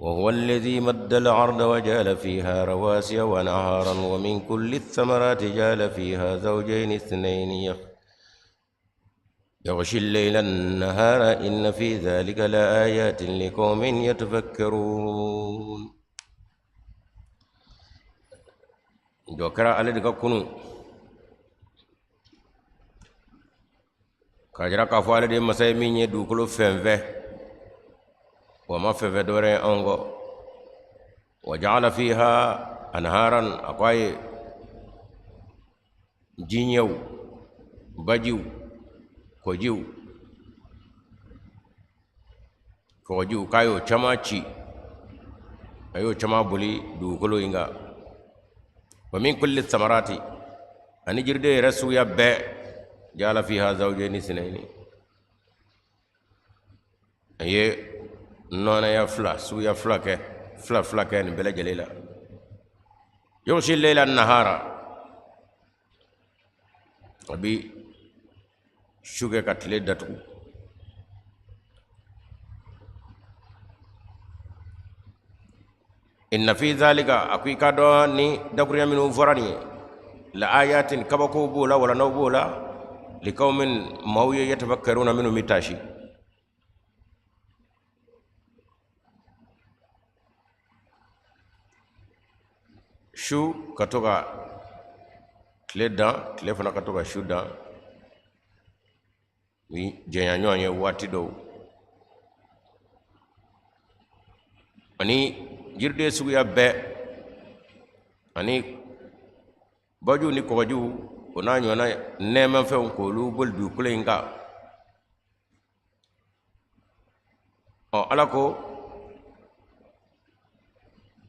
وهو الذي مد الأرض وجعل فيها رواسي وأنهارا ومن كل الثمرات جعل فيها زوجين اثنين يغشي الليل النهار إن في ذلك لآيات لقوم يتفكرون. Jɔ kɛra ale de ka kunu k'a jira k'a fɔ ale de ye masa ye min ye dugukolo fɛnfɛn, wa ma fɛnfɛn dɔwɛrɛ ye anw kɔ. Wa jaala fiha anharan, a ko a ye jiɲɛw, bajiw, kɔjiw, kɔgɔjiw, k'a y'o caman ci, a y'o caman boli dugukolo in kan. Wa min kulli samarati, ani jiriden yɛrɛ suguya bɛɛ, jaala fiha zawjayni sinayni, a ye nɔnɔya fila, suguya fila kɛ, fila fila kɛ nin bɛɛ lajɛlen la. Yughshi layla nahara, a bi su kɛ ka tile datugu. Inna fi zalika, a ko i k'a dɔn ni dakurunya minnu fɔra nin ye, la ayatin, kabakow b'o la, walandaw b'o la, liqawmin, maaw ye, yatafakkaruna, minnu bɛ taasi. Su ka to ka tile dan, tile fana ka to ka su dan, u janya ɲɔgɔn ye waati dɔw, ani jiriden suguya bɛɛ, ani bajiw ni kɔgɔjiw, o n'a ɲɔgɔnna nɛɛmafɛnw, k'olu boli dugukolo in kan. Ɔ, Ala ko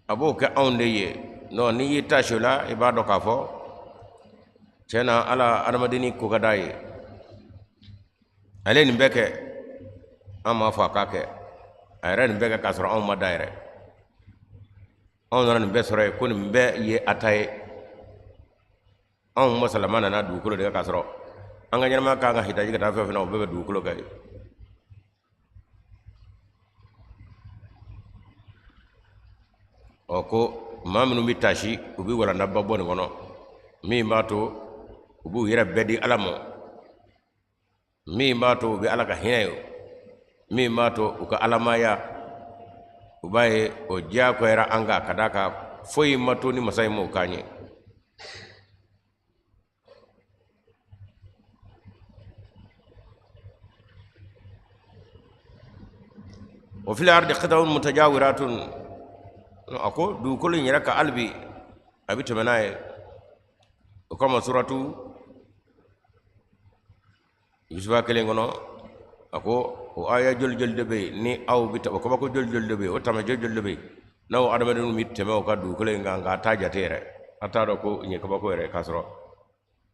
a b'o kɛ anw de ye. Non, n'i y'i taasi o la, i b'a dɔn k'a fɔ tiɲɛ na Ala adamadenni ko ka d'a ye. Ale nin bɛɛ kɛ, an m'a fɔ a k'a kɛ, a yɛrɛ nin bɛɛ kɛ k'a sɔrɔ anw ma da yɛrɛ. Anw nana nin bɛɛ sɔrɔ yen ko nin bɛɛ ye a ta ye. Anw masalama nana dugukolo de kan k'a sɔrɔ an ka ɲɛnamaya kan ka hitaji ka taa fɛn fɛn na, o bɛɛ bɛ dugukolo kan yen. Ɔ, ko maa minnu bɛ taasi, u bɛ walandaba bɔ nin kɔnɔ min b'a to u b'u yɛrɛ bɛɛ di Ala ma, min b'a to u bɛ Ala ka hinɛ ye, min b'a to u ka alamaya, u b'a ye o diyagoyara an kan, ka d'a kan foyi ma to ni masa in m'o k'an ye. Wa fil ardi qita'un mutajawiratun, a ko dugukolo in yɛrɛ ka hali bi a bɛ tɛmɛ n'a ye. O kama suratu Yusufa kelen kɔnɔ, a ko o aya joli joli de bɛ yen ni aw bɛ o kabako joli joli de bɛ yen, o taamasiyɛn joli de bɛ yen n'aw adamadenw bɛ tɛmɛ o kan dugukolo in kan, nka a t'a jate yɛrɛ, a t'a dɔn ko nin ye kabako yɛrɛ. K'a sɔrɔ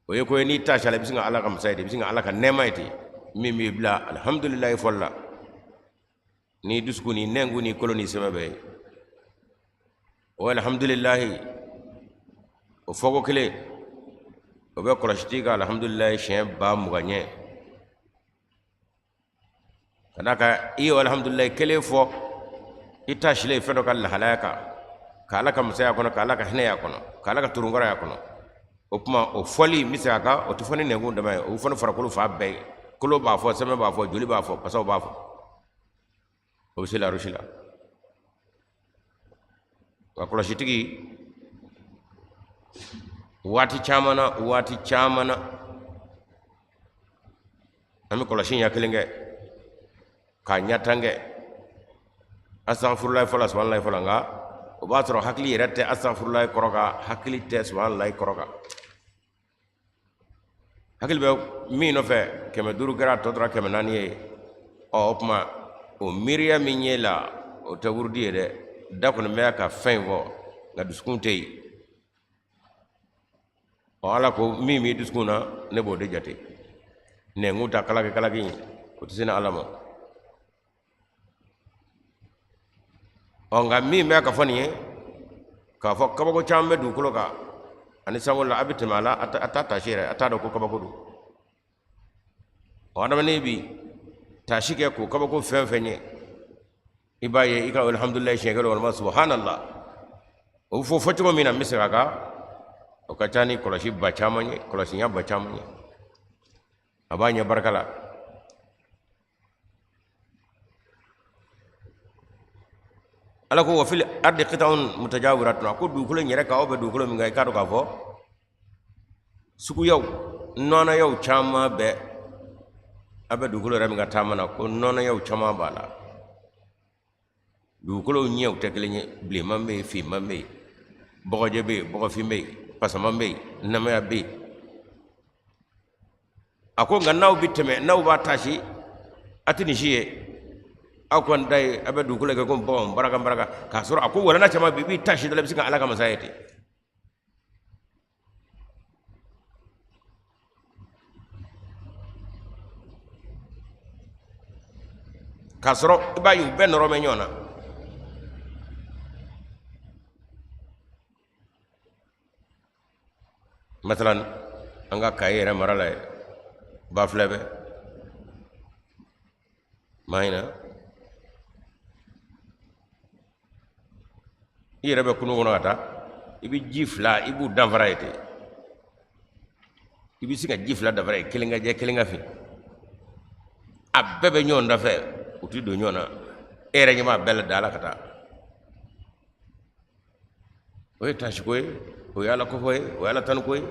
o ye ko ye, n'i taasi a la, i bɛ sin ka Ala ka masa ye ten, i bɛ sin ka Ala ka nɛɛma ye ten, min b'i bila alihamudulilayi fɔli la ni dusukun ni nɛnkun ni kolo ni sɛmɛ bɛɛ ye. O alihamudulilayi o fɔko kelen, o bɛ kɔlɔsitigi ka alihamudulilayi siɲɛ 20,000 ɲɛ, ka d'a kan i ye alihamudulilayi kelen fɔ, i taasilen fɛn dɔ ka lahalaya kan, ka Ala ka masaya kɔnɔ, ka Ala ka hinɛ y'a kɔnɔ, ka Ala ka turunkɔrɔ y'a kɔnɔ. O tuma o fɔli n bɛ segin a kan, o tɛ fɔ ni nɛnkun dama ye, o bɛ fɔ ni farikolo fan bɛɛ ye. Kolo b'a fɔ, sɛmɛ b'a fɔ, joli b'a fɔ, pasaw b'a fɔ, o bɛ se larusi la. Nka kɔlɔsitigi, waati caman na, waati caman na, an bɛ kɔlɔsi ɲɛ kelen kɛ k'a ɲɛ tan kɛ asafurulayi fɔlɔ, subahanallahi fɔlɔ, nka o b'a sɔrɔ hakili yɛrɛ tɛ asafurulayi kɔrɔ kan, hakili tɛ subahanallahi kɔrɔ kan. Hakili bɛ min nɔfɛ, 500 kɛra, a tɔ tora 400 ye. Ɔ, o tuma o miiriya min ye la, o tɛ wurudi ye dɛ. Da kɔni bɛ ka fɛn in fɔ, nka dusukun tɛ yen. Ɔ, Ala ko min b'i dusukun na, ne b'o de jate. Nɛnkun ta kalaki kalaki in, o tɛ se ni Ala ma. Ɔ, nka min bɛ ka fɔ nin ye, k'a fɔ kabako caman bɛ dugukolo kan ani sankolo la, a bɛ tɛmɛ a la, a t'a taasi yɛrɛ, a t'a dɔn ko kabako don. Ɔ, adamaden bi taasi kɛ k'o kabako fɛn fɛn ye. I b'a ye i ka alhamdulilayi siɲɛ kelen walima subhanallah, o bɛ fɔ fɔcogo min na, n bɛ segin a kan, o ka ca ni kɔlɔsi ba caman ye, kɔlɔsiya ba caman ye. A b'a ɲɛ barika la. Ala ko wa fil ardi qita'un mutajawiratun, a ko dugukolo in yɛrɛ kan, aw bɛ dugukolo min kan, i k'a dɔn k'a fɔ suguyaw, nɔnɔyaw caman bɛ a bɛ dugukolo yɛrɛ min ka taama na, ko nɔnɔyaw caman b'a la. Dugukolow ɲɛw tɛ kelen ye, bilenman bɛ yen, finman bɛ yen, bɔgɔjɛ bɛ yen, bɔgɔfin bɛ yen, pasaman bɛ yen, namaya bɛ yen. A ko nka n'aw bɛ tɛmɛ, n'aw b'a taasi, a tɛ nin si ye. Aw kɔni ta ye a bɛ dugukolo kɛ ko bɔgɔ baraka baraka, k'a sɔrɔ a ko walanda caman bɛ yen, i b'i taasi dɔrɔn, i bɛ se ka Ala ka masaya ye ten. K'a sɔrɔ i b'a ye u bɛɛ nɔrɔ bɛ ɲɔgɔn na. Masalan, an ka Kayi yɛrɛ mara la yen, Bafilɛ bɛ Mahina, i yɛrɛ bɛ kungo kɔnɔ ka taa, i bɛ ji fila, i b'u danfara ye ten. I bɛ se ka ji fila danfara ye, kelen ka jɛ, kelen ka fin, a bɛɛ bɛ ɲɔgɔn dafɛ, u ti don ɲɔgɔn na. E yɛrɛ ɲɛ b'a bɛɛ la da la ka taa. O ye taasiko ye, o ye Ala kofɔ ye, o ye Ala tanuko ye,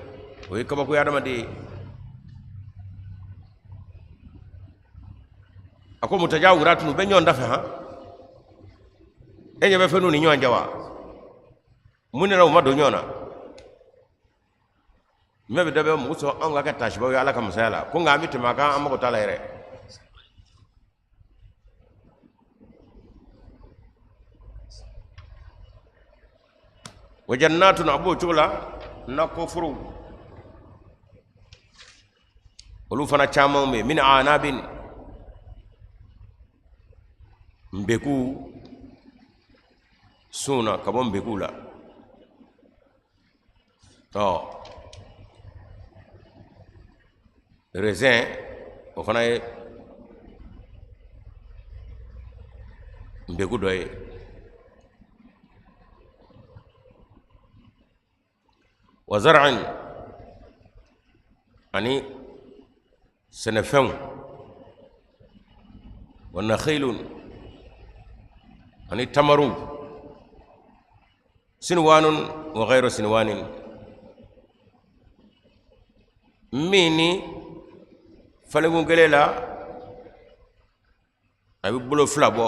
o ye kabako ye adamaden ye. A ko mutajawiratun, u bɛ ɲɔgɔn dafɛ. Han, e ɲɛ bɛ fɛn n'u ni ɲɔgɔn cɛ wa? Mun de la u ma don ɲɔgɔn na? Mɛ bɛ dabɛ mugu sɔn anw ka kɛ taasibaw ye Ala ka masaya la, ko nka an bɛ tɛmɛ a kan, an mago t'a la yɛrɛ. Wa jannatun, a b'o cogo la, nakɔforow, olu fana caman bɛ yen, min anabin, nbeku sun na, ka bɔ nbekuw la. Ɔ, raisin, o fana ye nbeku dɔ ye. Wa zar'in, ani sɛnɛfɛnw, wa nakhilun, ani tamaruw, sinwanun wa ghayru sinwanin, min ni falenkun kelen la a bɛ bolo fila bɔ,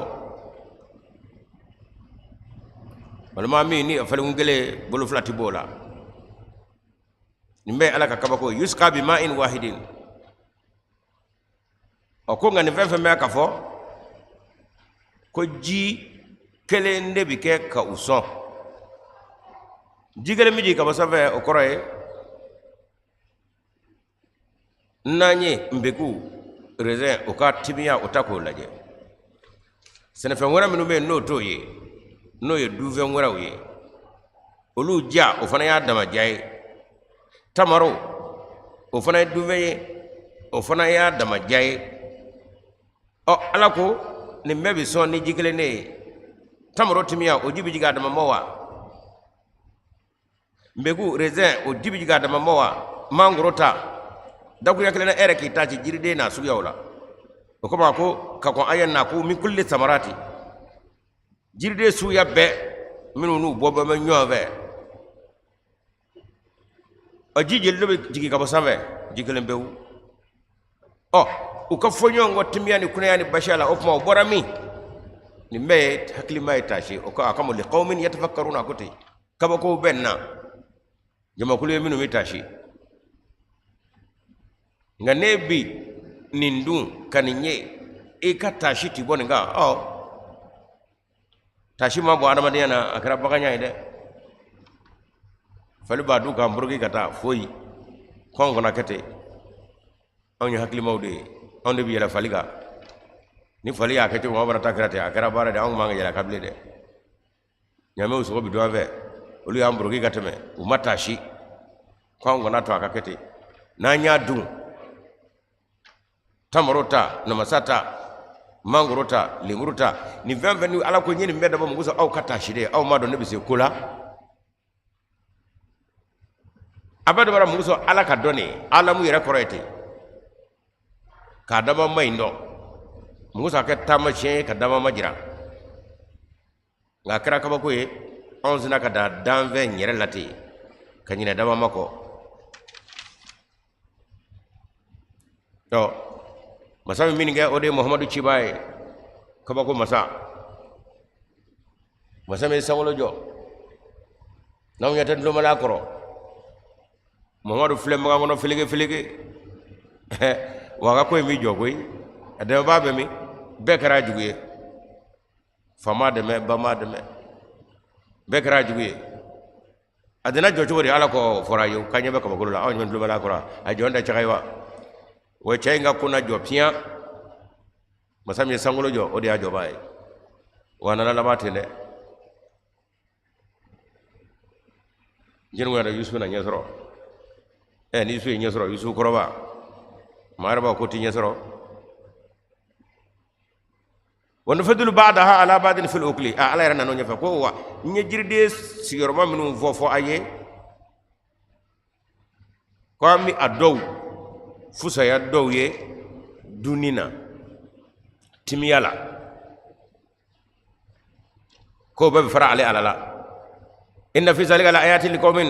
walima min ni falenkun kelen bolo fila tɛ b'o la. Nin bɛɛ ye Ala ka kabako ye. Yusqa bi ma'in wahidin. Ɔ, ko nka nin fɛn fɛn bɛ ka fɔ ko ji kelen de bɛ kɛ ka u sɔn, ji kelen bɛ jigin ka bɔ sanfɛ, o kɔrɔ ye n'an ye nbeku, raisin, o ka timiya, o ta k'o lajɛ, sɛnɛfɛn wɛrɛ minnu bɛ yen n'o t'o ye, n'o ye dunfɛn wɛrɛw ye, olu ja, o fana y'a dama ja ye. Tamaro, o fana ye dunfɛn ye, o fana y'a dama ja ye. Ɔ, Ala ko nin bɛɛ bɛ sɔn ni ji kelen de ye. Tamaro timiya, o ji bɛ jigin a dama ma wa? Nbeku, raisin, o ji bɛ jigin a dama ma wa? Mangoro ta, dakuruya kelen na, e yɛrɛ k'i ta ci jiriden n'a suguyaw la. O kama a ko ka kɔn aya na ko min kulli samarati, jiriden suguya bɛɛ minnu n'u bɔ bɛ ɲɔgɔn fɛ. Ɔ, ji joli de bɛ jigin ka bɔ sanfɛ? Ji kelen pewu. Ɔ, u ka fɔ ɲɔgɔn kɔ timiya ni kunaya ni basiya la, o tuma o bɔra min? Nin bɛɛ ye hakilima ye taasi. O ko a kama li qawmin yatafakkaruna, a ko ten, kabakow bɛ nin na jamakulu ye minnu bɛ taasi. Nka ne bi nin dun ka nin ye, i ka taasi ti bɔ nin kan. Ɔ, taasi ma bɔ adamadenya na, a kɛra baganya ye dɛ. Fali b'a dun k'an buruki ka taa foyi ko anw kana kɛ ten. Anw ye hakilimaw de ye, anw de bɛ yɛlɛ fali kan. Ni fali y'a kɛ cogo min, anw fana ta kɛra ten, a kɛra baara de. Anw man ka yɛlɛ a kan bilen dɛ. Ɲaamɛw sogo bɛ dun an fɛ, olu y'an buruki ka tɛmɛ, u ma taasi ko anw kana to a ka kɛ ten. N'an y'a dun, tamaro ta, namasa ta. mangoro ta, lemuru ta, nin fɛn fɛn ni Ala ko n ye nin bɛɛ dabɔ mun kosɔn aw ka taasi de, aw m'a dɔn ne bɛ se ko la. A bɛɛ dabɔra mun kosɔn? Ala ka dɔn de ye, alamu yɛrɛ kɔrɔ ye ten, k'a dabaa ma in dɔn mun kosɔn, a kɛ taamasiyɛn ye ka dabaa ma jira. Nka a kɛra kabako ye, anw sina ka dan danfɛn yɛrɛ la ten ka ɲinɛ dabaa ma kɔ. Ɔ masa min min kɛ, o de ye Muhamadu cibaa ye, kabako masa, masa min ye sankolo jɔ n'anw ɲɛ tɛ dulomala kɔrɔ. Muhamadu filɛ makan kɔnɔ feleke feleke, wa a ka ko in bɛ jɔ koyi. A dɛmɛbaa bɛ min? Bɛɛ kɛra a jugu ye, fa m'a dɛmɛ, ba m'a dɛmɛ, bɛɛ kɛra a jugu ye. A dana jɔ cogo di? Ala ko fɔra a ye k'a ɲɛ bɛ kabakolo la, anw ɲɛ dulomala kɔrɔ, a jɔn tɛ caga ye wa? Wa cɛ in ka ko na jɔ piyan. Masa min ye sankolo jɔ, o de y'a jɔbaa ye, wa a nana laban ten dɛ. Jɛnɛ yɛrɛ Yusufu na ɲɛ sɔrɔ. Ɛ ni Yusufu ye ɲɛ sɔrɔ, Yusufu kɔrɔba, maa yɛrɛ b'a ko ti ɲɛ sɔrɔ. Wa nufadilu ba'daha ala ba'din fil ukuli. A Ala yɛrɛ nan'o ɲɛfɔ ko wa n ye jiriden sigiyɔrɔma minnu fɔ a ye, ko an bɛ a dɔw fusaya dɔw ye dunni na, timiya la, k'o bɛɛ bɛ fara ale Ala la. Inna fi zalika la ayatin liqawmin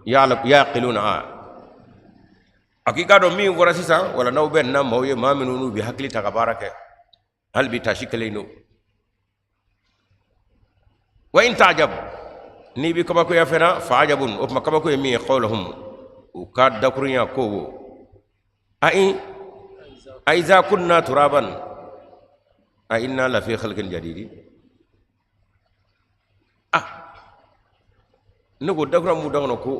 yaqiluna. A k'i k'a dɔn min fɔra sisan, wala n'aw bɛ na maaw ye, maa minnu n'u bɛ hakili ta ka baara kɛ, hali bi taasi kelen don. Wa in ta'jab, n'i bɛ kabakoya fana, fa ajabun, o tuma kabako ye min ye, qawluhum, u ka dakurunya ko wo ayi a iza kunna turaban a inna lafi khalqin jadidi. Ah, ne ko dakura mun da kɔnɔ ko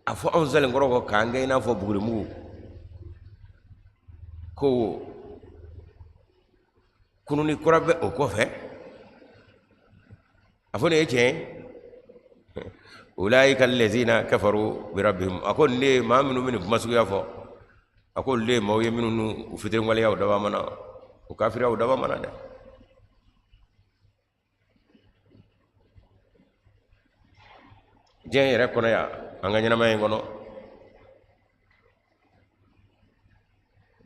a fɔ anw salen kɔrɔ kɔ k'an kɛ i n'a fɔ bugurimugu, ko kununi kura bɛ o kɔfɛ, a fɔ nin ye tiɲɛ ye. Ulaika allazina kafaru bi rabbihim. A ko nin de ye maa minnu bɛ nin kuma suguya fɔ, a ko olu de ye maaw ye minnu n'u fitiriwaleya u dabaa ma na, u kafiriya u dabaa ma na dɛ. Diɲɛ yɛrɛ kɔnɔ yan, an ka ɲɛnamaya in kɔnɔ,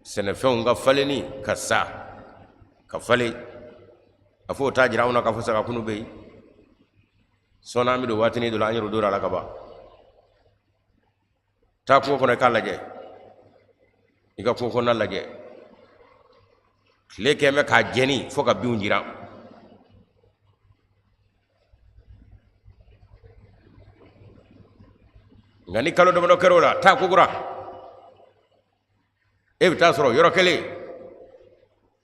sɛnɛfɛnw ka falenni ka sa ka falen, a fɔ o t'a jira anw na k'a fɔ sa ka kunu bɛ yen. Sɔɔni an bɛ don waatinin dɔ la, an yɛrɛ donna a la ka ban. Taa kungo kɔnɔ i k'a lajɛ, i ka kungo kɔnɔna lajɛ, tile kɛn bɛ k'a jɛni fo ka binw jira. Nka ni kalo damadɔ kɛra o la, taa kokura, e bɛ taa sɔrɔ yɔrɔ kelen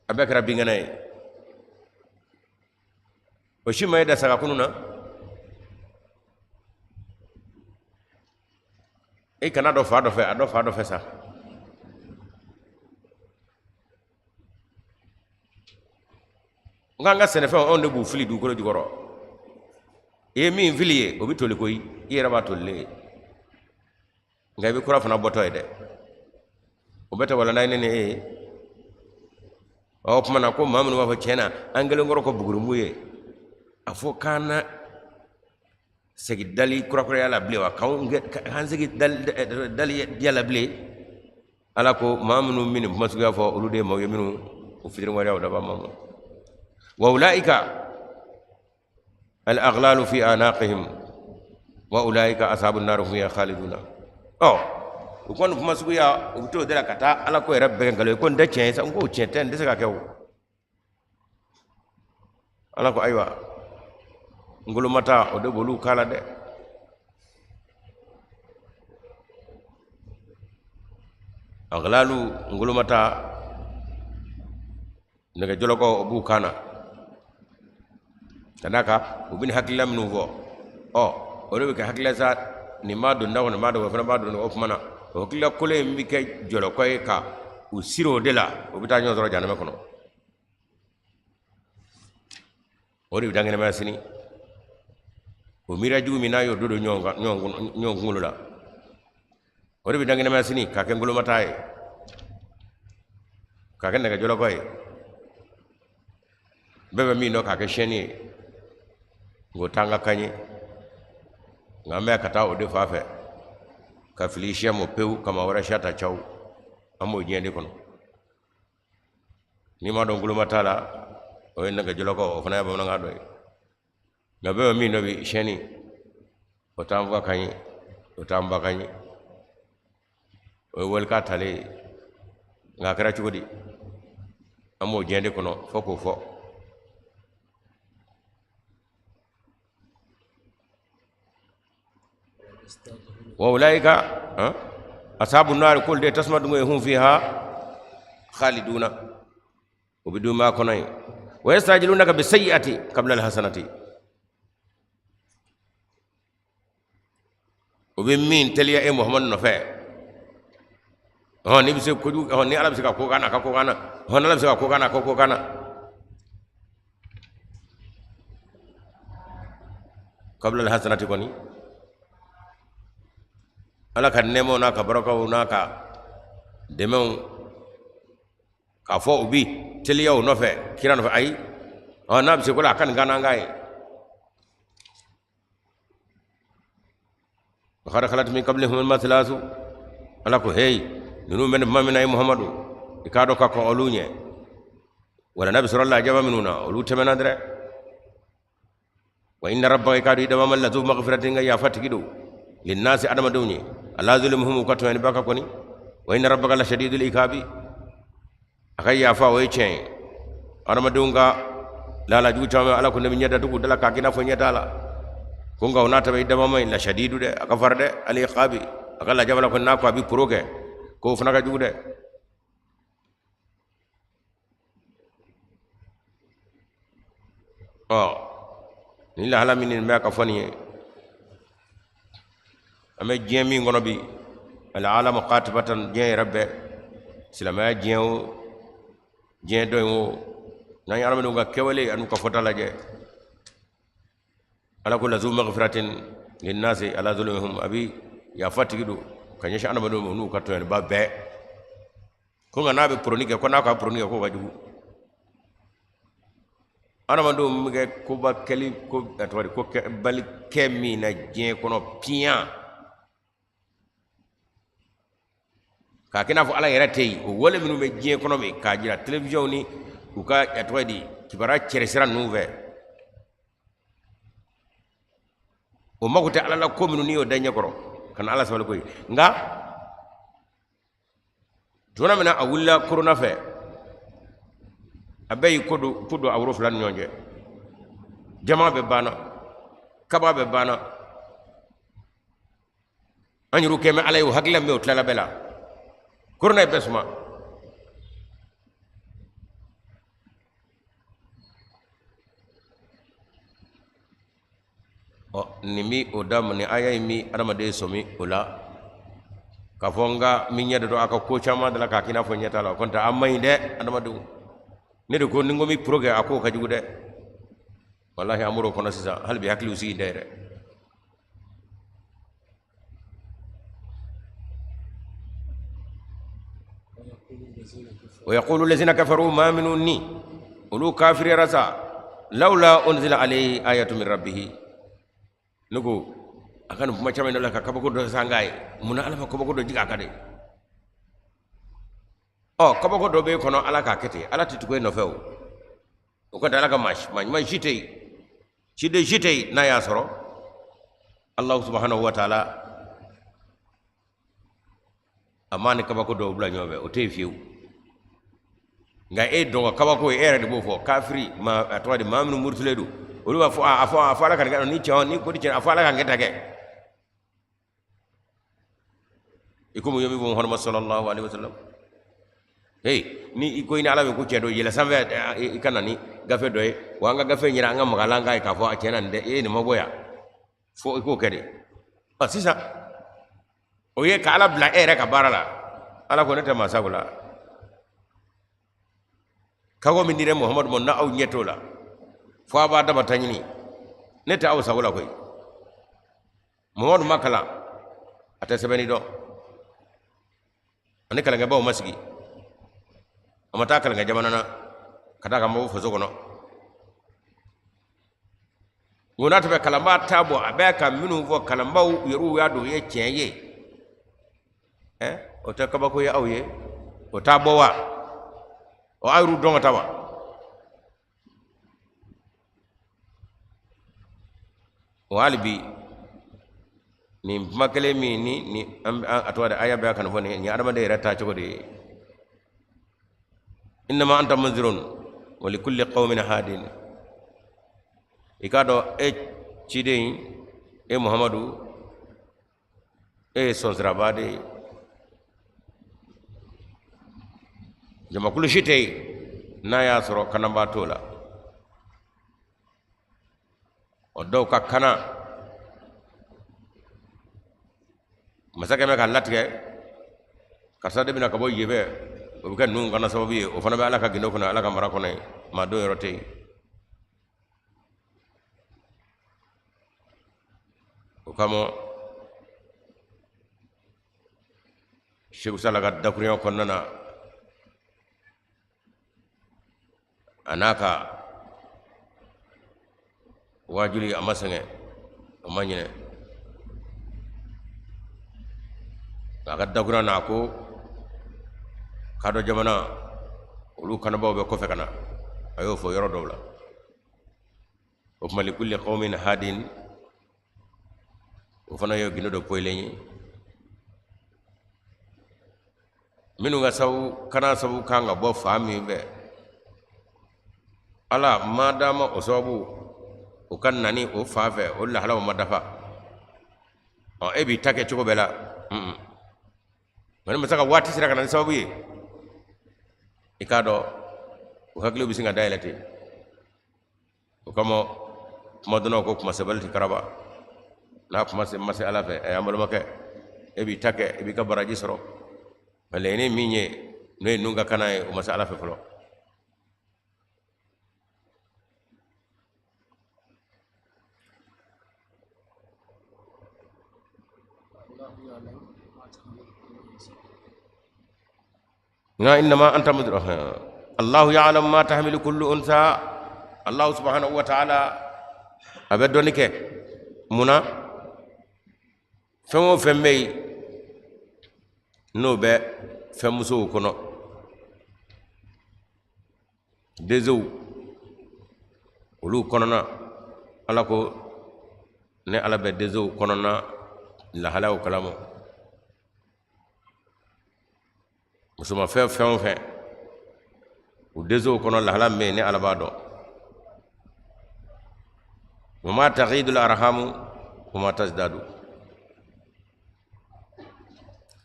a bɛɛ kɛra binkɛnɛ ye. O si ma e da sa ka kunu na. E kana dɔ fa dɔ fɛ, a dɔ fa dɔ fɛ sa. Nka an ka sɛnɛfɛnw, anw de b'u fili dugukolo jukɔrɔ. I ye min fili ye, o bɛ toli koyi, i yɛrɛ b'a tolilen ye, nka i bɛ kura fana bɔtɔ ye dɛ. O bɛɛ tɛ walanda ye ne ni e ye. O tuma na ko maa minnu b'a fɔ tiɲɛ na an kɛlen kɔrɔ ko bugurimugu ye, a fɔ k'an na segin dali kurakuraya la bilen wa, k'an segin dali diya la bilen. Ala ko maa minnu bɛ nin kuma suguya fɔ, olu de ye maaw ye minnu u fitiriwaleya u dabaa ma. Wa ulaika al aghlalu fi anaqihim wa ulaika ashabun nar hum fiha khaliduna. Ɔ u kɔni kuma suguya, u bɛ t'o de la ka taa Ala ko yɛrɛ bɛɛ nkalon ye, ko nin tɛ tiɲɛ ye sa. N ko tiɲɛ tɛ, nin tɛ se ka kɛ o. Ala ko ayiwa, ngolomata o de b'olu kan la dɛ. Aghlalu, ngolomata, nɛgɛjɔlɔkɔ, o b'u kan na ka d'a kan u bɛ nin hakilila minnu fɔ, ɔ o de bɛ kɛ hakilila sa. Nin b'a don da kɔnɔ, nin b'a don, o fana b'a don. O tuma na o hakilila kolon in bɛ kɛ jɔlɔkɔ ye ka u siri o de la, u bɛ taa ɲɔgɔn sɔrɔ jahanama kɔnɔ. O de bɛ dankɛnɛmaya sini. O miiriya jugu min n'a y'o don ɲɔgɔn kan, ɲɔgɔn kunkolo la, o de bɛ dankɛnɛmaya sini k'a kɛ ngolomata ye. K'a kɛ nɛgɛjɔlɔkɔ ye, bɛɛ bɛ min dɔn k'a kɛ siyɛnni ye, o t'an ka kan ye. Nka an bɛ ka taa o de fan fɛ ka fili siya mɔ pewu, ka maa wɛrɛ siya ta caw. An b'o diɲɛ de kɔnɔ. N'i m'a dɔn kuloma t'a la, o ye nɛgɛjɔlɔkɔ, o fana ye bamanankan dɔ ye. Nka bɛɛ bɛ min dɔn bi siyɛnni, o t'an fa kan ye, o t'an ba kan ye, o ye walikan talen ye. Nka a kɛra cogo di? An b'o diɲɛ de kɔnɔ fo k'o fɔ. Wa ulaika ashabu nari, k'olu de ye tasuma dunge ye, hum fiha khaliduna, o bɛ duumɛ a kɔnɔ yen. Wa yastajilunaka bisayiati qabla alhasanati, o bɛ min teliya e Muhamadu nɔfɛ, hɔn n'i bɛ se kojugu, hɔn ni Ala bɛ se ka ko k'an na, a ka ko k'an na, hɔn Ala bɛ se ka ko k'an na, a ka ko k'an na. Qabla alhasanati kɔni, Ala ka nɛɛmaw n'a ka barakaw n'a ka dɛmɛw, k'a fɔ u bi teliya o nɔfɛ, kira nɔfɛ, ayi, ɔ n'a bɛ se ko la, a ka nin k'an k'a ye. Wa qad khalat min qablihim al-mathlatu, Ala ko heyi, ninnu bɛ nin kuma min na, ye Muhamadu, i k'a dɔn ka kɔn olu ɲɛ, wala n'a bɛ sɔrɔ lajaba minnu na, olu tɛmɛna dɛrɛ. Wa inna rabbaka, i k'a dɔn i dabama, lazu maghfiratin, ka yafa tigi don, linnasi, adamadenw ye, ala zulmihim, u ka tɔɲɔni ba kan kɔni. Wa inna rabbaka la shadidul ikabi, a ka yafa o ye tiɲɛ ye. Adamadenw ka lahala jugu caman, Ala ko ne bɛ ɲɛ datugu da la k'a k'i n'a fɔ ɲɛ t'a la ko. Nka o n'a ta bɛɛ, i dabama in, la shadidu dɛ, a ka fari dɛ, al iqabi, a ka lajaba la ko n'a ko a bɛ poro kɛ, k'o fana ka jugu dɛ. Ɔ nin lahala min nin bɛ ka fɔ nin ye, an bɛ diɲɛ min kɔnɔ bi, al alamu qatibatan, diɲɛ yɛrɛ bɛɛ, silamɛya diɲɛ o, diɲɛ dɔ in o, n'an ye adamadenw ka kɛwale an'u ka fɔta lajɛ, Ala ko lazu maghfiratin linnasi ala zulmihim, a bi yafa tigi don ka ɲɛsin adamadenw ma n'u ka tɔɲɔniba bɛɛ ko. Nka n'a bɛ poroni kɛ, ko n'a ka poroni kɛ, k'o ka jugu. Adamadenw bɛ kɛ koba kɛli ko, a tɔgɔ di, ko bali kɛ min na diɲɛ kɔnɔ piyan, k'a kɛ n'a fɔ Ala yɛrɛ tɛ yen, o wale minnu bɛ diɲɛ kɔnɔ bi k'a jira télévision ni u ka, a tɔgɔ di, kibaruya cɛrisira ninnu fɛ, o mago tɛ Ala la. Ko minnu n'i y'o da ɲɛkɔrɔ ka na Ala sabali ko ye. Nka tuma min na a wulila korona fɛ, a bɛɛ y'i ko don ko don a woro fila ni ɲɔgɔn cɛ. Jama bɛɛ banna, kaba bɛɛ banna, an yɛrɛ kɛn bɛ Ala ye, o hakilila min bɛ o tilala bɛɛ la, korona ye bɛɛ suma. Ɔ nin bi o da, nin aya in bi adamaden sɔmi o la k'a fɔ n ka min ɲɛ de don a ka ko caman da la k'a k'i n'a fɔ ɲɛ t'a la. O kɔni tɛ, an man ɲi dɛ adamadenw. Ne de ko ni n ko n bɛ poro kɛ, a k'o ka jugu dɛ. Walahi, an b'o kɔnɔ sisan, hali bi hakiliw sigi tɛ yɛrɛ. Wa yaqulu lazina kafaru, maa minnu ni olu kafiriyara sa, lawla unzila alayhi ayatu min rabbihi. Ne ko a ka nin kuma caman dɔ la ka kabako dɔ san k'a ye, munna Ala ma kabako dɔ jigin a kan de? Ɔ kabako dɔ b'e kɔnɔ, Ala k'a kɛ ten, Ala tɛ tugu e nɔfɛ. O o kɔni, Ala ka maa ɲuman si tɛ yen, ciden si tɛ yen, n'a y'a sɔrɔ Allahu subhanahu wa taala a m'a ni kabako dɔw bila ɲɔgɔn fɛ, o tɛ yen fiyewu. Nka e dɔn ka kabako ye, e yɛrɛ de b'o fɔ. Kafiri ma, a tɔgɔ di, maa minnu murutilen don, olu b'a fɔ a fɔ Ala ka nin kɛ ni cɛ ni ko ni cɛ, a fɔ Ala ka nin kɛ ta kɛ i komi ye min fɔ Muhammad sallallahu alaihi wasallam. Hey, ni i ko i ni Ala bɛ ko cɛ dɔ yɛlɛ sanfɛ, i ka na ni gafe dɔ ye wa, an ka gafe ɲini, an ka maga la, an k'a ye k'a fɔ a tiɲɛ na nin tɛ e ye, nin ma bɔ yan fo i k'o kɛ de. Ɔ sisan o ye ka Ala bila e yɛrɛ ka baara la. Ala ko ne tɛ maa sago la. Kabako min dira Muhamadu ma, n'aw ɲɛ t'o la, fo a b'a dama ta ɲini, ne tɛ aw sago la koyi. Muhamadu ma kalan, a tɛ sɛbɛnni dɔn, ani kalankɛbaw ma sigi. A ma taa kalan kɛ jamana na ka taa ka mɔgɔw faso kɔnɔ. Nko n'a tun bɛ kalanbaa ta bɔ, a bɛ ka minnu fɔ kalanbaaw yɛrɛw y'a dɔn o ye tiɲɛ ye. Ɛ, o tɛ kabako ye aw ye, o t'a bɔ wa? O aw yɛrɛw dɔn ka taa wa? O hali bi nin kuma kelen min ni ni an a tɔgɔ de aya bɛ ka nin fɔ nin ye adamaden yɛrɛ taa cogo de ye. Innama anta munzirun wa likulli qawmin hadin. I k'a dɔn e ciden, e Muhamadu, e ye sɔnsiraba de ye. Jamakulu si tɛ yen n'a y'a sɔrɔ kanabaa t'o la. O dɔw ka kana masakɛ bɛ ka latigɛ karisa de bɛna ka bɔ yen fɛ, o bɛ kɛ ninnu kana sababu ye. O fana bɛ Ala ka gindo kɔnɔ, Ala ka mara kɔnɔ yen, maa don yɔrɔ tɛ yen. O kama Seku Sala ka dakurunya kɔnɔna na, a n'a ka waajuli, a ma sɛgɛn, a ma ɲinɛ a ka dakurunya na. A ko kadɔ jamana olu kanabaw bɛ kɔfɛ ka na, a y'o fɔ yɔrɔ dɔw la. O tuma likulli qawmin hadin, o fana ye gindo dɔ poyilen ye. Minnu ka sabu kana sabu kan ka bɔ fan min fɛ, Ala ma d'a ma o sababu o ka nani o fan fɛ, o lahalaw ma dafa. Ɔ, e b'i ta kɛ cogo bɛɛ la. Nka ni masa ka waati sera ka na ni sababu ye, i k'a dɔn o hakiliw bɛ sin ka dayɛlɛ ten. O kama kuma dɔnnaw ko kuma sɛbɛli tɛ karaba n'a kuma se ma se Ala fɛ. Ɛ, an balimakɛ, e b'i ta kɛ, i b'i ka baraji sɔrɔ, nka laɲini min ye n'o ye nun ka kana ye, o ma se Ala fɛ fɔlɔ. Nka innama anta munzir, Allahu ya'lamu ma tahmilu kullu unsa. Allahu subhanahu wa ta'ala a bɛ dɔnni kɛ mun na? Fɛn o fɛn bɛ yen n'o bɛ fɛnmusow kɔnɔ, densow olu kɔnɔna, Ala ko ne Ala bɛ densow kɔnɔna lahalaw kalama. Musomafɛn fɛn o fɛn u densow kɔnɔ, lahala min bɛ yen, ne Ala b'a dɔn. Wa ma taghidul arhamu wa ma tazdadu,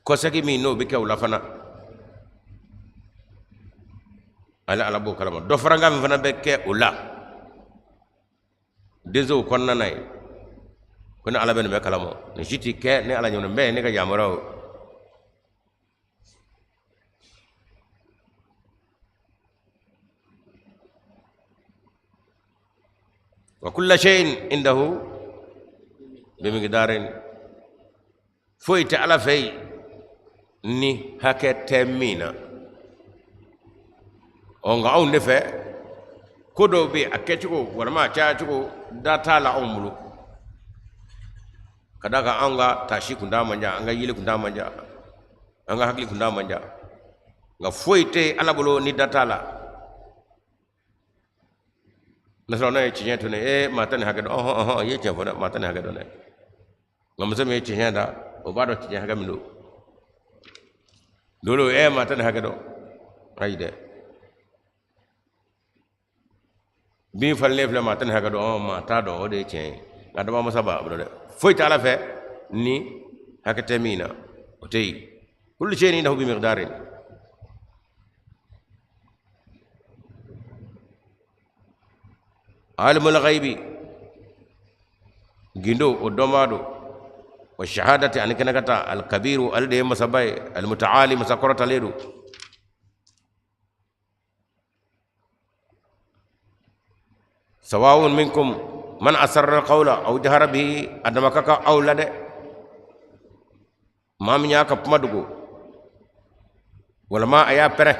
kɔsegi min n'o bɛ kɛ u la fana, ale Ala b'o kalama. Dɔ farankan min fana bɛ kɛ o la densow kɔnɔna na ye, ko ne Ala bɛ nin bɛɛ kalama. Nin si tɛ kɛ ne Ala ɲɛ, nin bɛɛ ye ne ka yamaruyaw ye. Wa kulla shay'in indahu bimiqdarin, foyi tɛ Ala fɛ yen ni hakɛ tɛ min na. Ɔ, nka anw de fɛ, ko dɔw bɛ yen, a kɛcogo walima a cayacogo da t'a la anw bolo, ka d'a kan anw ka taasi kuntaa man jan, an ka yeli kuntaa man jan, an ka hakili kuntaa man jan. Nka foyi tɛ Ala bolo ni da t'a la. N'a sɔrɔ n'a ye tiɲɛ to ne ee maa tɛ nin hakɛ dɔn. Ɔhɔn ɔhɔn, i ye tiɲɛ fɔ dɛ, maa tɛ nin hakɛ dɔn dɛ. Nka muso min ye tiɲɛ da, o b'a dɔn tiɲɛ hakɛ min don. Dolo ee maa tɛ nin hakɛ dɔn, ayi dɛ. Bin falen filɛ, maa tɛ nin hakɛ dɔn. Ɔ, maa t'a dɔn, o de ye tiɲɛ ye. Nka daba masa b'a dɔn dɛ. Foyi tɛ Ala fɛ ni hakɛ tɛ min na, o tɛ yen. Kullu shay'in indahu bi miqdarin. Alimul ghaibi, gindo o dɔnbaa don, wa shahadati, ani kɛnɛ ka taa, alkabiru, ale de ye masaba ye, almutaali, masa kɔrɔtalen don. Sawawun minkum man asarra alqawla aw jahara bihi, a dama ka kan aw la dɛ, maa min y'a ka kuma dogo walima a y'a pɛrɛ.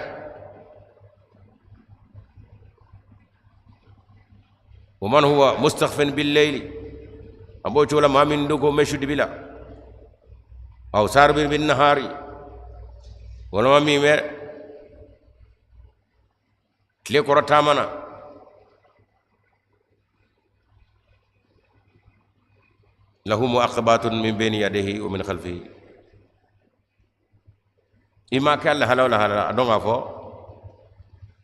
Wa man huwa mustakhfin billayli, a b'o cogo la maa min dogo bɛ su dibi la, aw saribin bin nahari, walima min bɛ tile kɔrɔ taama na. Lahu muaqibatun min bayni yadayhi wa min khalfihi. I ma kɛ lahala o lahala la, a dɔn k'a fɔ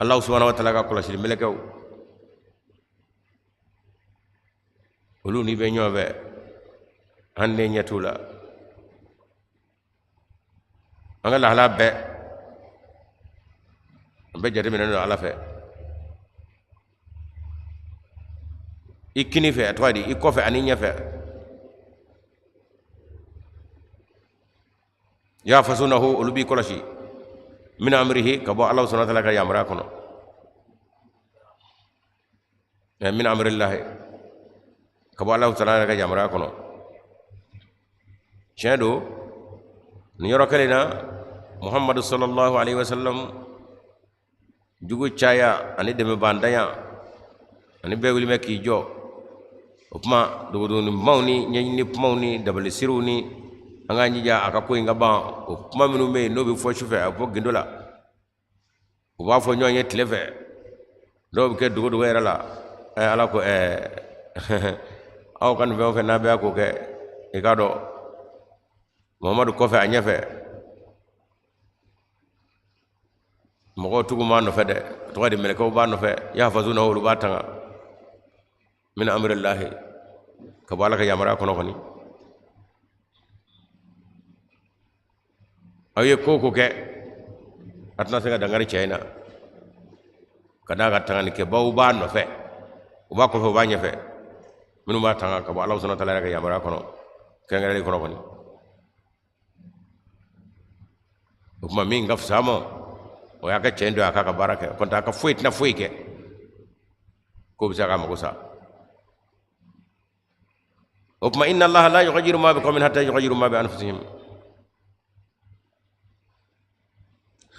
Alahu subahana wa taala ka kɔlɔsili mɛlɛkɛw, olu n'i bɛ ɲɔgɔn fɛ, hali n'e ɲɛ t'u la. An ka lahala bɛɛ, an bɛɛ jateminɛnen don Ala fɛ. I kini fɛ, a tɔgɔ ye di, i kɔfɛ ani ɲɛfɛ, yahfazunahu, olu b'i kɔlɔsi, min amrihi, ka bɔ Ala subahana wa taala ka yamaruya kɔnɔ, min amrillahi, ka bɔ Ala taala ka yamaruya kɔnɔ. Tiɲɛ don, nin yɔrɔ kelen na, Muhammadu sallallahu alaihi wasallam jugu caya ani dɛmɛbantanya ani bɛɛ wuli bɛ k'i jɔ, o kuma dogodogoni kumaw ni ɲɛɲini kumaw ni dabalisiriw ni an k'an jija a ka ko in ka ban, o kuma minnu bɛ yen n'o bɛ fɔ sufɛ, a bɛ fɔ gindo la, u b'a fɔ ɲɔgɔn ye tile fɛ, dɔw bɛ kɛ dogodogo yɛrɛ la. Ɛ Ala ko, aw ka nin fɛn o fɛn n'a bɛɛ k'o kɛ, i k'a dɔn Muhamadu kɔfɛ a ɲɛfɛ mɔgɔw tugu b'a nɔfɛ dɛ, tɔgɔ di, mɛlɛkɛw b'a nɔfɛ, yahfazunahu, olu b'a tanga, min amrillahi, ka bɔ Ala ka yamaruya kɔnɔ. Kɔni aw ye ko o ko kɛ, a tɛna se ka dankari cɛ in na, ka d'a kan tanganikɛbaw b'a nɔfɛ, u b'a kɔfɛ, u b'a ɲɛfɛ, minnu b'a tanga ka bɔ Ala subahana wa taala yɛrɛ ka yamaruya kɔnɔ, kɛrɛnkɛrɛnlen kɔnɔ kɔni. O tuma min ka fisa ma, o y'a ka cɛ in to a k'a ka baara kɛ, kɔntɛ a ka foyi tɛna foyi kɛ k'o bɛ se k'a mago sa. O tuma inna allaha la yughayyiru ma bi qawmin hatta yughayyiru ma bi anfusihim.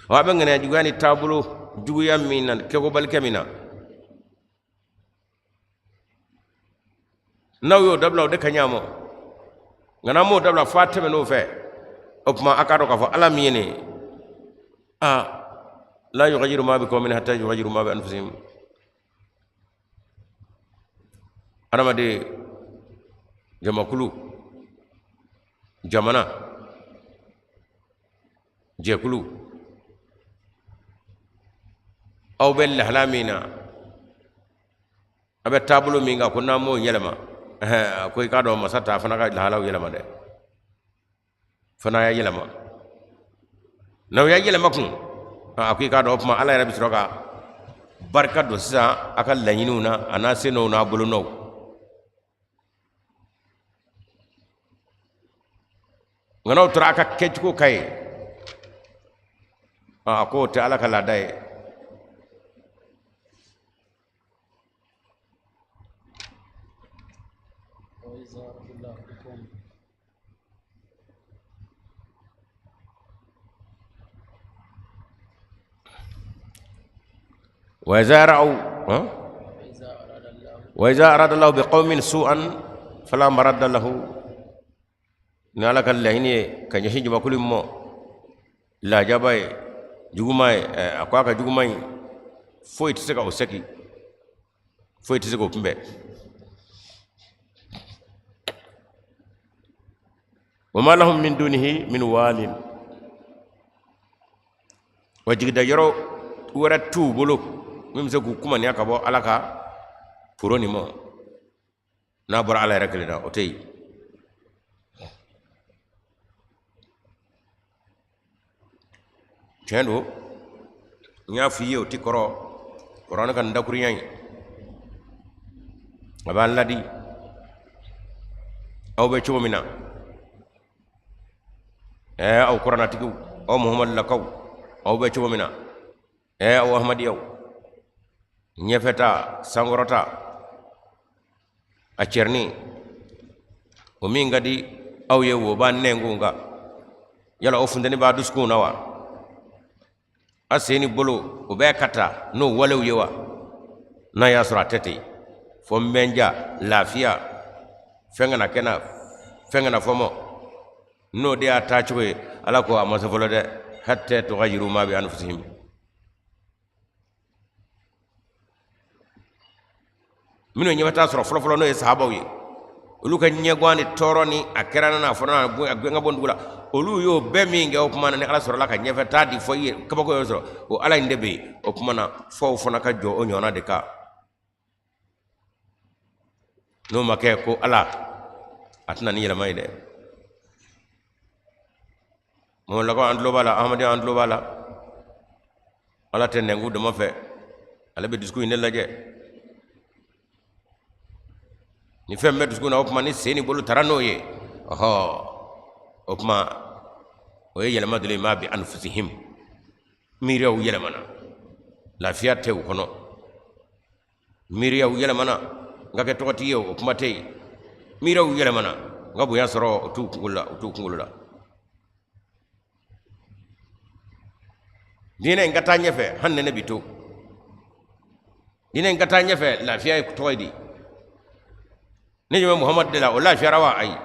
Wa a bɛ ŋaniya juguya ni taabolo juguya min na, kɛkobalikɛ min na, n'aw y'o dabila, o de ka ɲi a ma. Nka n'a m'o dabila f'a tɛmɛn'o fɛ, o tuma a k'a dɔn k'a fɔ Ala min ye nin ye, a la yughayyiru ma bi qawmin hatta yughayyiru ma bi anfusihim. Adamaden, jamakulu, jamana, jɛkulu, aw bɛ lahala min na, a bɛ taabolo min kan, ko n'an m'o yɛlɛma, ko i k'a dɔn masa t'a fana ka lahalaw yɛlɛma dɛ, fana y'a yɛlɛma. N'aw y'a yɛlɛma kun, a ko i k'a dɔn o tuma Ala yɛrɛ bɛ sɔrɔ ka barika don sisan a ka laɲiniw na, a n'a sen nɔw n'a bolonɔw. Nka n'aw tora a ka kɛcogo ka ye, a k'o tɛ Ala ka laada ye. وإذا رأوا وإذا أراد الله بقوم سوءا فلا مرد له. Ni Ala ka laɲini ye ka ɲɛsin jamakulu min ma lajaba ye, juguman ye, a ko a ka juguman in, foyi tɛ se ka o sɛki, foyi tɛ se k'o kunbɛn. Wa ma lahum min dunihi min walin, wa jigida yɔrɔ wɛrɛ t'u bolo min bɛ se k'u kumaniya ka bɔ Ala ka poro nin ma, n'a bɔra Ala yɛrɛ kelen na, o tɛ yen. Tiɲɛ don, n y'a f'i ye, o ti kɔrɔ kuranɛ ka nin dakurunya in, a b'an ladi aw bɛ cogo min na. Ɛɛ, aw kuranatigiw, aw muhamadulakaw, aw bɛ cogo min na, ɛɛ, aw ahmadiyaw, ɲɛfɛta sankɔrɔta a cɛrinin o min ka di aw ye, wo b'a nɛnkun kan, yala o funteni b'a dusukun na wa? A sen ni bolo o bɛɛ ka taa n'o walew ye wa? N'a y'a sɔrɔ a tɛ ten. Fo n bɛ n ja lafiya, fɛn kana kɛ n na, fɛn kana fɔ n ma. N'o de y'a taacogo ye, Ala ko a ma se fɔlɔ dɛ, hatta tugayiru ma bi anfusihim. Minnu ye ɲɛtaa sɔrɔ fɔlɔfɔlɔ, n'o ye sahabaw ye, olu ka ɲɛgwan ni tɔɔrɔ ni a kɛra n'a fɔra a gɛn ka bɔ dugu la, olu y'o bɛɛ min kɛ. O tuma na ni Ala sɔrɔla ka ɲɛfɛtaa di fɔ i ye, kabako y'o sɔrɔ, o Ala in de bɛ yen. O tuma na f'aw fana ka jɔ o ɲɔgɔnna de kan. N'o ma kɛ, ko Ala a tɛna ni yɛlɛma ye dɛ. Mɔlakaw, an tulo b'a la. Ahmadenya, an tulo b'a la. Ala tɛ nɛnkun dama fɛ, ale bɛ dusukun in de lajɛ. Ni fɛn bɛ dusukun na, o tuma ni sen ni bolo taara n'o ye, ɔhɔ, o tuma o ye yɛlɛma dɔ ye. Ma bi anfusihim, miiriyaw yɛlɛmana, lafiya tɛ u kɔnɔ. Miiriyaw yɛlɛmana, n ka kɛ tɔgɔtigi ye, o kuma tɛ yen. Miiriyaw yɛlɛmana, n ka bonya sɔrɔ, o t'u kunkolo la, o t'u kunkolo la. Diinɛ in ka taa ɲɛfɛ, hali ni ne bi to, diinɛ in ka taa ɲɛfɛ. Lafiya ye tɔgɔ ye di? Ne ɲɛ bɛ Muhamadu de la, o lafiyara wa? Ayi.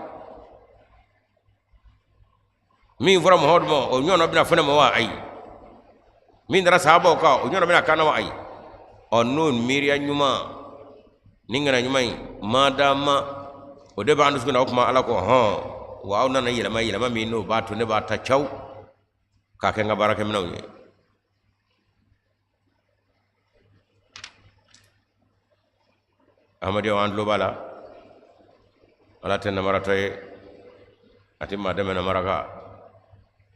Min fɔra Muhamadu ma, o ɲɔgɔnna bɛna fɔ ne ma wa? Ayi. Min dara sahabaw kan, o ɲɔgɔnna bɛna k'an na wa? Ayi. Ɔ, n'o miiriya ɲuman ni ŋana ɲuman in madama o de b'an dusukun na, o tuma Ala ko hɔn, wa aw nana yɛlɛma, yɛlɛma min n'o b'a to ne b'a ta caw k'a kɛ n ka baarakɛminɛnw ye. Ahmadiyyaw, an tulo b'a la. Ala tɛ namaratɔ ye, a tɛ maa dɛmɛ namara kan.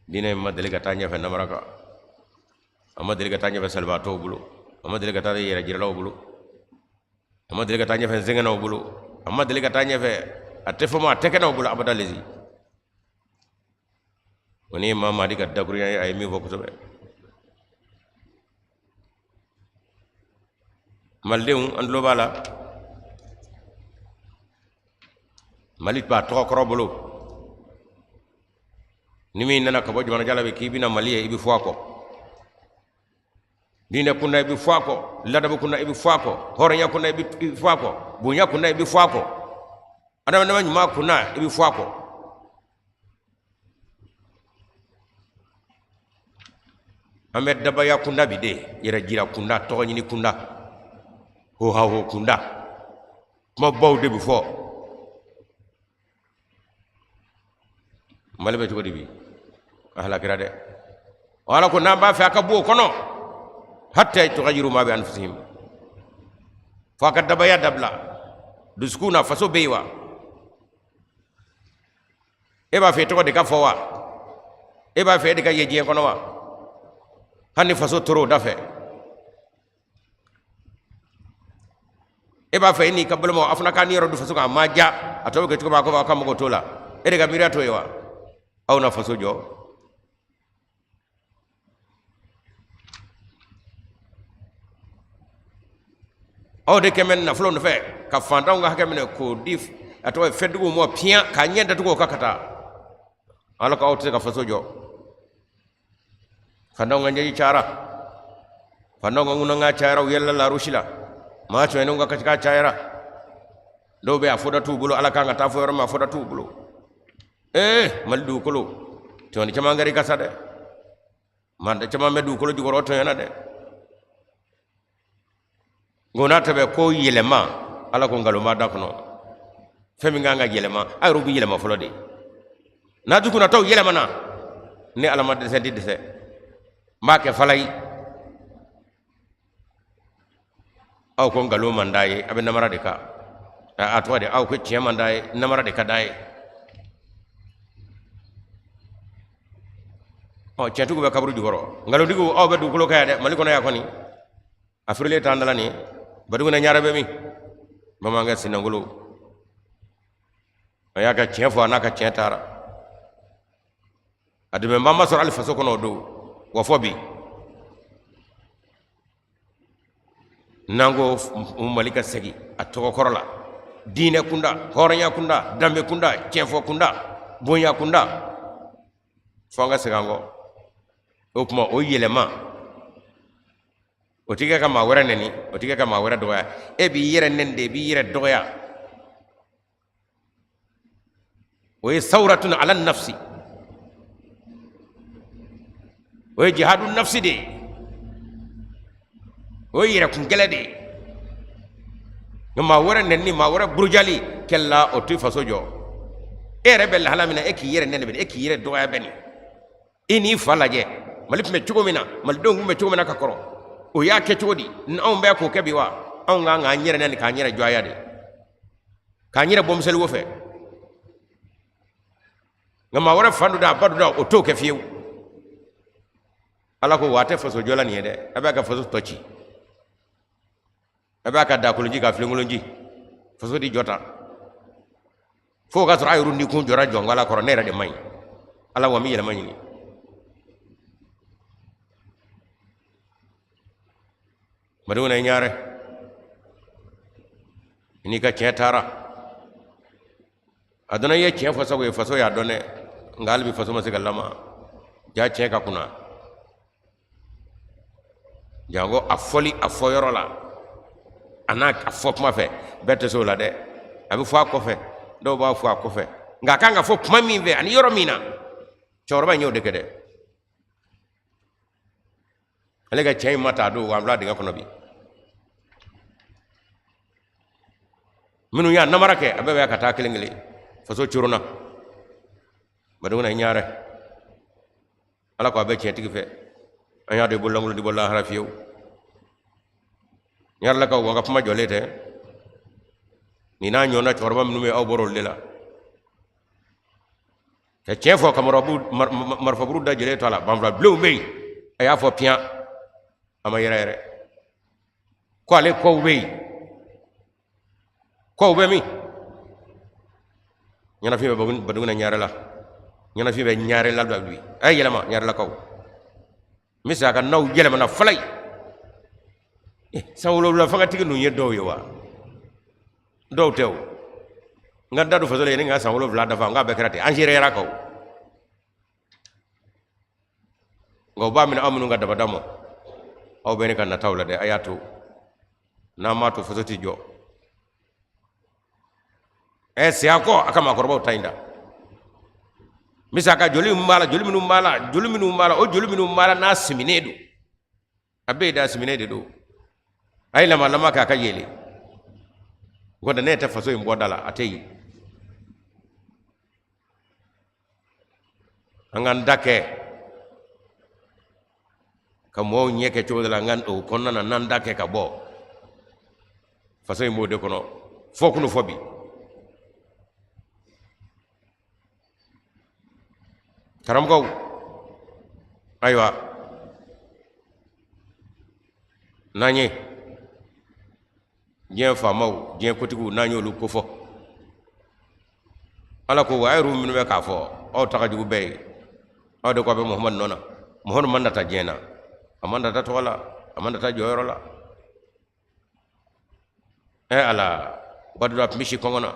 Diinɛ in ma deli ka taa ɲɛfɛ namara kan, a ma deli ka taa ɲɛfɛ salibaatɔw bolo, a ma deli ka taa yɛrɛ jiralaw bolo, a ma deli ka taa ɲɛfɛ nsɛgɛnnaw bolo, a ma deli ka taa ɲɛfɛ, a tɛ fɔ ma, a tɛ kɛnɛw bolo abada lezi. O ni maa Mahadi ka dakurunya ye, a ye min fɔ kosɛbɛ. Malidenw, an tulo b'a la. Mali b'a tɔgɔ kɔrɔ bolo. Ni min nana ka bɔ jamana jan la bi k'i bɛna Mali ye, i bɛ fɔ a kɔ. Diinɛ kunda, i bɛ fɔ a kɔ. Ladabu kunda, i bɛ fɔ a kɔ. Hɔrɔnya kunda, i bɛ fɔ a kɔ. Bonya kunda, i bɛ fɔ a kɔ. Adamadama ɲuman kunda, i bɛ fɔ a kɔ. An bɛ dabaya kunda bi de, yɛrɛ jira kunda, tɔgɔ ɲini kunda, hohaho kunda, kumabaw de bɛ fɔ. Mali bɛ cogo di bi? A halakira dɛ. Ala ko n'an b'a fɛ a ka bɔ o kɔnɔ, hatta tugayiru ma bi anfusihim, fo a ka dabaya dabila dusukun na. Faso bɛ yen wa? E b'a fɛ i tɔgɔ de ka fɔ wa? E b'a fɛ e de ka ye diɲɛ kɔnɔ wa? Hali ni faso tor'o da fɛ, e b'a fɛ e n'i ka balimaw aw fana k'a niyɔrɔ dun faso kan. A ma diya, a tɔ bɛ kɛ cogo min, a ko aw ka mɔgɔ t'o la. E de ka miiriya t'o ye wa? Aw na faso jɔ. Aw de kɛmɛ nafolo nɔfɛ ka fantanw ka hakɛ minɛ k'o di, a tɔgɔ ye fɛntigiw ma piyan, k'a ɲɛ datugu o kan ka taa. Ala ko aw tɛ se ka faso jɔ. Fantanw ka ɲɛji cayara, fantanw ka ŋunankan cayara, u yɛlɛla larusi la, maa tɔɲɔnenw ka kasikan cayara. Dɔw bɛ a fɔda t'u bolo, Ala kan ka taa fɔ yɔrɔ min, a fɔda t'u bolo. Ee, Mali dugukolo tɔɲɔni caman kɛra i ka sa dɛ. Maa caman bɛ dugukolo jukɔrɔ, o tɔɲɔna dɛ. Nka o n'a ta bɛɛ ko yɛlɛma, Ala ko nkalon b'a da kɔnɔ. Fɛn min kan ka yɛlɛma, a yɛrɛw bɛ yɛlɛma fɔlɔ de. N'a dugunnataw yɛlɛmana, ne Ala ma dɛsɛ, n tɛ dɛsɛ, n b'a kɛ falayi. Aw ko nkalon man d'a ye, a bɛ namara de kan. A tɔgɔ de, aw ko tiɲɛ man d'a ye, namara de ka d'a ye. Ɔ, tiɲɛtigiw bɛ kaburu jukɔrɔ, nkalontigiw aw bɛ dugukolo kan yan dɛ. Mali kɔnɔ yan kɔni, a firilen t'an da la nin ye. Baduguna ɲara bɛ min? Bamanankɛ sinangolo, a y'a ka tiɲɛ fɔ, a n'a ka tiɲɛ taara. A dɛmɛbaa ma sɔrɔ hali faso kɔnɔ o don wa fɔ bi. N'an ko Mali ka segin a tɔgɔ kɔrɔ la, diinɛ kunda, hɔrɔnya kunda, danbe kunda, tiɲɛfɔ kunda, bonya kunda, fo an ka segin an kɔ. O tuma o yɛlɛma, O ti kɛ ka maa wɛrɛ nɛni, o ti kɛ ka maa wɛrɛ dɔgɔya. E b'i yɛrɛ nɛni de, i b'i yɛrɛ dɔgɔya. O ye sawuratun ala nafsi, o ye jihadu nafsi de ye, o ye yɛrɛkun kɛlɛ de ye. Nka maa wɛrɛ nɛni, maa wɛrɛ burujali kɛlɛ, o tɛ faso jɔ. E yɛrɛ bɛ lahala min na, e k'i yɛrɛ nɛni bɛ, e k'i yɛrɛ dɔgɔya bɛ nin. E n'i fa lajɛ, Mali tun bɛ cogo min na, malidenw tun bɛ cogo min na ka kɔrɔ, o y'a kɛ cogo di? Anw bɛɛ k'o kɛ bi wa? Anw kan k'an yɛrɛ nɛni, k'an yɛrɛ jɔya de, k'an yɛrɛ bɔ miseli wo fɛ. Nka maa wɛrɛ fa don da, a ba don da, o t'o kɛ fiyewu. Ala ko wa a tɛ faso jɔla nin ye dɛ, a b'a ka faso tɔ ci, a b'a ka dakolonji ka filenkolonji, faso di jɔ ta fo o ka sɔrɔ a yɛrɛ ni kun jɔra jɔnkala kɔrɔ. Ne yɛrɛ de man ɲi ala wa n bɛ yɛlɛma ɲini. Badenw na ɲarɛ n'i ka tiɲɛ taara a dɔnna, i ye tiɲɛ fɔ sago ye, faso y'a dɔn dɛ, nka hali bi faso ma se ka lama ja tiɲɛ ka kunna. Janko a fɔli a fɔyɔrɔ la, a n'a a fɔ kuma fɛ, bɛɛ tɛ se o la dɛ. A bɛ fɔ a kɔfɛ, dɔw b'a fɔ a kɔfɛ, nka a kan ka fɔ kuma min fɛ ani yɔrɔ min na, cɛkɔrɔba in y'o de kɛ dɛ. Ale ka tiɲɛ in ma ta don wa, an bila dingɛ kɔnɔ bi. Minnu y'a namara kɛ, a bɛɛ bɛ ka taa kelen kelen, faso coronna. Badenw na ɲarɛ, ala ko a bɛ tiɲɛtigi fɛ, an y'a dɔn i bololankolon tɛ bɔ lahara fiyewu. Ɲarelakaw, wa ka kuma jɔlen tɛ nin n'a ɲɔgɔnna cɛkɔrɔba minnu bɛ, aw bɔra olu de la ka tiɲɛ fɔ, ka marifaburu da jɛlen to a la. Banfula bilenw bɛ yen, a y'a fɔ piyan, a ma yɛrɛ yɛrɛ ko ale kɔw bɛ yen. Kɔw bɛ min? Ɲɛnafin bɛ Baduguna ɲarɛ la, ɲɛnafin bɛ ɲarɛ la bi. A ye yɛlɛma ɲarɛlakaw, n bɛ se a ka n'aw yɛlɛmana fɔlɔ ye. San 7 fangatigi ninnu ye dɔw ye wa? Dɔw tɛ o. N ka da don faso la yanni n ka san 7 dafa, n k'a bɛɛ kɛra ten, an seereyara kan o. Nka u b'a minɛ aw minnu ka dabada ma, aw bɛ ne ka nataw la dɛ. A y'a to, n'an m'a to, faso tɛ jɔ. Ɛ siya kɔ, a ka maakɔrɔbaw ta in da misa ka joli min b'a la, joli minnu b'a la, joli minnu b'a la, o joli minnu b'a la, n'a siminen don, a bɛɛ da siminen de don. A ye lama lama kɛ a ka yɛlɛ o kɔni, ne tɛ faso in bɔ da la, a tɛ yen. An k'an da kɛ ka mɔgɔw ɲɛ kɛ cogo dɔ la, an ka o kɔnɔna na, n'an da kɛ ka bɔ faso in b'o de kɔnɔ fɔ kunu fɔ bi. Karamɔgɔw, ayiwa, n'an ye diɲɛ faamaw, diɲɛ kotigiw, n'an y'olu kofɔ, ala ko wa a yɛrɛ minnu bɛ k'a fɔ aw ta ka jugu bɛɛ ye, aw de ko a bɛ Muhamadu nɔ na. Muhamadu ma nata diɲɛ na, a ma nata tɔgɔ la, a ma nata jɔyɔrɔ la. Ɛ ala, waati dɔ a tun bɛ si kɔngɔ na,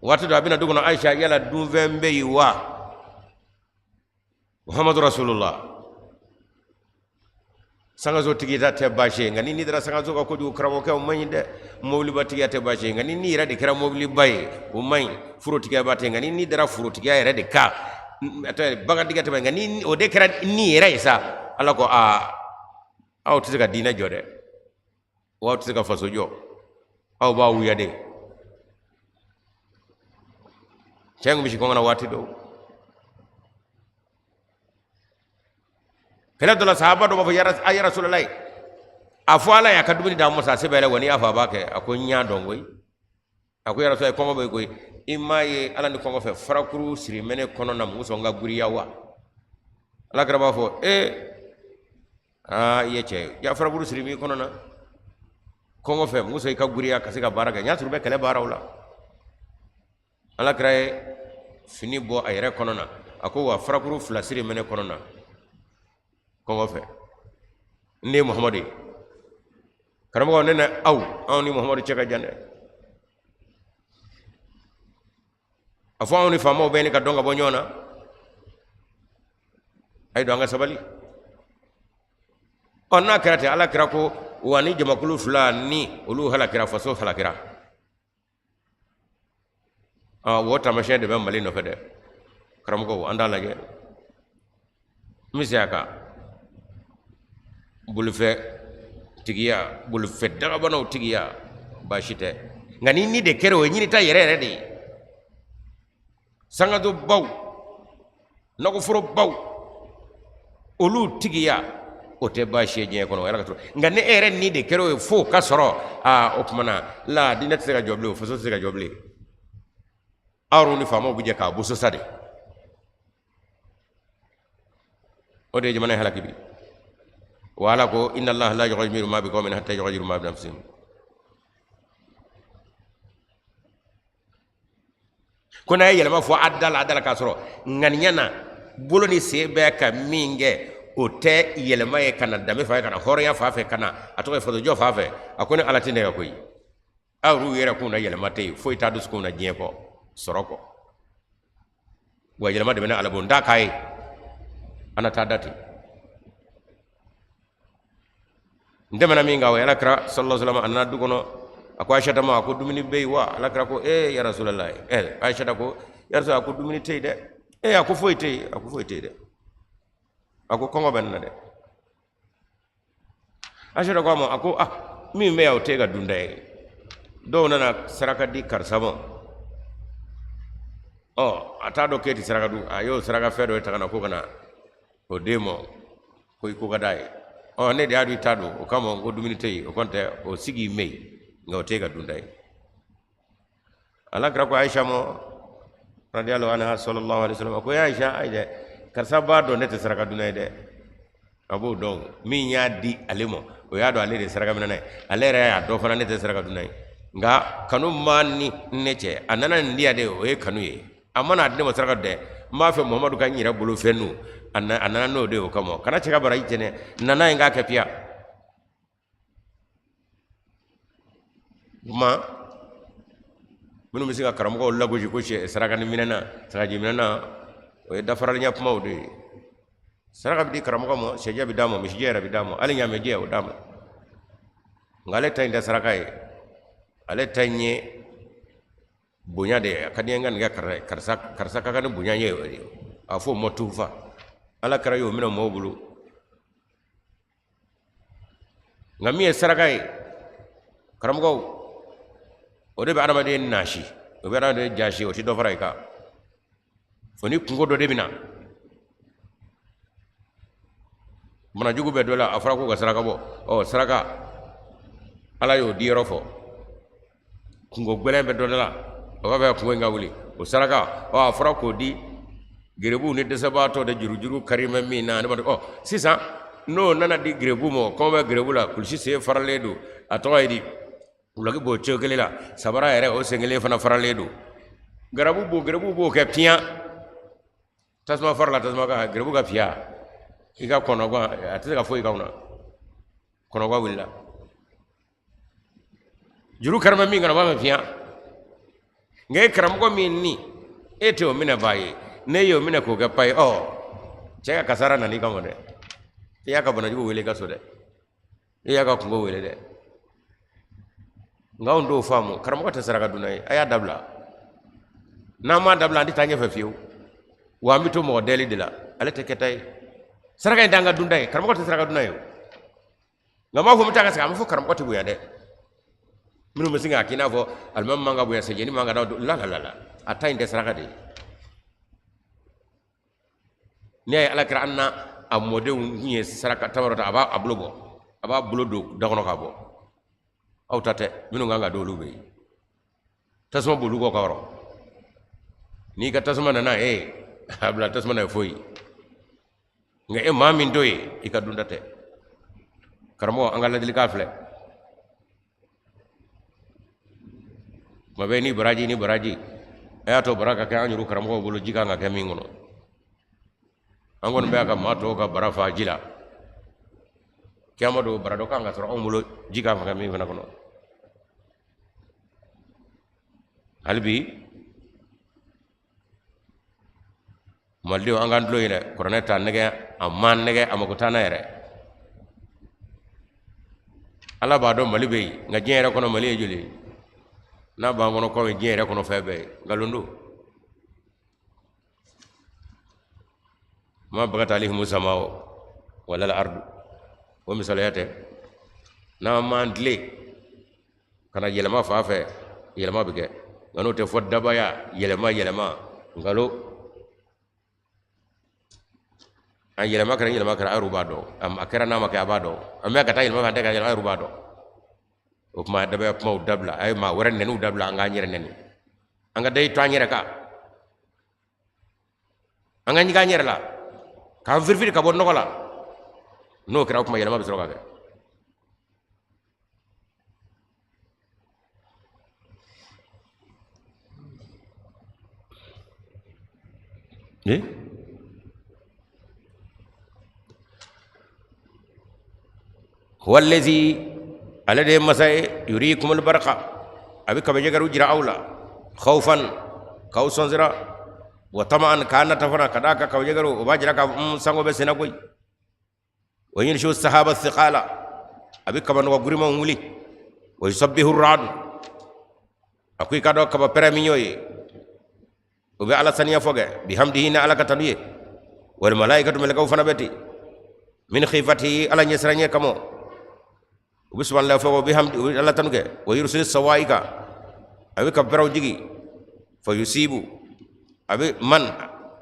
waati dɔ a bɛ na du kɔnɔ, Ayisa, yala dunfɛn bɛ yen wa? Muhammadu Rasulullah, sangaso tigiya tɛ baasi ye, nka ni n'i dara sangaso kan kojugu, karamɔgɔkɛ, o man ɲi dɛ. Mobiliba tigiya tɛ baasi ye, nka ni n'i yɛrɛ de kɛra mobiliba ye, o man ɲi. Forotigiya ba tɛ, nka ni n'i dara forotigiya yɛrɛ de kan, bagantigiya tɛ, nka ni o de kɛra ni yɛrɛ ye sa, ala ko aa, aw tɛ se ka diinɛ jɔ dɛ, wa aw tɛ se ka faso jɔ, aw b'a wuya de. Cɛ kun bɛ si kɔngɔ na waati dɔw. Kɛlɛ dɔ la, sahaba dɔ b'a fɔ a ya Rasulalayi, a fɔ ala ye a ka dumuni d'an ma sa, a se bɛ yɛrɛ wa, n'i y'a fɔ a b'a kɛ. A ko n y'a dɔn koyi. A ko ya Rasulalayi, kɔngɔ bɛ koyi, i m'a ye ala ni kɔngɔ fɛ farakuru siri mɛ ne kɔnɔ na, mun sɔn n ka giriya wa? Ala kira b'a fɔ ee, aa, i ye cɛ ye, ya farakuru siri b'i kɔnɔ na kɔngɔ fɛ, mun sɔn i ka giriya ka se ka baara kɛ. N y'a sɔrɔ u bɛ kɛlɛ baaraw la. Ala kira ye fini bɔ a yɛrɛ kɔnɔ na, a ko wa farakuru 2 siri bɛ ne kɔnɔ na kɔngɔ fɛ, n de ye Muhamadu ye. Karamɔgɔ, ne na aw, anw ni Muhamadu cɛ ka jan dɛ. A fɔ anw ni faamaw bɛ ni ka dɔn ka bɔ ɲɔgɔn na. A ye don an ka sabali. Ɔ, n'a kɛra ten, Ala kira ko wa ni jamakulu fila ni olu halakira, faso halakira. Ɔ, o taamasiyɛn de bɛ Mali nɔfɛ dɛ. Karamɔgɔw, an t'a lajɛ. N bɛ se a kan bolifɛn tigiya, bolifɛn dagabanaw tigiya, baasi tɛ, nka ni ni de kɛra, o ye ɲinita yɛrɛ yɛrɛ de ye. Sangasobaw, nakɔforobaw, olu tigiya, o tɛ baasi ye diɲɛ kɔnɔ, o yɛrɛ ka sɔrɔ. Nka ni e yɛrɛ ni de kɛra o ye f'o ka sɔrɔ, aa, o tuma na la diinɛ tɛ se ka jɔ bilen, o faso tɛ se ka jɔ bilen. Aw ni faamaw bɛ jɛ k'a boso sa de. O de ye jamana in halaki bi. Wa Ala ko inna Allaha la yughayyiru ma bi qawmin hatta yughayyiru ma bi anfusihim. Ko n'a ye yɛlɛma fɔ a da la, a da la k'a sɔrɔ ŋaniya na, bolo ni sen bɛ ka min kɛ, o tɛ yɛlɛma ye ka na danbe fan fɛ, ka na hɔrɔnya fan fɛ, ka na a tɔgɔ ye fasojɔ fan fɛ. A ko ne Ala tɛ ne ka koyi. Aw yɛrɛ kun na yɛlɛma tɛ yen, foyi t'a dusukun na diɲɛ kɔ, sɔrɔ kɔ. Wa yɛlɛma de bɛ ne Ala bolo, n t'a k'a ye, an na taa da ten. N tɛmɛna min kan, o ye Ala kira sallallahu alaihi wasallam, a nana du kɔnɔ, a ko Ayisata ma, a ko dumuni bɛ yen wa? Ala kira ko ee ya Rasulallah. Ɛ, Ayisata ko ya Rasulallah, a ko dumuni tɛ yen dɛ. Ee, a ko foyi tɛ yen, a ko foyi tɛ yen dɛ. A ko kɔngɔ bɛ n na dɛ. Ayisata ko a ma, a ko ah, min bɛ yan, o tɛ e ka dunta ye. Dɔw nana saraka di karisa ma, ɔ, a t'a dɔn k'e tɛ saraka dun, a y'o saraka fɛn dɔ ta ka na ko ka na o d'e ma, ko i ko ka d'a ye. Ɔ, ne de y'a dɔn i t'a dun, o kama n ko dumuni tɛ yen, o kɔni tɛ, o sigi bɛ yen, nka o tɛ e ka dunta ye. Ala kira ko Ayisa ma radiyallahu anha sallallahu alaihi wasallam, ko ya Ayisa, ayi dɛ, karisa b'a dɔn ne tɛ saraka dunna ye dɛ. A b'o dɔn, min y'a di ale ma, o y'a dɔn ale de ye saraka minɛna ye, ale yɛrɛ y'a dɔn fana ne tɛ saraka dunna ye, nka kanu ma ni ne cɛ, a nana nin di yan de, o ye kanu ye. A mana a di ne ma saraka dɛ, n b'a fɛ Muhamadu ka n yɛrɛ bolo fɛn dun, a nana n'o de ye, o kama kana cɛ ka baraji cɛn, nana ye n k'a kɛ piya. Kuma minnu bɛ se ka karamɔgɔw lagosi ko sɛ saraka ni minɛna, sagaji minɛna, o ye dafaralinya kumaw de ye. Saraka bɛ di karamɔgɔ ma, sɛjɛ bɛ d'a ma, misijɛ yɛrɛ bɛ d'a ma, hali ɲaamɛjɛ o d'a ma, nka ale ta in tɛ saraka ye, ale ta in ye bonya de ye. A ka di n ka nin kɛ karisa, karisa ka kan ni bonya ye, a fɔ o ma tufa. Ala kira y'o minɛ mɔgɔw bolo. Nka min ye saraka ye, karamɔgɔw, o de bɛ adamaden nasi, o bɛ adamaden jasi, o tɛ dɔ fara i kan. O ni kunko dɔ de bɛ na, bana jugu bɛ dɔ la, a fɔra k'u ka saraka bɔ. Ɔ, saraka, Ala y'o di yɔrɔ fɔ. Kunko gɛlɛn bɛ dɔ la, o b'a fɛ ka kunko in ka wuli, o saraka, ɔ, a fɔra k'o di gerebuw ni dɛsɛbaatɔ de, jurujuru kari bɛ min na. Ne b'a dɔn. Ɔ, sisan n'o nana di gerebu ma, kɔngɔ bɛ gerebu la, kulusi sen faralen don, a tɔgɔ ye di, dulɔki b'o cogo kelen la, sabara yɛrɛ o sen kelen fana faralen don, gerebu b'o kɛ piyan, tasuma farala tasuma kan, gerebu ka piya i ka kɔnɔgan, a tɛ se ka foyi k'anw na. Kɔnɔgan wulila, juru karima min kana, o b'a mɛn fiyan. Nka e karamɔgɔ min ni e tɛ o minɛ ba ye, ne y'o minɛ k'o kɛ pa ye, ɔ, cɛ ka kasara nana i kama dɛ. I y'a ka banajugu wele i ka so dɛ, i y'a ka kunko wele dɛ. Nka anw t'o faamu. Karamɔgɔ tɛ saraka dunna ye, a y'a dabila. N'an m'a dabila, an tɛ taa ɲɛfɛ fiyewu, wa an bɛ to mɔgɔ dɛli de la. Ale tɛ kɛta ye, saraka in t'an ka dunta ye, karamɔgɔ tɛ saraka dunna ye o. Nka n b'a fɔ, n bɛ taa ka segin, a bɛ fɔ karamɔgɔ tɛ bonya dɛ. Minnu bɛ sin k'a k'i n'a fɔ alimami man ka bonya, sɛjɛni man ka da la la la la, a ta in tɛ saraka de ye. N'i y'a ye Ala kira an na a mɔdenw tun ye saraka tamaro ta, a b'a bolo bɔ, a b'a bolo don da kɔnɔ k'a bɔ. Aw ta tɛ, minnu kan ka don olu bɛ yen, tasuma b'olu kɔ ka yɔrɔ. N'i ka tasuma nana, e a bila tasuma na ye foyi. Nka e maa min t'o ye, i ka dunta tɛ. Karamɔgɔ, an ka ladilikan filɛ tuma bɛɛ ni baraji ni baraji. A y'a to bara ka kɛ an yɛrɛ karamɔgɔw bolo, ji kan ka kɛ min kɔnɔ. An kɔni bɛ ka maa tɔw ka bara fa ji la. Kiyama don, bara dɔ kan ka sɔrɔ anw bolo, ji kan ka kɛ min fana kɔnɔ. Hali bi Malidenw, an k'an tulon yɛrɛ, kuranɛ t'an nɛgɛ, a m'an nɛgɛ, a mako t'an na yɛrɛ. Ala b'a dɔn Mali bɛ yen, nka diɲɛ yɛrɛ kɔnɔ Mali ye joli ye? N'a b'an kɔnɔ komi diɲɛ yɛrɛ kɔnɔ fɛn bɛɛ ye, nkalon don. Ma bagat alayhimu sama'u wala al-ardu, o misaliya tɛ. N'an m'an tilen ka na yɛlɛma fan fɛ, yɛlɛma bɛ kɛ, nka n'o tɛ fɔ dabaya yɛlɛma yɛlɛma nkalon. An yɛlɛma kɛra, yɛlɛma kɛra, a yɛrɛ b'a dɔn. A kɛra n'a ma kɛ, a b'a dɔn. An bɛ ka taa yɛlɛma fɛ, an tɛ ka yɛlɛma, a yɛrɛ b'a dɔn. O tuma dabaya kumaw dabila, a ye maa wɛrɛ nɛniw dabila, an k'an yɛrɛ nɛni, an ka dayi to an yɛrɛ kan, an ka ɲigin an yɛrɛ la, k'an firifiri ka bɔ nɔgɔ la. N'o kɛra, o tuma yɛlɛma bɛ sɔrɔ ka kɛ. Eh? Huwa allazi, ale de ye masa ye, yurikumul barqa, a bɛ kabajɛgɛriw jira aw la, khawfan, k'aw sɔnsira, wa tama'an, k'a nata fana, ka d'a kan kabajɛgɛriw o b'a jira k'a fɔ sango bɛ senna koyi. Wa yunshi'u sahaba thiqala, a bɛ kabanɔgɔ girimanw wuli. Wa yusabbihu ra'du, a ko i k'a dɔn kaba pɛrɛn min y'o ye, o bɛ Ala saniya fɔ kɛ, bihamdihi, ni Ala ka tanu ye. Wal malaikatu, mɛlɛkɛw fana bɛ ten, min khifatihi, Ala ɲɛsiranɲɛ kama, u bɛ subhanallah fɔ, u bɛ hamdi, u bɛ Ala tanu kɛ. Wa yursilu sawaika, a bɛ kaba pɛrɛnw jigi, fa yusibu, a bɛ man,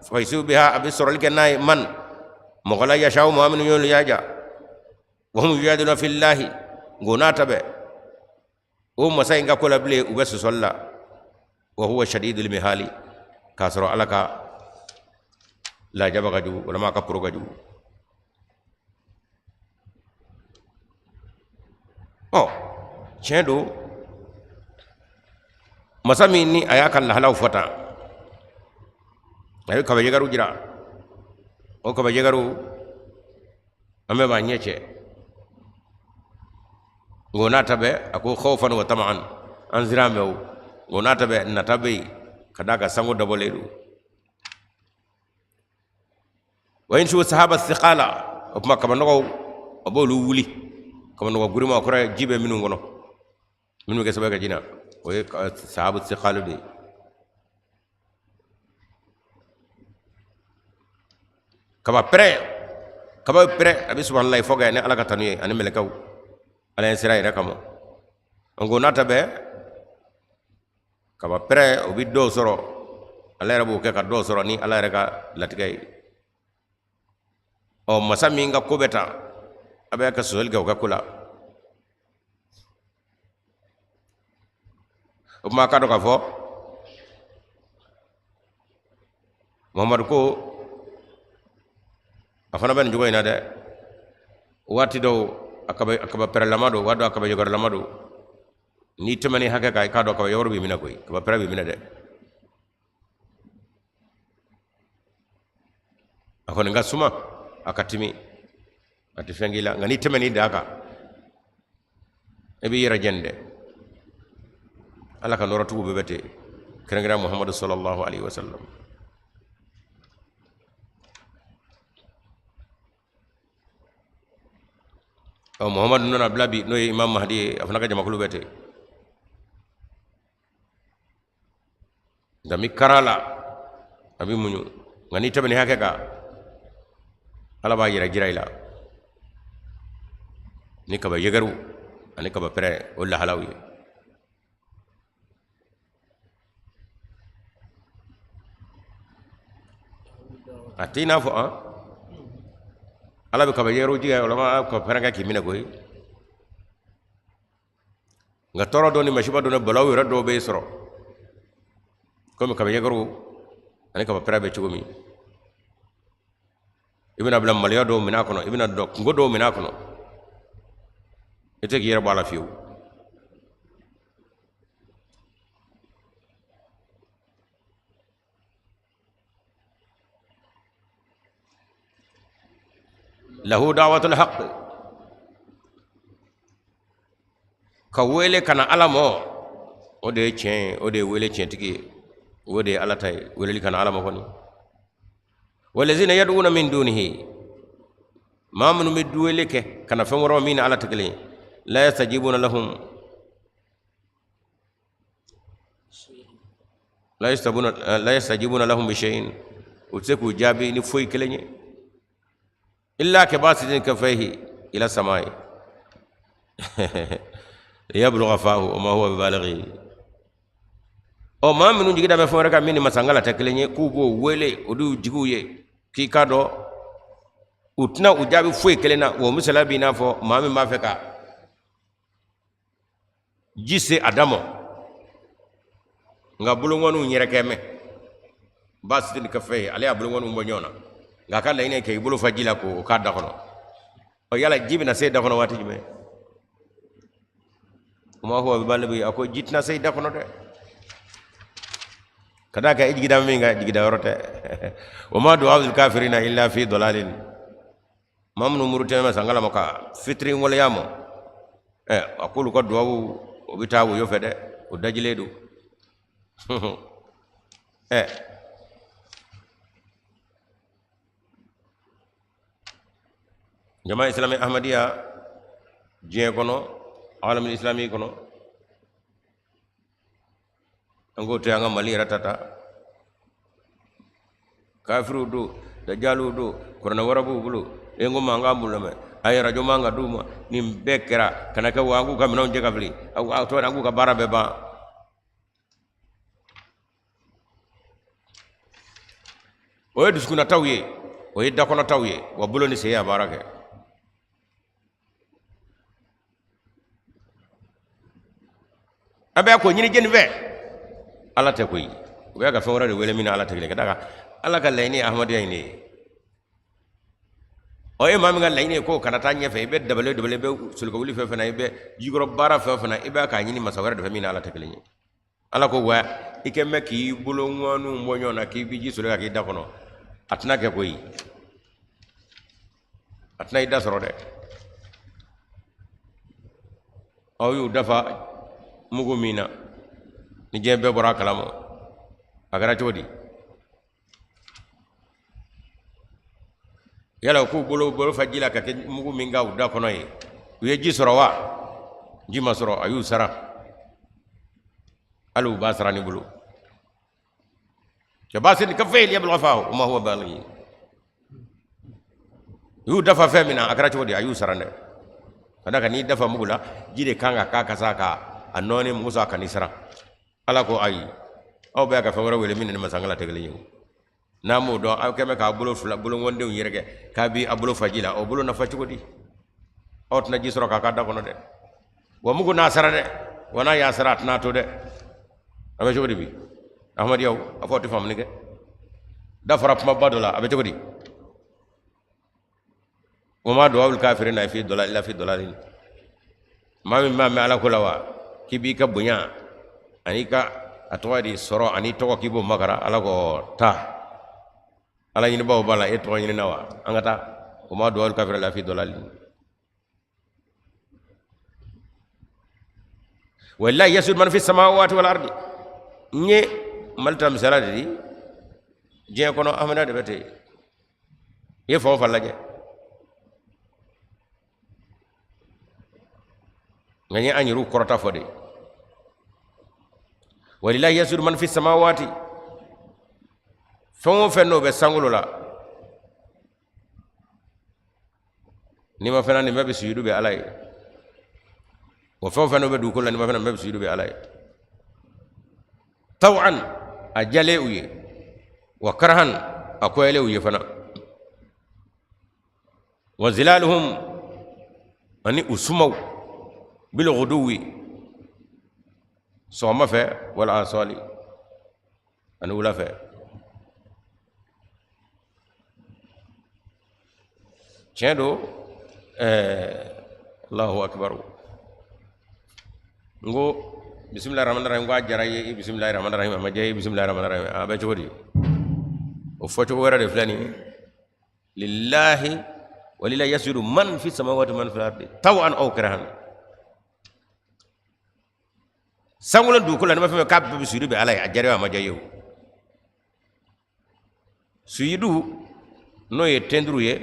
fa yusibu biha, a bɛ sɔrɔli kɛ n'a ye, man, mɔgɔ la, yashau, maa minnu y'olu y'a ja. Wa hum yujadiluna fillahi, nko n'a ta bɛɛ o masa in ka ko la bilen, u bɛ sɔsɔli la. Wa huwa shadidul mihali, k'a sɔrɔ Ala ka lajaba ka jugu, walima a ka koro ka jugu. Ɔ tiɲɛ don, masa min ni a y'a ka lahalaw fɔ tan, a ye kabajɛgɛriw jira, o kabajɛgɛriw an bɛɛ b'a ɲɛ cɛ. Nka n'a ta bɛɛ, a ko khawfan wa tama'an, an siran bɛ o, nka n'a ta bɛɛ nata bɛ yen, ka d'a kan sango dabɔlen don. Wa yunshi'u sahaba thiqala, o tuma kabanɔgɔw a b'olu wuli, kabanɔgɔ giriman, o kɔrɔ ye ji bɛ minnu kɔnɔ, minnu bɛ kɛ sababu ye ka ji na, o ye sahabu thiqalu de ye. Kaba pɛrɛn, kaba bɛ pɛrɛn, a bɛ subahanallahi fɔ kɛ ni Ala ka tanu ye ani mɛlɛkɛw, Ala ye siran yɛrɛ kama. Nka n'a ta bɛɛ kaba pɛrɛn, o bɛ dɔw sɔrɔ, Ala yɛrɛ b'o kɛ ka dɔw sɔrɔ ni Ala yɛrɛ ka latigɛ ye. Ɔ masa min ka ko bɛ tan, a bɛ ka sɔsɔli kɛ o ka ko la. O tuma k'a dɔn k'a fɔ Muhamadu ko a fana bɛ nin cogo in na dɛ. Waati dɔw a kaba pɛrɛlama don, waati dɔw a kaba yɔgɔrɛlama don. N'i tɛmɛn'i hakɛ kan, i k'a dɔn kaba yɔgɔrɛ b'i minɛ koyi, kaba pɛrɛ b'i minɛ dɛ. A kɔni ka suma, a ka timi, a tɛ fɛn k'i la, nka n'i tɛmɛn'i dan kan, e b'i yɛrɛ jɛni dɛ. Ala ka nɔɔrɔtigiw bɛɛ bɛ ten, kɛrɛnkɛrɛn Muhamadu sallallahu alaihi wasallam. Ɔ Muhamadu nana bila bi, n'o ye Imam Mahdi ye, a fana ka jamakulu bɛ ten. Nka mi kara la, a bɛ muɲu, nka n'i tɛmɛn'i hakɛ kan, Ala b'a yɛrɛ jira i la ni kaba yɛgɛriw ani kaba pɛrɛ o lahalaw ye. A t'i n'a fɔ an Ala bɛ kaba yɛgɛriw jigin, walima kaba pɛrɛn kɛ k'i minɛ koyi. Nka tɔɔrɔ dɔ ni masiba dɔ ni balaw yɛrɛ dɔw bɛ sɔrɔ, komi kaba yɛgɛriw ani kaba pɛrɛn bɛ cogo min. I bɛna bila maloya dɔw minɛ a kɔnɔ, i bɛna dɔn kunko dɔw minɛ a kɔnɔ, i tɛ k'i yɛrɛ bɔ a la fiyewu. Lahu da'watul haqq, ka wele ka na Ala ma, o de ye tiɲɛ ye, o de ye wele tiɲɛtigi ye, o de ye Ala ta ye, weleli ka na Ala ma kɔni. Walazina yad'una min dunihi, maa minnu bɛ duwele kɛ ka na fɛn wɛrɛ min ni Ala tɛ kelen ye, la yastajibuna lahum, la yastajibuna lahum bi shay'in, u tɛ se k'u jaabi ni foyi kelen ye, illa kabasiti kaffayhi ila samai liyabluga fahu wa ma huwa bibalighi. Ɔ, maa minnu jigi da bɛ fɛn wɛrɛ kan min ni masankala tɛ kelen ye, k'u b'o wele, o d'u jigiw ye, k'i k'a dɔn u tɛna u jaabi foyi kelen na. O misaliya b'i n'a fɔ maa min b'a fɛ ka ji se a da mɔ, nka bolonkɔniw yɛrɛkɛ mɛ basiti kaffayhi, ale y'a bolonkɔniw bɔ ɲɔgɔn na, nka a ka laɲini ye k'i bolo fa ji la k'o k'a da kɔnɔ. Ɔ, yala ji bɛna se i da kɔnɔ waati jumɛn? Wa ma huwa bibalighi, a ko ji tɛna se i da kɔnɔ dɛ, ka d'a kan i jigi da min kan, jigida yɔrɔ tɛ. Wa ma du'aul kafirina illa fi dalalin. Maa minnu murutɛmɛ masankala ma ka fitiri waleya ma, ɛ, a k'olu ka duwawu o bɛ taa woyo fɛ dɛ, o dajilen don. Ɛ, jama islami ahmadiyya diɲɛ kɔnɔ, alamul islami kɔnɔ, an k'o to an ka Mali yɛrɛ ta ta, kafiriw don, dajaliw don, kuranɛ wɛrɛ b'u bolo, e ko mankan b'u lamɛn, a ye arajo man ka d'u ma, nin bɛɛ kɛra ka na kɛ wa an k'u ka minɛnw cɛ ka fili, a tɔgɔ an k'u ka baara bɛɛ ban. O ye dusukunnataw ye, o ye dakɔnɔtaw ye, wa bolo ni sen y'a baara kɛ. An bɛ k'o ɲini jɛni fɛ, Ala tɛ koyi, u bɛ ka fɛn wɛrɛ de wele min ni Ala tɛ kelen. Ka d'a kan Ala ka laɲini ye ahmadenya in de ye. Ɔ, e maa min ka laɲini ye k'o kana taa ɲɛfɛ, i bɛ dabali dabali, i bɛ solikawuli fɛn fɛn na, i bɛ jikɔrɔ baara fɛn fɛn na, i bɛ k'a ɲini masa wɛrɛ de fɛ min ni Ala tɛ kelen ye. Ala ko wa i kɛ mɛn k'i bolo ŋɔniw bɔ ɲɔgɔn na k'i bɛ ji soli ka k'i da kɔnɔ, a tɛna kɛ koyi, a tɛna i da sɔrɔ dɛ. Aw y'u dafa mugu min na, ni diɲɛ bɛɛ bɔra a kalama, a kɛra cogo di? Yala u k'u bolo bolo fa ji la ka kɛ mugu min ka u da kɔnɔ ye, u ye ji sɔrɔ wa? Ji ma sɔrɔ, a y'u sara, hali u b'a sara ni bolo. Kabasiti kaffayhi liyabluga fahu wa ma huwa bibalighi. U y'u dafa fɛn min na, a kɛra cogo di? A y'u sara dɛ. Ka d'a kan n'i dafa mugu la, ji de kan ka k'a kasa ka a nɔɔni mugu sɔrɔ a kan'i sara. Ala ko ayi, aw bɛ ka fɛn wɛrɛ wele min ni masankala tɛ kelen ye. N'a m'o dɔn, aw kɛn bɛ k'a bolo fila bolonkɔnidenw yɛrɛkɛ k'a bi a bolo fa ji la, o bolo nafa cogo di? Aw tɛna ji sɔrɔ k'a k'a da kɔnɔ dɛ. Wa mugu n'a sara dɛ, wa n'a y'a sara a tɛna to dɛ. A bɛ cogo di bi ahmadiyaw? A fɔ aw tɛ faamuni kɛ, da fara kumaba dɔ la, a bɛ cogo di? Wa ma du'aul kafirina fi dalal illa fi dalalin. Maa min b'a mɛn Ala ko la wa k'i b'i ka bonya ani ka a tɔgɔ de sɔrɔ ani tɔgɔ k'i b'o makara, Ala ko taa Ala ɲinibaaw b'a la, e tɔgɔ ɲinina wa? An ka taa. Wa ma du'aul kafirina illa fi dalalin. Walillahi yasjudu man fi samawati wal ardi. N ye Mali ta misaliya de di, diɲɛ kɔnɔ ahmadiyya de bɛ ten. I ye fan o fan lajɛ, nka n ye an yɛrɛw kɔrɔta fɔ de. Walillahi yasjudu man fi samawati, fɛn o fɛn n'o bɛ sankolo la, n'i ma fɛn na, nin bɛɛ bɛ sujudu bɛ Ala ye. Wa fɛn o fɛn n'o bɛ dugukolo la, n'i ma fɛn na, nin bɛɛ bɛ sujudu bɛ Ala ye. Tawan, a jalen u ye, wa karahan, a koyalen u ye fana. Wa zilaluhum, ani u sumaw, bil ghuduwi, sɔgɔma fɛ, wal asali, ani wula fɛ. Tiɲɛ don, Allahu akbar. N ko bisimilahi rahmani rahim, n ko a diyara i ye, i bisimilahi rahmani rahim, a ma diya i ye, bisimilahi rahmani rahim, a bɛ cogo di? O fɔcogo wɛrɛ de filɛ nin ye. Lillahi walillahi yasjudu man fi samawati man fil ardi tawan aw karahan. Sankolo dugukolo la, n'i ma fɛn fɛn k'a bɛɛ bɛ sujudu bɛ Ala ye, a diyara i ye o, a ma diya i ye o, sujudu N'o ye tenduru ye,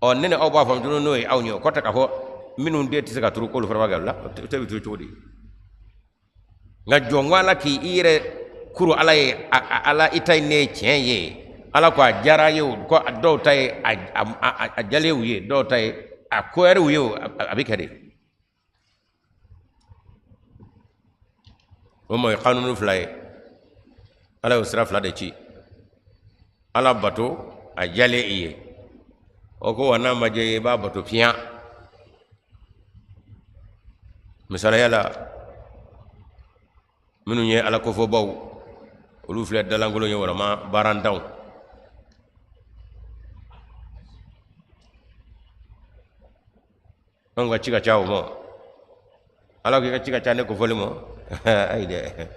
ɔ ne ni aw b'a faamu joona n'o ye aw ye, o kɔrɔ tɛ k'a fɔ minnu den tɛ se ka turu k'olu fana b'a kɛ la, o tɛ bɛ turu cogo di? Nka jɔn ko ala k'i yɛrɛ kuru ala ye, ala i ta ye ne ye tiɲɛ ye, ala ko a diyara ye o, ko dɔw ta ye a diyalen u ye, dɔw ta ye a koyara u ye o, a bɛ kɛ de. O ma ye kanunu fila ye, ala y'o sira fila de ci. Ala bato a diyalen i ye, o ko wa n'a ma diya i ye, i b'a bato fiyan. Misalaya la, minnu ye ala kofɔbaw, olu filɛ dalankolon ye walama baarantanw. Anw ka ci ka ca o ma, ala ko i ka ci ka ca ne kofɔli ma. Ayi dɛ,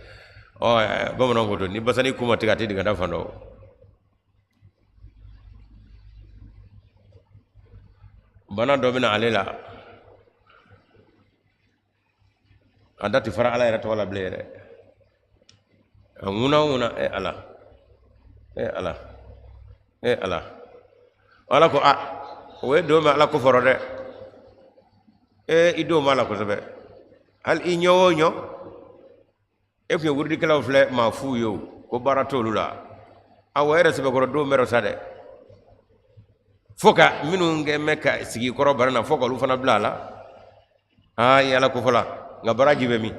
ɔ bamananw ko to ni basani kun ma tigɛ, a tɛ dingɛ da fan dɔn. Bana dɔ bɛ na ale la, a da tɛ fara ala yɛrɛ tɔgɔ la bilen yɛrɛ. A ŋuna o ŋuna, e ala, e ala, e ala. Ala ko a o ye don bɛ ala ko fɔrɔ dɛ, e i don b'a la kosɛbɛ. Hali i ɲɔ o ɲɔ, e tun ye wurudikɛlaw filɛ maa fu ye o, ko baara t'olu la. Awɔ, e yɛrɛ sɛbɛkɔrɔ don bɛ sa dɛ, fo ka minnu kɛ mɛ ka sigi kɔrɔ bana na, fo k'olu fana bila a la. Aa, i ala ko fɔla, nka baraji bɛ min?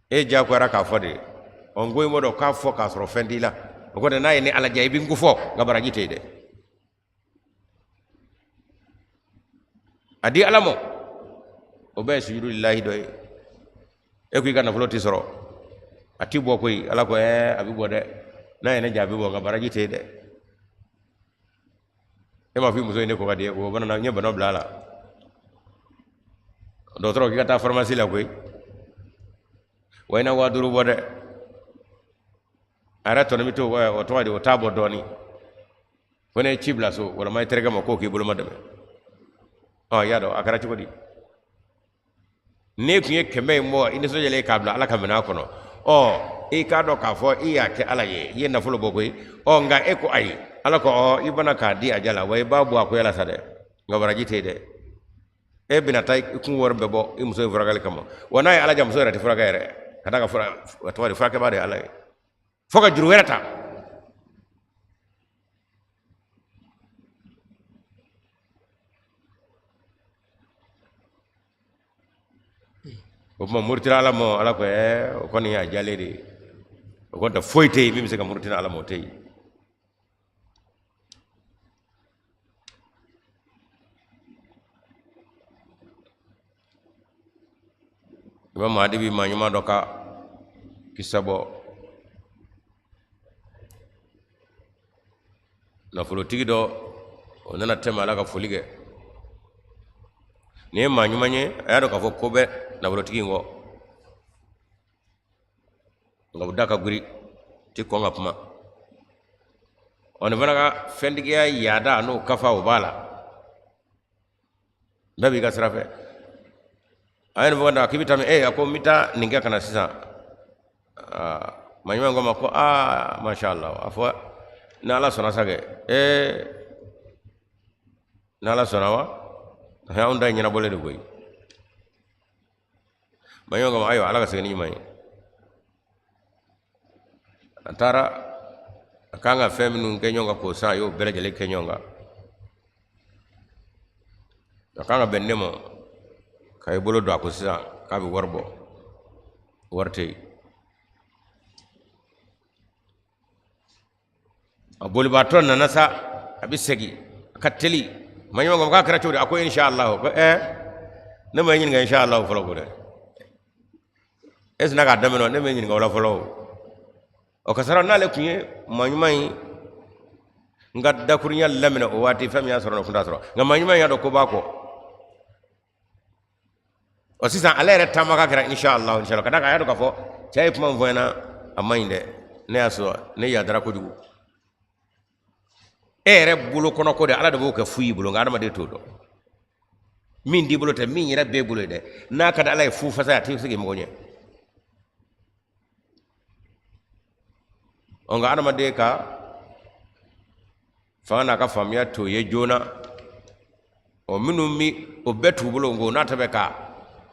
E diyagoyara k'a fɔ de. Ɔ n ko i m'a dɔn k'a fɔ k'a sɔrɔ fɛn t'i la, o kɔrɔ n'a ye ni ala diya i bɛ n ko fɔ, nka baraji tɛ yen dɛ. A di ala ma, o bɛɛ ye sujudu lilahi dɔ ye. E ko i ka nafolo tɛ sɔrɔ, a ti bɔ koyi. Ala ko ɛɛ, a bɛ bɔ dɛ, n'a ye ne diya a bɛ bɔ, nka baraji tɛ yen dɛ. E m'a fɔ i muso ye ne ko ka di ye, o bana na n ye bana bila a la. Dɔgɔtɔrɔ k'i ka taa faramasi la koyi, wa i na 5000 bɔ dɛ. A yɛrɛ tɔnɔ bɛ to o tɔgɔ de, o t'a bɔ dɔɔnin. Fo ne ye ci bila so, walima i terikɛ ma k'o k'i boloma dɛmɛ. Ɔ i y'a dɔn a kɛra cogo di? N'e tun ye 100 in bɔ i nisɔndiyalen k'a bila ala ka minɛn kɔnɔ, ɔ i k'a dɔn k'a fɔ i y'a kɛ ala ye, i ye nafolo bɔ koyi. Ɔ nka e ko ayi, ala ko ɔ i bana k'a di a ja la, wa i b'a bɔ a koya la sa dɛ, nka baraji tɛ yen dɛ. E bɛna taa i kun wari bɛɛ bɔ i muso ye furakɛli kama, wa n'a ye ala ja, muso yɛrɛ tɛ furakɛ yɛrɛ, ka d'a ka fura tɔgɔ de furakɛbaa de ye ala ye, fo ka juru wɛrɛ ta. O tuma murutira ala ma, ala ko ɛɛ, o kɔni y'a jalen de ye, o kɔni tɛ foyi tɛ yen min bɛ se ka murutira ala ma, o tɛ yen. I bɛ maa de bi maa ɲuman dɔ ka kisa bɔ, nafolotigi dɔ o nana tɛmɛ a la ka foli kɛ. Nin ye maa ɲuman ye, a y'a dɔn k'a fɔ ko bɛ nafolotigi in kɔ, nka u da ka girin, ti kɔn ka kuma. Ɔ nin fana ka fɛntigiya yaada n'o kafa o b'a la, bɛɛ b'i ka sira fɛ. A ye nin fɔ ka na k'i bɛ taa min? Ee, a ko n bɛ taa nin kɛ ka na sisan. Maa ɲuman ko a ma ko aa, masha Allah, a fɔ ni ala sɔnna sa kɛ. Ee, ni ala sɔnna wa, anw ta ye ɲɛnabɔlen de koyi. Maa ɲuman ko a ma ayiwa, ala ka segin ni ɲuman ye. A taara, a kan ka fɛn minnu kɛ ɲɔgɔn kan k'o san, a y'o bɛɛ lajɛlen kɛ ɲɔgɔn kan. A kan ka bɛn ne ma ka i bolo don a ko sisan k'a bɛ wari bɔ, wari tɛ yen. A bolibaatɔ nana sa, a bɛ segin, a ka teli. Maa ɲuman ko k'a kɛra cogo di? A ko inshallah. Ko ɛɛ, ne ma e ɲininka inshallah fɔlɔ ko dɛ, e sinna k'a daminɛ, ne ma e ɲininka o la fɔlɔ o. Ɔ ka sɔrɔ n'ale tun ye maa ɲuman ye n ka dakurunya laminɛ o waati, fɛn min y'a sɔrɔ o tun t'a sɔrɔ, nka maa ɲuman y'a dɔn ko b'a kɔ. Ɔ sisan ale yɛrɛ taama ka kɛra inshallah inshallah, ka d'a kan a y'a dɔn k'a fɔ cɛ ye kuma min fɔ n ɲɛna a man ɲi dɛ, ne y'a sɔrɔ ne yadara kojugu. E yɛrɛ bolo kɔnɔ ko de ala de b'o kɛ fu y'i bolo, nka adamaden t'o dɔn. Min t'i bolo tɛ min yɛrɛ b'e bolo ye dɛ, n'a ka di ala ye fu fasa ye, a tɛ se k'i mago ɲɛ. Ɔ, nka adamaden ka fanga n'a ka faamuya t'o ye joona. Ɔ, minnu bi o bɛɛ t'u bolo, nko n'a ta bɛ ka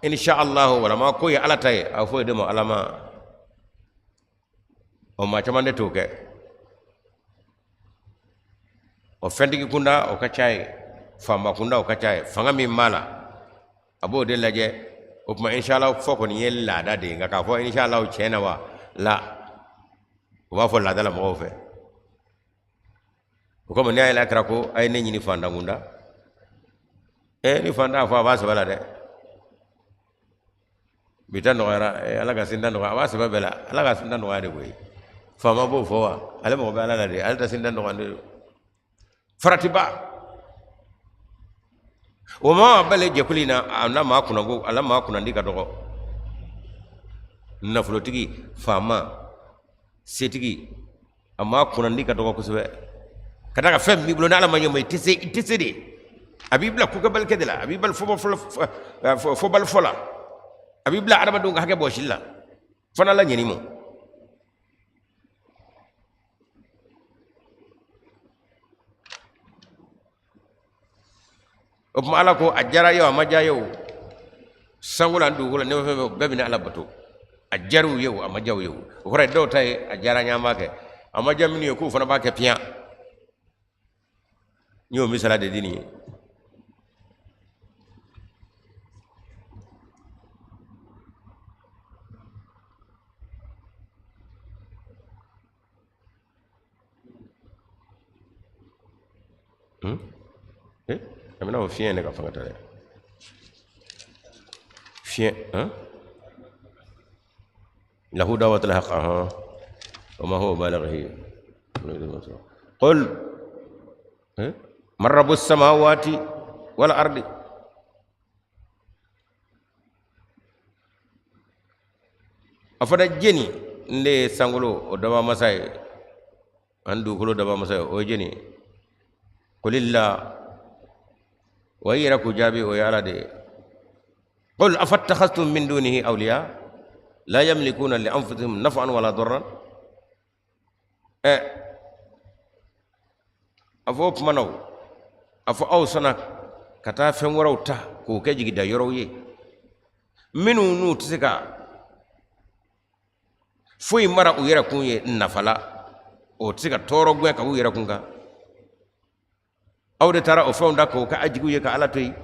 insha allahu walama ko ye Ala ta ye, a fɔ de ma Ala ma. Ɔ, maa caman de t'o kɛ. Ɔ, fɛntigi kunda o ka ca ye, faama kunda o ka ca ye, fanga min b'a la a b'o de lajɛ. O tuma inshallah fɔ kɔni ye laada de ye, nka k'a fɔ inshallah tiɲɛ na wa la, o b'a fɔ laada la mɔgɔw fɛ. O kama n'i y'a yɛlɛ kira ko a ye ne ɲini fantan kunda, ɛ, ni fantan fɔ a b'a sɛbɛ la dɛ. Bi ta nɔgɔyara, Ala ka sini ta nɔgɔya. A b'a sɛbɛ bɛɛ la, Ala ka sini ta nɔgɔya de koyi. Faama b'o fɔ wa, ale mago bɛ Ala la de, ale ta sini ta nɔgɔya de. Faratiba o maa bɛɛ le jɛkulu in na, a na maa kunnako, a la maa kunnandi ka dɔgɔ. Nafolotigi, faama, setigi, a maa kunnandi ka dɔgɔ kosɛbɛ, ka d'a kan fɛn b'i bolo n'Ala ma ɲɛ ma, i tɛ se, i tɛ se de. A b'i bila kokɛbalikɛ de la, a b'i bali fɔbali fɔ la, a b'i bila adamadenw ka hakɛ bɔsili la, fo n'Ala ɲɛn'i ma. O tuma Ala ko a diyara ye o, a ma diya ye o, sankolo ani dugukolo ne fɛn fɛn bɛɛ bɛna Ala bato, a diyara u ye o, a ma diya u ye o. O kɔrɔ ye dɔw ta ye a diyara n ye, an b'a kɛ, a ma diya minnu ye k'u fana b'a kɛ piyan. N y'o misala de di nin ye. Eh? A bɛna o fiɲɛ ne ka fanga ta dɛ. Fiɲɛ, hein? Lahu da'watul haqq, hein? Wa ma huwa balighihi. Qul, eh? Man rabbus samawati wal ardi. A fɔra jeni ne ye sankolo o daba masa ye ani dugukolo daba masa ye, o ye jeni ye? Qulillah, wa i yɛrɛ k'o jaabi, o ye Ala de ye. Qul afattakhastum min dunihi awliya la yamlikuna li anfusihim naf'an wala darran. Ɛ, a fɔ o tuma na, o a fɔ aw sɔnna ka taa fɛn wɛrɛw ta k'o kɛ jigida yɔrɔw ye, minnu n'u tɛ se ka foyi mara u yɛrɛ kun ye nafa la, o tɛ se ka tɔɔrɔ gɛn ka u yɛrɛ kun kan. Aw de taara o fɛnw da k'o kɛ a jigiw ye ka Ala to yen.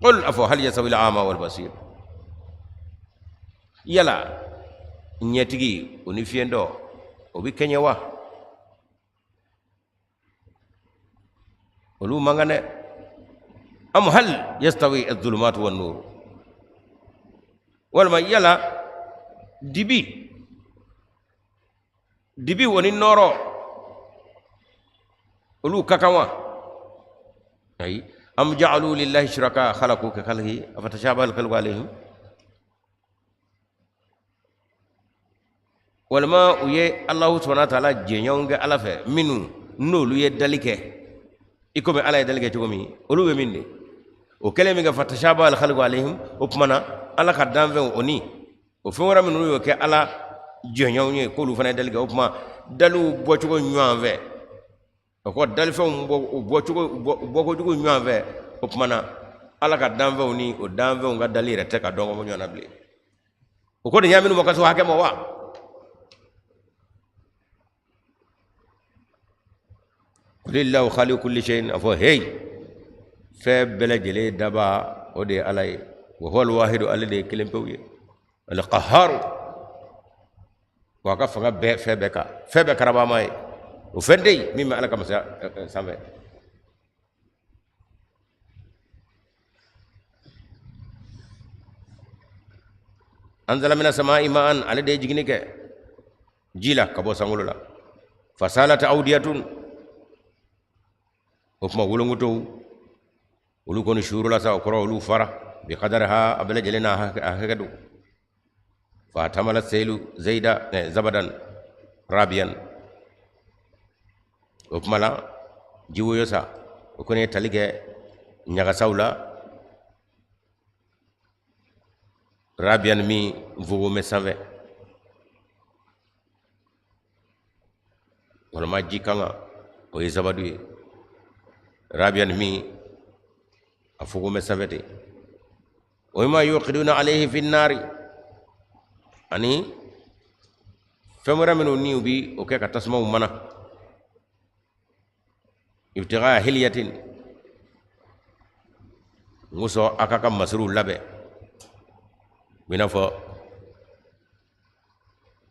Qul, a fɔ, hal yastawi al-a'ma wal basir, yala ɲɛtigi o ni fiyentɔ o bɛ kɛɲɛ wa? Olu man kan dɛ. Am hal yastawi az-zulumat wan nur, walima yala dibi dibi o ni nɔɔrɔ olu ka kan wa? Ayi. Am ja'alu lillahi shuraka khalaqu ka khalqihi afatashabaha al-khalqu alayhim, walima u ye Alahu subahana taala jɛɲɔgɔn kɛ Ala fɛ, minnu n'olu ye dali kɛ i komi Ala ye dali kɛ cogo min, olu bɛ min de o kɛlen min kɛ, fatashabaha al-khalqu alayhim, o tuma na Ala ka danfɛnw o ni o fɛn wɛrɛ minnu y'o kɛ Ala jɛɲɔgɔn ye k'olu fana ye dali kɛ, o tuma daliw bɔcogo ɲɔgɔn fɛ, o kɔ dalifɛnw bɔ u bɔcogo u bɔkojugu ɲɔgɔn fɛ, o tuma na Ala ka danfɛnw ni o danfɛnw ka dali yɛrɛ tɛ ka dɔn ka bɔ ɲɔgɔn na bilen. O ko nin ɲaaminen ma ka se o hakɛ ma wa? Qulillahu khaliqu kulli shay'in, a fɔ hey, fɛn bɛɛ lajɛlen dabaa o de ye Ala ye, wa huwa alwahidu, ale de ye kelen pewu ye, alqaharu, wa a ka fanga bɛɛ fɛn bɛɛ kan, fɛn bɛɛ karabama ye, o fɛn tɛ yen min bɛ Ala ka masaya sanfɛ. Anzala mina samaa'i ma'an, ale de ye jiginni kɛ ji la ka bɔ sankolo la, fasalat awdiyatun, o tuma wolonkotow olu kɔni suurula sa, o kɔrɔ olu fara, bi qadariha, a bɛɛ lajɛlen n'a hakɛ don, fahatamala seilu zayida zabadan rabiyan, o tuma la jiwoyo sa o kɔni ye tali kɛ ɲagasaw la, rabiyan min fogo bɛ sanfɛ. Walima ji kanga, o ye zabadu ye. Rabiyan min a fogo bɛ sanfɛ ten. Wa mimma yuqiduna alayhi fi nari, ani fɛn wɛrɛ minnu ni u bi o kɛ ka tasumaw mana. Ibtigaa hiliyatin, n kosɔn a ka ka masiriw labɛn, i n'a fɔ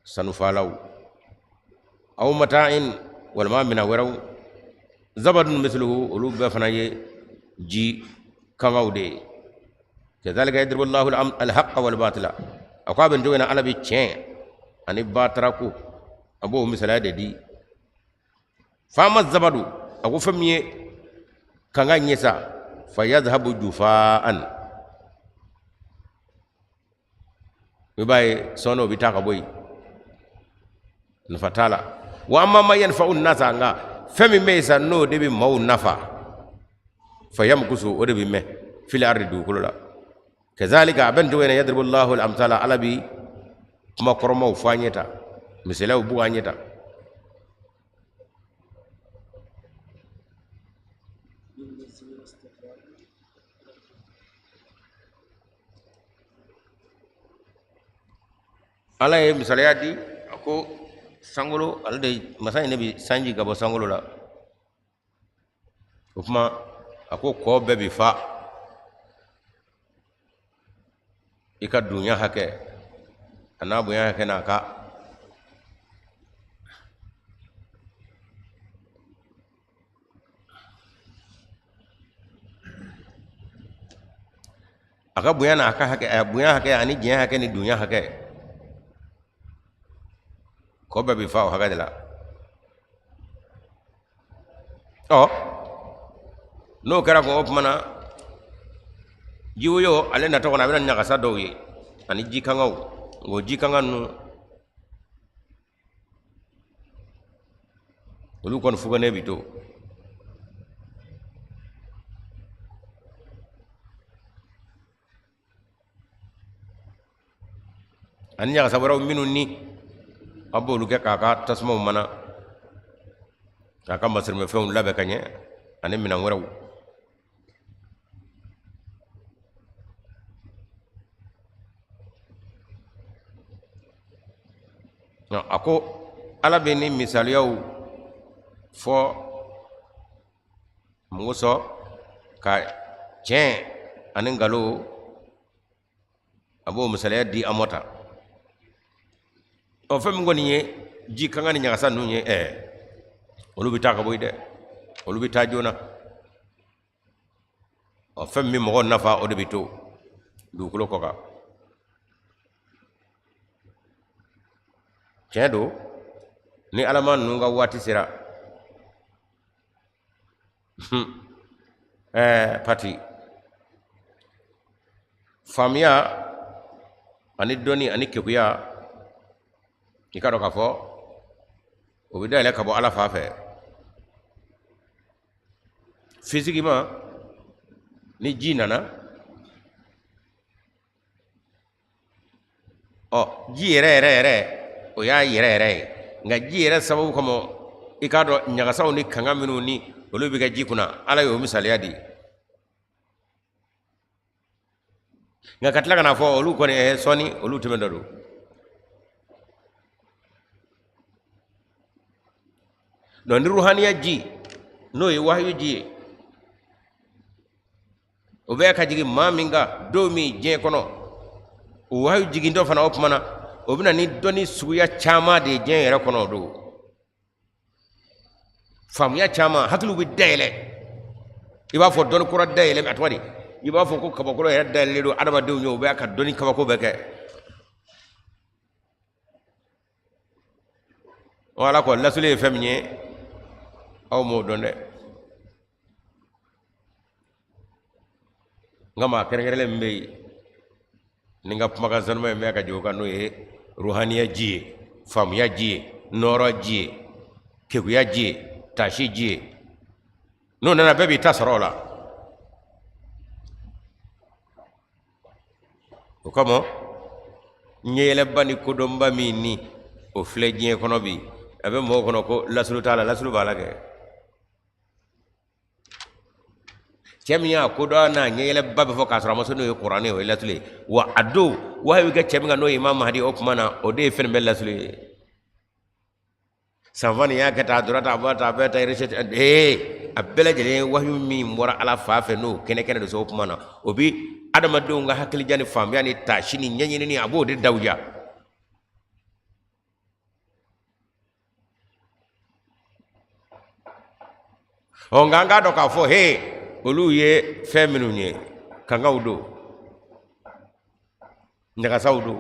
sanufalaw, aw mata'in, walima minɛn wɛrɛw, zabadun misluhu, olu bɛɛ fana ye ji kangaw de ye. Kazalika yadribu Allahu alhaqqa wal batila, a ko a bɛ nin cogo in na, Ala bɛ tiɲɛ ani batara ko a b'o misaliya de di. Fa amma zabadu, a ko fɛn min ye kanga ɲɛ sa, fa yadhhabu jufaan, i b'a ye sɔɔni o bɛ taa ka bɔ yen, nafa t'a la. Wa amma ma yanfa'u nasa, nka fɛn min bɛ yen sa n'o de bɛ maaw nafa, fa yamkusu, o de bɛ mɛn fil ardi, dugukolo la. Kazalika, a bɛ nin cogo in na, yadribu Allahu al-amsala, Ala bi kuma kɔrɔmaw fɔ an ɲɛ tan, misaliyaw bugu an ɲɛ tan. Ala ye misaliya di, a ko sankolo, ale de masa in de bi sanji ka bɔ sankolo la. O tuma a ko kɔ bɛɛ bi fa i ka dunya hakɛ a n'a bonya hakɛ n'a ka a ka bonya n'a ka hakɛ, a bonya hakɛ ani janya hakɛ ni dunya hakɛ, kɔ bɛɛ bi fa o hakɛ de la. Ɔ n'o kɛra ko o tuma na jiwoyo ale natɔ kɔnɔ, a bɛna ɲagasa dɔw ye ani ji kangaw. O ji kanga ninnu olu kɔni fugunnen bi to. Ani ɲagasa wɛrɛw minnu ni a b'olu kɛ k'a ka tasumaw mana, k'a ka masirimafɛnw labɛn ka ɲɛ, ani minɛn wɛrɛw. A ko Ala bɛ ni misaliyaw fɔ mun kosɔn? Ka tiɲɛ ani nkalon, a b'o misaliya di an ma tan. Ɔ fɛn min kɔni ye ji kanga ni ɲagasa ninnu ye, olu bɛ taa ka bɔ yen dɛ, olu bɛ taa joona. Ɔ fɛn min bɛ mɔgɔ nafa, o de bɛ to dugukolo kɔ kan. Tiɲɛ don, ni alama ninnu ka waati sera, pati faamuya ani dɔnni ani kekuya, i k'a dɔn k'a fɔ o bɛ dayɛlɛ ka bɔ Ala fan fɛ. Physiquement, ni ji nana, ɔ ji yɛrɛ yɛrɛ yɛrɛ, o y'a yɛrɛ yɛrɛ ye, nka ji yɛrɛ sababu kama, i k'a dɔn ɲagasaw ni kanga minnu ni olu bɛ kɛ ji kunna, Ala y'o misaliya di. Nka ka tila ka n'a fɔ olu kɔni sɔɔni olu tɛmɛntɔ don. Donc ni ruhaniya ji, n'o ye wahayu ji ye, o bɛ ka jigin maa min kan don min diɲɛ kɔnɔ, o wahayu jigintɔ fana, o tuma na o bɛ na ni dɔnni suguya caman de ye diɲɛ yɛrɛ kɔnɔ. O don faamuya caman, hakiliw bɛ dayɛlɛ, i b'a fɔ dɔnni kura dayɛlɛ, a tɔgɔ di, i b'a fɔ ko kabakolo yɛrɛ dayɛlɛlen don adamadenw ye, o bɛ ka dɔnni kabako bɛɛ kɛ. Ala ko lasuli ye fɛn min ye, aw m'o dɔn dɛ. N ka maa kɛrɛnkɛrɛnlen min bɛ yen ni n ka kumakan sanuma in bɛ ka jigin o kan, n'o ye ruhaniya ji ye, faamuya ji ye, nɔɔrɔ ji ye, kekuya ji ye, taasi ji ye, n'o nana bɛɛ b'i ta sɔrɔ o la. O kama ɲɛyɛlɛba ni kodɔnba min ni o filɛ diɲɛ kɔnɔ bi, A bɛ mɔgɔw kɔnɔ ko lasulu t'a la, lasulu b'a la kɛ. Cɛ min y'a kodɔn n'a ɲɛyɛlɛba bɛ fɔ k'a sɔrɔ a ma se n'o ye kuranɛ, o ye lasulu ye. Wa a don wahayu kɛ cɛ min kan n'o ye Imam Mahdi, o tuma na o de ye fɛn bɛɛ lasulu ye. Sanfa nin y'a kɛ tan, a donna tan, a bɔra tan, a bɛɛ ta recherche, ee, a bɛɛ lajɛlen ye wahiyu min bɔra Ala fa fɛ, n'o kɛnɛ kɛnɛ don so, o tuma na o bi adamadenw ka hakilija ni faamuya ni taasi ni ɲɛɲinini, a b'o de dawuja. Ɔ, nka an k'a dɔn k'a fɔ he, olu ye fɛn minnu ye, kankaw don, ɲagasaw don,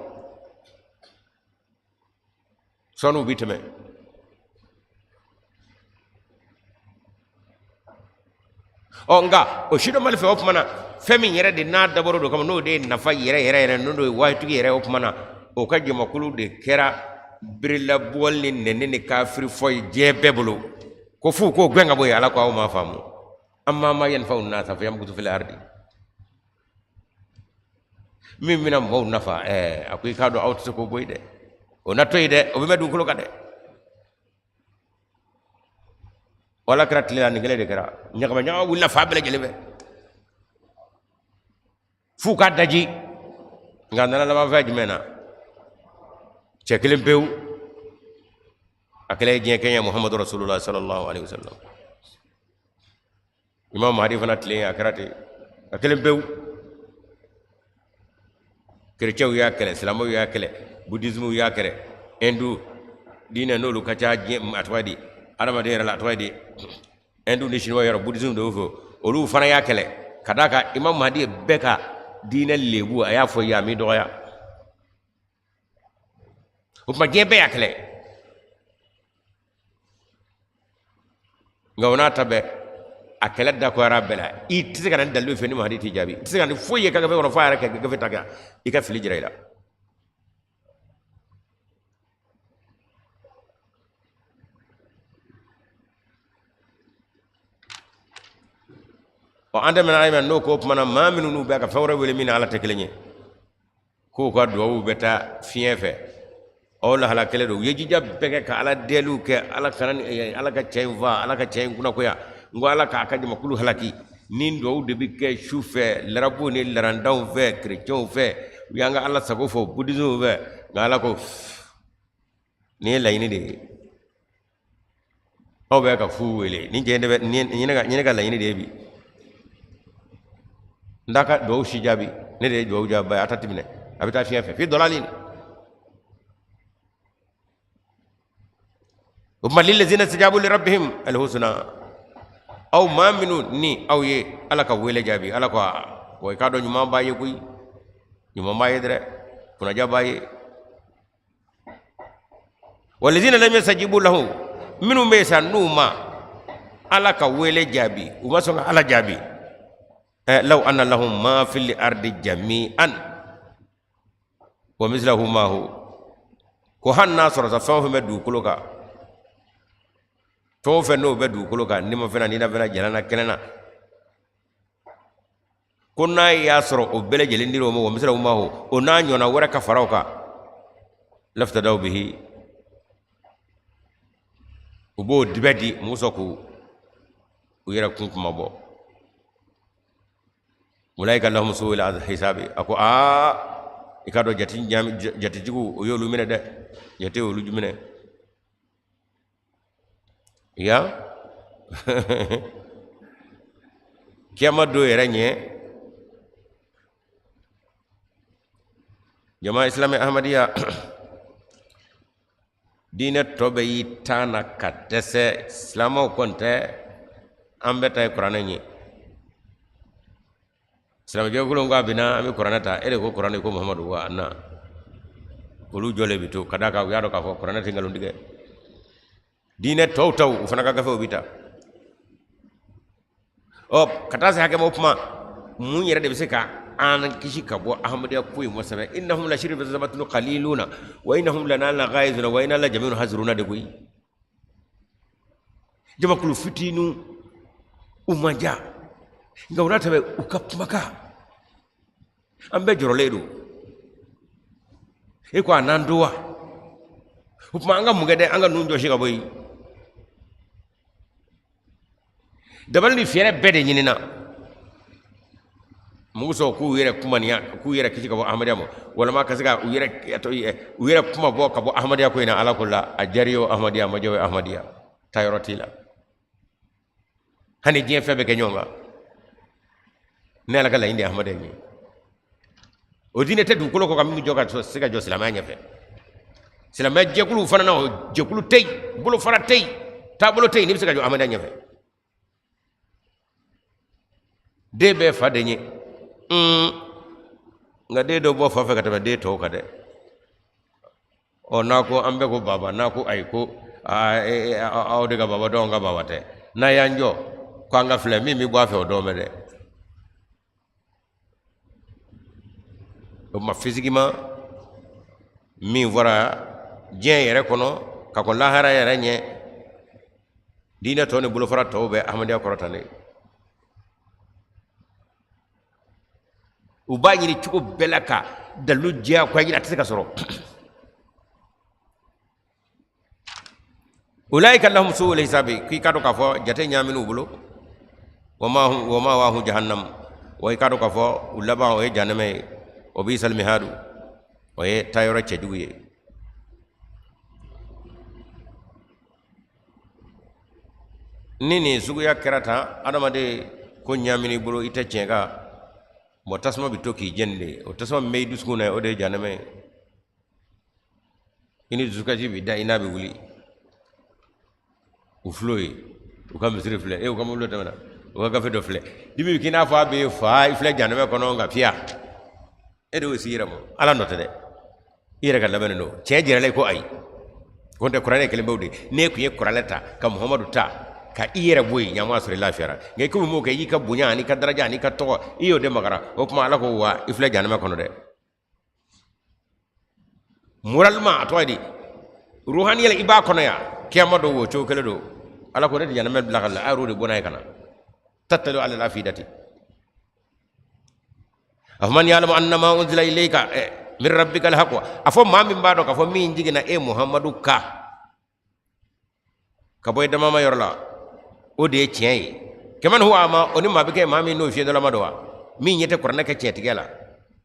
sɔnniw bi tɛmɛ. Ɔ, nka o sidɔnbali fɛ, o tuma na fɛn min yɛrɛ de n'a dabɔra don kama, n'o de ye nafa yɛrɛ yɛrɛ yɛrɛ, n'o de ye wahayutigi yɛrɛ, o tuma na o ka jamakulu de kɛra berelabugɔli ni nɛni ni kafiri fɔ ye diɲɛ bɛɛ bolo, ko f'u k'o gɛn ka bɔ yen. Ala ko aw m'a faamu, amma ma yanfa'u nasa fayamkusu fil ardi, min bɛna mɔgɔw nafa, ɛɛ, a ko i k'a dɔn aw tɛ se k'o bɔ yen dɛ, o na to yen dɛ, o bɛ mɛn dugukolo kan dɛ. Wala kɛra tile la, nin kelen de kɛra, ɲagama ɲaga wulila fan bɛɛ lajɛlen fɛ f'u k'a daji. Nka a nana laban fɛn jumɛn na? Cɛ kelen pewu, a kɛlen ye diɲɛ kɛɲɛ, Muhammadu Rasulullah sallallahu alaihi wasallam. Imam Mahdi fana tile a kɛra ten, a kelen pewu. Kerecɛnw y'a kɛlɛ, silamɛw y'a kɛlɛ, budismuw y'a kɛlɛ, hindu diinɛ n'olu ka ca diɲɛ, a tɔgɔ ye di, adamaden yɛrɛ la, a tɔgɔ ye di, hindu ni chinois yɛrɛ, budisme de y'o fɔ, olu fana y'a kɛlɛ ka d'a kan Imam Mahdi ye bɛɛ ka diinɛ lebu, a y'a fɔ ye, a m'i dɔgɔya. O tuma diɲɛ bɛɛ y'a kɛlɛ. Nka o n'a ta bɛɛ, a kɛlɛ dakoyara bɛɛ la. I tɛ se ka na ni dalilu fɛ ni Mahadi t'i jaabi, i tɛ se ka na ni foyi ye ka gafe kɔnɔ f'a yɛrɛ ka gafe ta ka i ka fili jira i la. Ɔ, an tɛmɛna ayi n'o ko tuma na, maa minnu n'u bɛ ka fɛn wɛrɛ wele min ni Ala tɛ kelen ye, k'u ka duwawu bɛ taa fiɲɛ fɛ, ɔ, lahala kelen don. U ye jija bɛɛ kɛ ka Ala deliw kɛ, Ala kana Ala ka cɛ in fa, Ala ka cɛ in kunnakoya, n ko Ala k'a ka jamakulu halaki. Ni duwawu de bɛ kɛ su fɛ larabuw ni larandanw fɛ, kerecɛnw fɛ, u y'an ka Ala sago fɔ budismew fɛ. Nka Ala ko nin ye laɲini de ye, aw bɛ ka fu wele nin jɛ de bɛ nin ye ne ka laɲini de ye bi. N t'a ka duwawu si jaabi, ne de ye duwawu jaabi, a ta ti minɛ, a bɛ taa fiɲɛ fɛ fi dalalin. O tuma lillazina stajabu li rabbihim alhusna, aw maa minnu ni aw ye Ala ka wele jaabi, Ala ko wa i k'a dɔn ɲuman b'a ye koyi, ɲuman b'a ye dɛ, kunnaja b'a ye. Walazina lam yastajibu lahu, minnu bɛ yen sa n'u ma Ala ka wele jaabi, u ma sɔn ka Ala jaabi, law anna lahum ma fil ardi jami'an wa mislahu maahu, ko hali n'a sɔrɔ sa fɛn o fɛn bɛ dugukolo kan, fɛn o fɛn n'o bɛ dugukolo kan, ni ma fɛn na, ni na fɛn na, jalan na, kɛnɛ na, ko n'a y'a sɔrɔ o bɛɛ lajɛlen dir'o ma, wa mislahu maahu, o n'a ɲɔgɔnna wɛrɛ ka fara o kan, laftadaw bihi, u b'o dibɛ di muso k'u u yɛrɛ kun kuma bɔ. Ulaika lahum su'ul hisabi, a ko aa, i k'a dɔn jate jatejugu o y'olu minɛ dɛ, jate y'olu minɛ ya kiyama don yɛrɛ ɲɛ. Jama Islami Ahmadiyya diinɛ tɔ bɛɛ y'i tan na ka dɛsɛ, silamɛw kɔni tɛ, an bɛɛ ta ye kuranɛ ye. Silamɛjɛkulu ko a bɛ na, an bɛ kuranɛ ta, e de ko kuranɛ ko Muhamadu wa na, olu jɔlen bɛ to ka d'a kan u y'a dɔn k'a fɔ kuranɛ tɛ nkalon tigɛ. Diinɛ tɔw taw, u fana ka gafew bɛ ta. Ɔ, ka taa se hakɛ ma, o kuma mun yɛrɛ de bɛ se ka an kisi ka bɔ Ahmadiyya ko in ma sɛbɛ? Innahum la shirzimatun qaliluna wa innahum lana laghaizuna wa inna la jami'un haziruna de koyi. Jamakulu fitinin, u man ca, nka o n'a ta bɛɛ u ka kumakan an bɛɛ jɔrɔlen don. E ko a n'an don wa? O tuma an ka mun kɛ dɛ? An ka ninnu jɔsi ka bɔ yen. Dabali ni fɛɛrɛ bɛɛ de ɲinina mugu sɔrɔ k'u yɛrɛ kumaniya, k'u yɛrɛ kisi ka bɔ ahmadiyya ma, walima ka se ka u yɛrɛ kuma bɔ ka bɔ ahmadiyya ko in na. Ala ko la, a diyara i ye o ahmadiyya, a ma diya o ahmadiyya, taa yɔrɔ t'i la. Hali diɲɛ fɛn bɛɛ kɛ ɲɔgɔn kan, ne Ala ka laɲini de ye ahmadiyya ye. O diinɛ tɛ dugukolo kɔ kan min bɛ jɔ ka se ka jɔ silamɛya ɲɛfɛ. Silamɛya jɛkuluw fana na, o jɛkulu tɛ yen, bolofara tɛ yen, taabolo tɛ yen n'i bɛ se ka jɔ ahmadiyya ɲɛfɛ. Den bɛɛ fa den ye, nka den dɔ bɔ fa fɛ ka tɛmɛ den tɔw kan dɛ. Ɔ, n'a ko an bɛɛ ko baba, n'a ko ayi, ko aw de ka baba dɔn, anw ka baba tɛ. N'a y'an jɔ ko an ka filɛ, min bɛ bɔ a fɛ, o dɔn bɛ dɛ. O tuma physiquement, min fɔra diɲɛ yɛrɛ kɔnɔ ka kɔn lahara yɛrɛ ɲɛ, diinɛ tɔw ni bolofara tɔw bɛ ahmadiyya kɔrɔtalen. U b'a ɲini cogo bɛɛ la ka dalilu jɛya ko ɲini, a tɛ se ka sɔrɔ. Ulaika lahum su'ul hisabi, k'i k'a dɔn k'a fɔ jate ɲaamina u bolo. Wa ma'wahum jahannam, wa i k'a dɔn k'a fɔ u laban o ye jahanama ye. Wa bi'sal mihadu, o ye taayɔrɔ cɛjugu ye. Ni nin suguya kɛra tan, adamaden ko ɲaamina i bolo, i tɛ tiɲɛ kan, bon, tasuma bɛ to k'i jeni de. O tasuma min bɛ i dusukun na, o de ye jahanama ye. I ni dusukasi bɛ da, i n'a bɛ wuli. U fil'o ye, u ka misiri filɛ, e u ka mobili tɛmɛna, u ka gafe dɔ filɛ, dimi bɛ k'i n'a fɔ a bɛ fa i filɛ jahanama kɔnɔ. Nka fiya, e de y'o sigi yɛrɛ ma, Ala nɔ tɛ dɛ, i yɛrɛ ka labɛnnen don. Tiɲɛ jɛra la i ko ayi, ko tɛ kuranɛ kelen bɛw de. N'e tun ye kuranɛ ta ka Muhamadu ta ka i yɛrɛ bɔ yen, ɲama sɔrɔ i lafiyara. Nka i komi m'o kɛ, i y'i ka bonya an'i ka daraja an'i ka tɔgɔ, i y'o de magara. O tuma Ala ko wa i filɛ jahanama kɔnɔ dɛ. Moralement, a tɔgɔ ye di, ruhaniya la, i b'a kɔnɔ yan. Kiyama don, o cogo kelen don. Ala ko ne tɛ jahanama bila ka la, a y'o de bɔ n'a ye ka na tattali'u alal afidati. Afaman ya'lamu annama unzila ilayka min rabbika alhaq, a fɔ maa min b'a dɔn k'a fɔ min jiginna e Muhamadu kan ka bɔ i damama yɔrɔ la, o de ye tiɲɛ ye. Kaman huwa ama, o ni maa bɛ kɛ maa min n'o fiyentɔlama don wa, min ɲɛ tɛ kuranɛ kɛ tiɲɛtigiya la,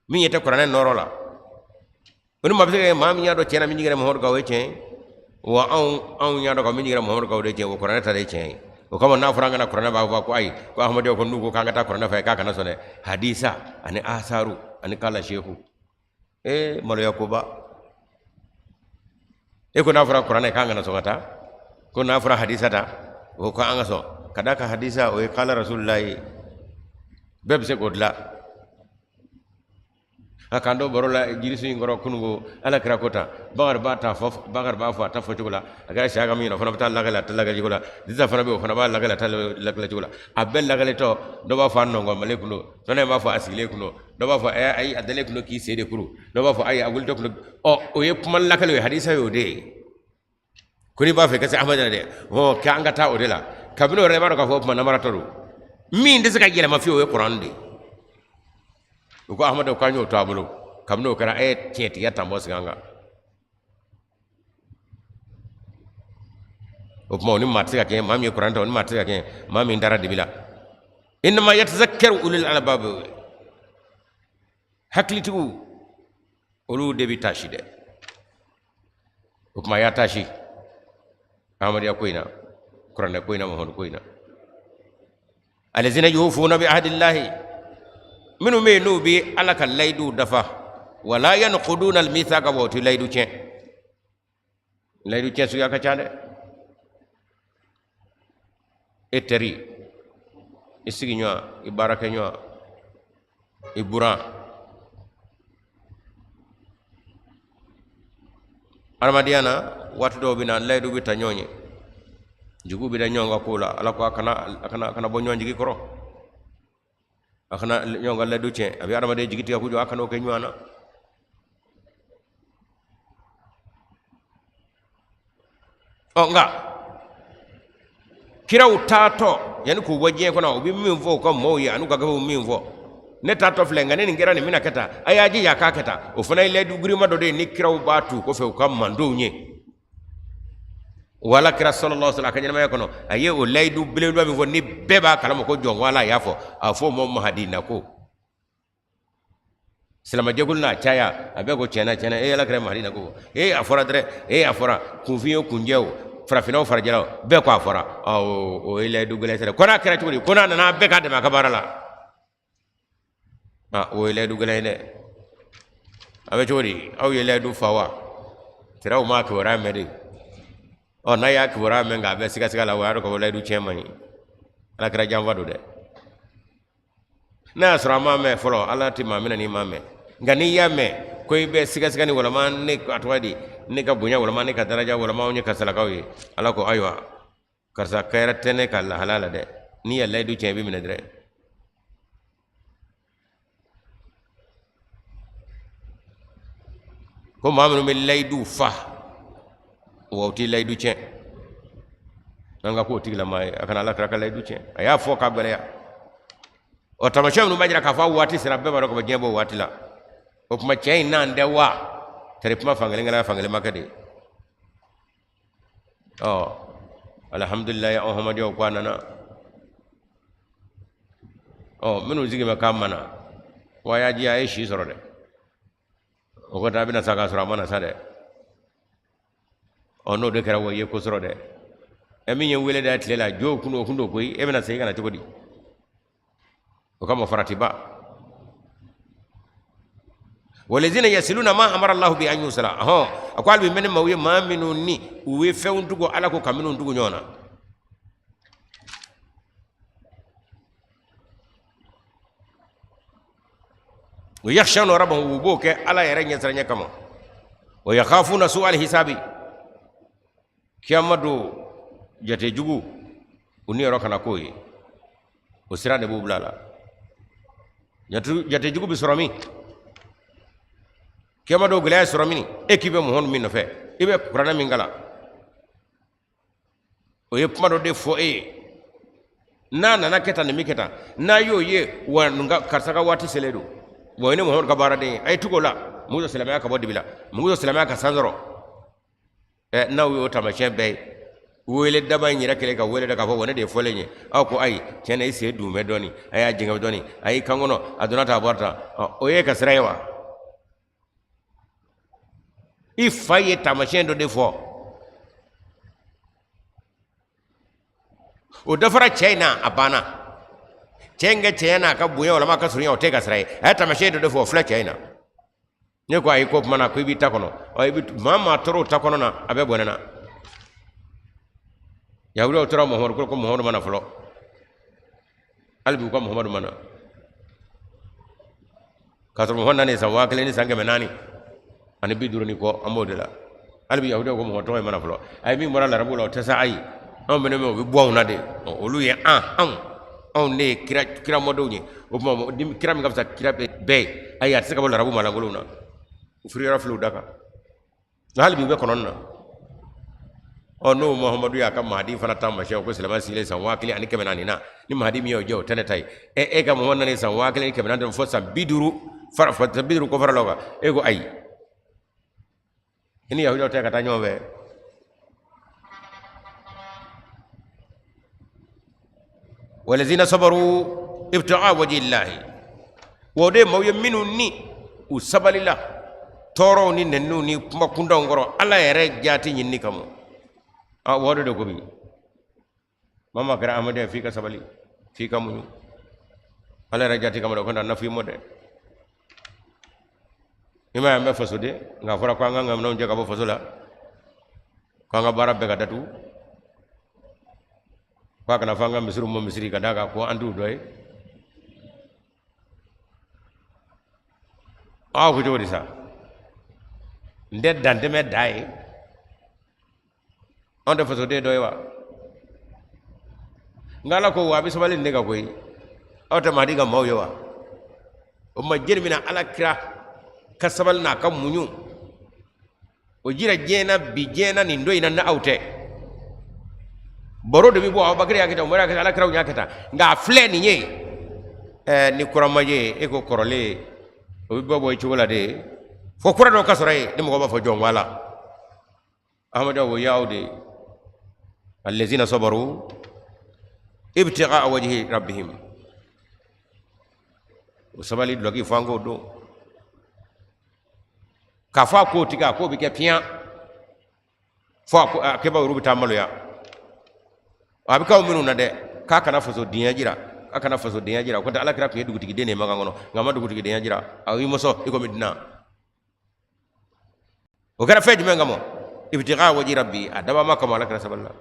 min ɲɛ tɛ kuranɛ nɔrɔ la, o ni maa bɛ se ka kɛ maa min y'a dɔn tiɲɛ na min jiginna Muhamadu kan, o ye tiɲɛ ye wa? Anw y'a dɔn ka min jiginna Muhamadu kan, o de ye tiɲɛ ye, o kuranɛ ta de ye tiɲɛ ye. O kama n'a fɔra an kana kuranɛ, b'a fɔ ko ayi, ko ahmadiyyaw ko n'u ko k'an ka taa kuranɛ fɛ, k'a kana sɔn dɛ. Hadisa ani asaru ani kala sehu, ee maloya koba. E ko n'a fɔra kuranɛ k'an kana sɔn ka taa, ko n'a fɔra hadisa ta, o ko an ka sɔn ka d'a kan. Hadisa, o ye kala rasulilayi, bɛɛ bɛ se k'o dilan. A k'an dɔ baro la jirisun in kɔrɔ kununko, Ala kira ko tan, Bakari b'a ta fɔ, Bakari b'a fɔ a ta fɔ cogo la, a kɛra siya ka min, o fana bɛ taa lakale a ta lakale cogo la, Disa fana bɛ yen, o fana b'a lakale a ta lakale cogo la. A bɛɛ lakaletɔ, dɔ b'a fɔ a nɔngɔnmalen kun don, filanan b'a fɔ a sigilen kun don, dɔ b'a fɔ ayi, a dalen kun don k'i sen de kuru, dɔ b'a fɔ ayi, a wulitɔ kun don. Ɔ, o ye kuma lakale, o ye hadisa ye, o de ye ko n'i b'a fɛ ka se Ahmadu la dɛ, ɔ, k'an ka taa o de la. Kabini o yɛrɛ, i b'a dɔn k'a fɔ o kuma namaratɔ don. Min tɛ se ka yɛlɛma fiyewu, o ye kuran de ye. U ko Ahmadu k'an y'o to a bolo. Kabini o kɛra, e ye tiɲɛtigiya tanbɔ sigi an kan. O tuma o ni maa tɛ se ka kɛ maa min ye kuran ta, o ni maa tɛ se ka kɛ maa min dara dibi la. Innama yatazakkaru ulul albab, hakilitigiw olu de bɛ taasi dɛ. O tuma y'a taasi ahmadiyya ko in na, kuranɛ ko in na, Muhamadu ko in na. Alazina yufuna bi ahdillahi, minnu bɛ yen n'u bɛ Ala ka layiduw dafa, wala yanquduna almithaqa, wa u tɛ layidu tiɲɛ. Layidu tiɲɛ suguya ka ca dɛ. E teri, i sigiɲɔgɔn, i baarakɛɲɔgɔn, i buran, adamadenya na, waati dɔw bɛ na, layidu bɛ ta ɲɔgɔn ye, jugu bɛ da ɲɔgɔn kan ko la. Ala ko a kana bɔ ɲɔgɔn jigi kɔrɔ, a kana ɲɔgɔn ka layidu tiɲɛ. A bɛ adamaden jigi tigɛ kojugu, a kana o kɛ ɲɔgɔn na. Ɔ, nka kiraw taatɔ, yanni k'u bɔ diɲɛ kɔnɔ, u bɛ min fɔ u ka mɔɔw ye an'u ka gafew min fɔ, ne taatɔ filɛ, nka ne nin kɛra, nin bɛna kɛ tan, a y'a jija a k'a kɛ tan. O fana ye layidu girinma dɔ de ye ni kiraw b'a tu kɔfɛ u ka mantonw ye. Wa ala kira sallallahu alaihi wasallam a ka ɲɛnamaya kɔnɔ a ye o layidu belebeleba min fɔ ni bɛɛ b'a kalama ko jɔn ko ala y'a fɔ, a fɔ o ma mahadi na ko silamɛjɛkulu n'a caya a bɛɛ ko tiɲɛna tiɲɛna e ala kira mahadi na ko e a fɔra dɛrɛ e a fɔra kunfin o kunjɛ o farafinna o farajɛla o bɛɛ ko a fɔra. O ye layidu gɛlɛn sira ko n'a kɛra cogo di ko n'a nana bɛɛ k'a dɛmɛ a ka baara la. O ye layidu gɛlɛn ye dɛ. A bɛ cogo di aw ye layidu fa wa? Tɛrɛw m'a kibaruya mɛn de. Ɔ n'a y'a kibaruya mɛn nka a bɛ sigasiga la, o y'a dɔn k'a fɔ layidu tiɲɛ man ɲi, ala kira janfa don dɛ. N'a y'a sɔrɔ a m'a mɛn fɔlɔ, ala tɛ maa minɛ n'i m'a mɛn, nka n'i y'a mɛn ko i bɛ sigasiga ni walama ne a tɔgɔ di ne ka bonya walama ne ka daraja walama anw ye karisalakaw ye, ala ko ayiwa karisa kɛra tɛ ne ka lahala la dɛ, n'i ye layidu tiɲɛ i bɛ minɛ dɛrɛ. Ko maa minnu bɛ layidu fa wa u tɛ layidu tiɲɛ, an ka k'o tigilamaa ye, a kana ala kira ka layidu tiɲɛ. A y'a fɔ k'a gɛlɛya. Ɔ taamasiyɛn minnu b'a jira k'a fɔ a waati sera, bɛɛ b'a dɔn k'a fɔ diɲɛ b'o waati la. O tuma cɛ in n'an tɛ wa tari kuma fankelen kɛra fankelen ma kɛ de. Ɔ alihamudulilayi anw hamadiyaw ko a nana. Ɔ minnu sigi bɛ k'a ma na, wa y'a ji a ye si sɔrɔ dɛ, o ko a bɛna sa k'a sɔrɔ a ma na sa dɛ. Ɔ n'o de kɛra wa i ye ko sɔrɔ dɛ. Ɛ min ye wele da tile la jo kun o kun don koyi, e bɛna segin ka na cogo di? O kama faratiba. Walazina yasiluna ma amara Allahu bi an yusala. Hɔn a ko hali bi n bɛ ni maaw ye maa minnu ni u ye fɛnw tugu ala ko ka minnu tugu ɲɔgɔn na. Wa yakhshawna rabbahum, u b'o kɛ ala yɛrɛ ɲɛsiranɲɛ kama. Wa yakhafuna su al hisabi, kiyama don jate jugu u niyɔrɔ kana k'o ye, o siran de b'u bila a la. Jate jugu bɛ sɔrɔ min, kiyama don gɛlɛya sɔrɔ min, e k'i bɛ Muhamadu min nɔfɛ, i bɛ kuranɛ min kalan, o ye kuma dɔ de fɔ e ye, n'a nana kɛ tan nin bɛ kɛ tan, n'a y'o ye wa karisa ka waati selen don, wa o ye ne Muhamadu ka baaraden ye, a ye tugu o la, mun bɛ silamɛya ka bɔ dibi la, mun bɛ silamɛya ka san sɔrɔ. Ɛ n'aw y'o taamasiyɛn bɛɛ ye, wele daba in yɛrɛ kɛlen ka wele da k'a fɔ wa ne de ye fɔlen ye, aw ko ayi tiɲɛ na i sen dun bɛ dɔɔni, a y'a jɛngɛ dɔɔni, a y'i kan kɔnɔ, a donna tan a bɔra tan, o ye ka sira ye wa? I fa ye taamasiyɛn dɔ de fɔ, o dafara cɛ in na, a banna. Cɛ in ka cɛya n'a ka bonya walama a ka surunya, o tɛ ka sira ye. A ye taamasiyɛn dɔ de fɔ, o filɛ cɛ in na. Ne ko ayi, ko tuma na ko i b'i ta kɔnɔ. Ɔ i bɛ maa maa tɔɔrɔ o ta kɔnɔ na, a bɛ bɔnɛ na. Yahudiyaw tora Muhamadu ko Muhamadu ma na fɔlɔ, hali bi u ka Muhamadu ma na, k'a sɔrɔ Muhamadu nana san 1450 ni kɔ, an b'o de la. Hali bi yahudiyaw ko Muhamadu tɔgɔ in ma na fɔlɔ. Ayi, min bɔra larabuw la o tɛ sa, ayi anw bɛ ne mɛn o bɛ bɔ anw na de. Olu ye an anw anw de ye kira kira mɔdenw ye. O tuma kira min ka fisa kira bɛɛ ye, ayi a tɛ se ka bɔ larabu malankolonw na. U firiyɔrɔ filɛ u da kan, nka hali bi u bɛ kɔnɔni na. Ɔ n'o Muhamadu y'a ka mahadi fana taamasiyɛn ko silamɛ sigilen san 1400 na, ni mahadi min y'o jɛ o tɛ ne ta ye. Ɛ e ka Muhamadu nana san 1400 fo san 50 fara san 50 kɔfɛla la o kan, e ko ayi, i ni yahudiyaw tɛ ka taa ɲɔgɔn fɛ. Walazina sabaru ibtigaa wajillahi, o de ye maaw ye minnu ni u sabalila tɔɔrɔw ni nɛniw ni kuma kuntanw kɔrɔ ala yɛrɛ jaati ɲinini kama. A o de ko bi maa maa kɛra ahmadiyya f'i ka sabali, f'i ka muɲu ala yɛrɛ jaati kama dɛ, o kana nafa i mɔ dɛ. I m'a ye an bɛ fasoden, nka a fɔra ko an k'an ka minɛnw cɛ ka bɔ faso la, ko an ka baara bɛɛ ka datugu, k'a kana fɔ an ka misiriw ma misiri ka d'a kan ko an t'u dɔ ye. Aw ko cogo di sa? N tɛ dantɛmɛ da ye, anw tɛ fasoden dɔ ye wa? Nka ala ko wa a bɛ sabali nin de kan koyi, aw tɛ mahadi ka maaw ye wa? O tuma jeli bɛna ala kira ka sabali n'a ka muɲu o jira diɲɛ na bi, diɲɛ na nin don in na ni aw tɛ. Baro de bɛ bɔ, Abubakar y'a kɛ tan, Umaru y'a kɛ tan, ala kiraw y'a kɛ tan, nka a filɛ nin ye. Ɛɛ ni kura ma ye, e ko kɔrɔlen o bɛ bɔ bɔ i cogo la de, fo kura dɔ ka sɔrɔ yen ni mɔgɔ b'a fɔ jɔn ko ala. Ahmadu o y'aw de ye. Allazina sabaru ibtigaa wajhi rabbihim. O sabali dulɔki fo an k'o don k'a fɔ a k'o tigɛ, a k'o bɛ kɛ piyan fo a kɛbaaw yɛrɛ bɛ taa maloya. A bɛ k'aw minnu na dɛ, k'a kana fasodenya jira, k'a kana fasodenya jira. Ko tɛ, ala kira tun ye dugutigiden de ye Makan kɔnɔ, nka a ma dugutigidenya jira. A y'i mɔsɔn i komi dunan. O kɛra fɛn jumɛn kama? Ibtigaa wajhi rabbi, a dabama kama ala kira sabali la.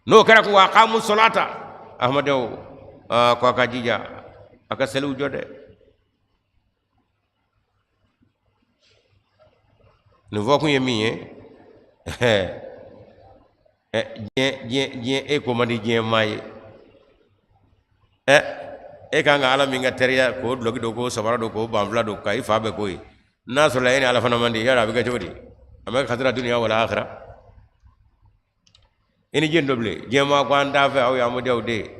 N'o kɛra ko wa aqamu solata, ahmadaw ko a ka jija a ka seliw jɔ dɛ. Nin fɔkun ye min ye, diɲɛ diɲɛ diɲɛ, e ko man di diɲɛ maa ye. E kan ka ala min ka teriya, k'o dulɔki don, k'o sabara don, k'o banfula don, ka i fa bɛɛ k'o ye, n'a sɔrɔla e ni ala fana man di, yala a bɛ kɛ cogo di? A bɛ khasira duniya wala akhira. I ni jɛn dɔ bilen, diɲɛ maa ko an t'a fɛ, aw ye amadiyaw de ye.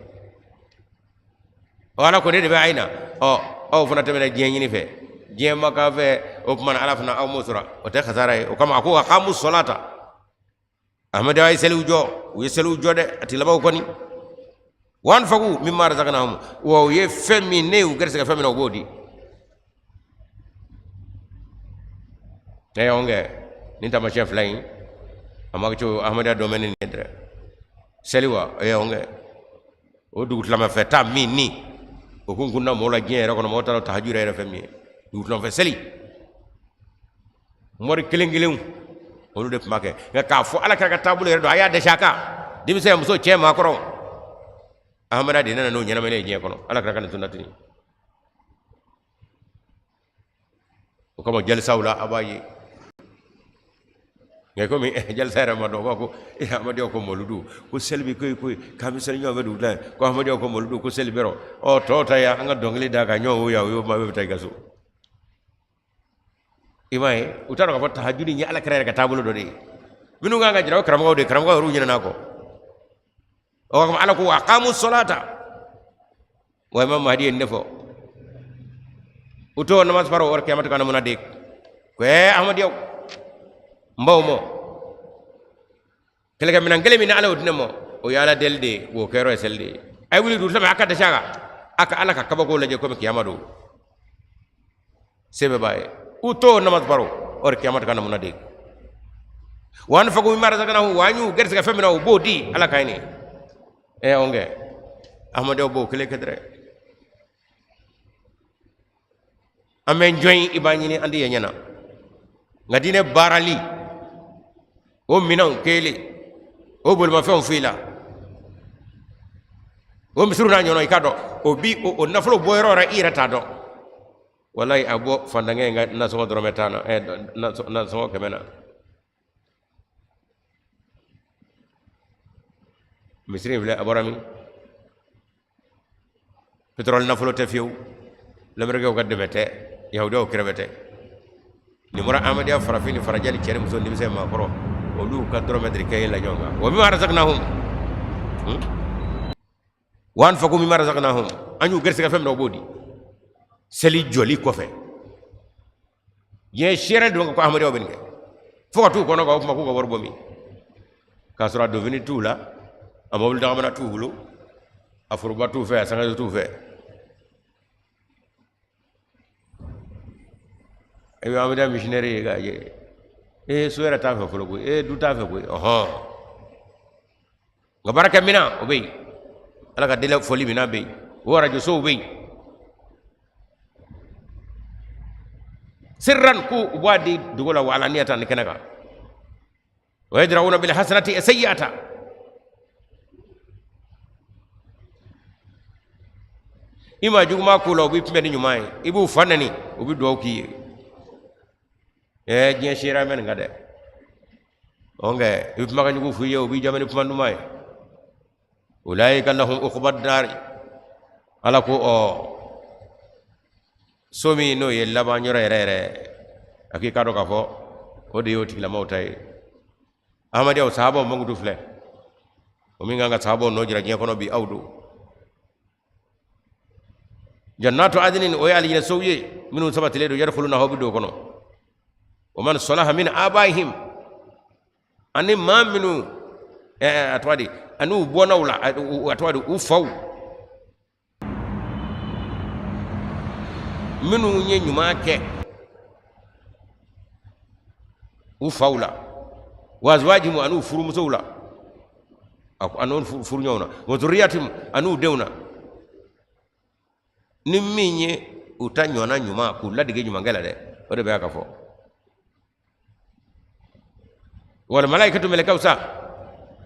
Ɔ, ala ko ne de bɛ a ye na. Ɔ, aw fana tɛmɛna diɲɛ ɲini fɛ, diɲɛ ma k'a fɛ, o tuma na ala fana aw m'o sɔrɔ, o tɛ khasara ye. O kama a ko aqamu solata, ahmadiyaw ye seliw jɔ, u ye seliw jɔ dɛ, a tigilamɔgɔw kɔni. Wa anfaku mimma razaqnahum, wa u ye fɛn min ne y'u gɛrɛsɛgɛ fɛn min na, u b'o di. Ne y'anw kɛ nin taamasiyɛn fila in, a ma kɛ cogo ahmadiya dɔ mɛn ni nin ye dɛ. Seli wa y'anw kɛ o dugutilama fɛ ta min ni o kun kunna mɔgɔw la diɲɛ yɛrɛ kɔnɔ, mɔgɔw taara tahajud yɛrɛ fɛn min ye, dugutilama fɛ seli, mɔri kelen kelenw olu de tun b'a kɛ. Nka k'a fɔ ala kira ka taabolo yɛrɛ don, a y'a dɛsɛ a kan, denmisɛn, muso, cɛ, maakɔrɔ, ahmada de nana n'o ɲɛnamaya ye diɲɛ kɔnɔ. Ala kira ka nin sunnati o kama jalisaw la a b'a ye. Nka komi jalisa yɛrɛ ma dɔn, u b'a ko e ahmadiyaw ko mɔludu ko seli bɛ koyi koyi, k'an bɛ seli ɲɔgɔn fɛ dugu la, ko ahmadiyaw ko mɔludu ko seli bɛ rɔ. Ɔ, tɔw ta ye an ka dɔnkili da ka ɲɔgɔn wo ya, o y'o ma bɛɛ bɛ taa i ka so. I m'a ye, u t'a dɔn k'a fɔ tahajudi ye ala kira yɛrɛ ka taabolo dɔ de ye. Minnu kan ka jira, o karamɔgɔw de ye, karamɔgɔw yɛrɛ ɲinɛna a kɔ. O kama ala ko wa aqamu solata, wa imam mahdi ye nin de fɔ, u to namaz faro or kiyamata kana muna de ko e ahmadiyaw n baw mɔ kɛlɛkɛminɛn kelen min ala y'o di ne ma, o ye ala deli de ye, o kɛyɔrɔ ye seli de ye. A ye wuli dugu a ka dɛsɛ a kan, a ka ala ka kabako lajɛ komi kiyama don, se bɛɛ b'a ye. U to namaz baro or kiyamata kana muna de wa anfaqu mimma razaqnahum, wa an y'u gɛrɛsɛgɛ fɛn min na, u b'o di ala ka ɲi. Ɛ, on kɛ ahmadiyaw b'o kelen kɛ dɛrɛ. An bɛ jɔn i b'a ɲini an tɛ yen ɲɛna, nka diinɛ baarali o minɛnw kelen, o bolimafɛnw foyi la, o misiriw n'a ɲɔgɔn, i k'a dɔn o bi o nafolo bɔ yɔrɔ yɔrɔ, i yɛrɛ t'a dɔn. Walayi, a bɔ fantankɛ in ka nasɔngɔ dɔrɔmɛ tan na, nasɔngɔ 100 na, misiri in filɛ, a bɔra min? Pétrole nafolo tɛ fiyewu, lamɛrikɛw ka dɛmɛ tɛ, yahudiyaw kɛrɛfɛ tɛ. Nin bɔra ahmadiyya farafin ni farajɛ ni cɛ ni muso, denmisɛn, maakɔrɔ, olu ka dɔrɔmɛ de kɛ la ɲɔgɔn kan. Wa mimma razaqnahum wa anfaqu mimma razaqnahum, an y'u gɛrɛsɛgɛ fɛn min na, u b'o di seli jɔli kɔfɛ. Diɲɛ seere don ko ahmadiyyaw bɛ nin kɛ, fo ka t'u kɔnɔ ka o kuma k'u ka wari bɔ min, k'a sɔrɔ a donfini t'u la, a mobili dagamana t'u bolo, a foroba t'u fɛ, a sangaso t'u fɛ. E bɛ ahmadiyya missionnaire ye k'a ye, e so yɛrɛ t'a fɛ fɔlɔ koyi, e du t'a fɛ koyi. Ɔhɔn, nka baarakɛminɛn o bɛ yen, ala ka deli fɔli minɛn bɛ yen, o arajosow bɛ yen. Sirran, ko u b'a di dogo la, wa alaniyatan, ni kɛnɛ kan. Wa yadra'una bil hasanati sayyi'ata, i ma juguman k'u la, u b'i kunbɛn ni ɲuman ye, i b'u fa neni, u bɛ dugawu k'i ye. Ɛɛ, diɲɛ seereya mɛn nin kan dɛ. Ɔ, nka i bɛ kumakan jugu f'u ye, u b'i jaabi ni kuma duman ye. Ulaika lahum uqba dari, ala ko ɔ so min n'o ye laban yɔrɔ yɛrɛ yɛrɛ, a k'i k'a dɔn k'a fɔ o de y'o tigilamaaw ta ye. Ahmadiyyaw sahabaw mankutu filɛ, o min kan ka sahabaw nɔ jira diɲɛ kɔnɔ bi, aw don. Jannatu adinin, o ye alijinɛ sow ye minnu sabatilen don, yadkhulunaha, u bɛ don o kɔnɔ. Wa man salaha min abaihim, ani maa minnu A tɔgɔ di, ani u bɔnnaw la, a tɔgɔ di, u faw minnu ye ɲuman kɛ u faw la, wa azwajihim, ani u furumusow la, ani furuɲɔgɔnw na, wa zurriyatihim, ani u denw na, ni min ye u ta ɲɔgɔnna ɲuman k'u ladege ɲumankɛ la dɛ, o de bɛ ka fɔ. Wal malaikatu, mɛlɛkɛw sa,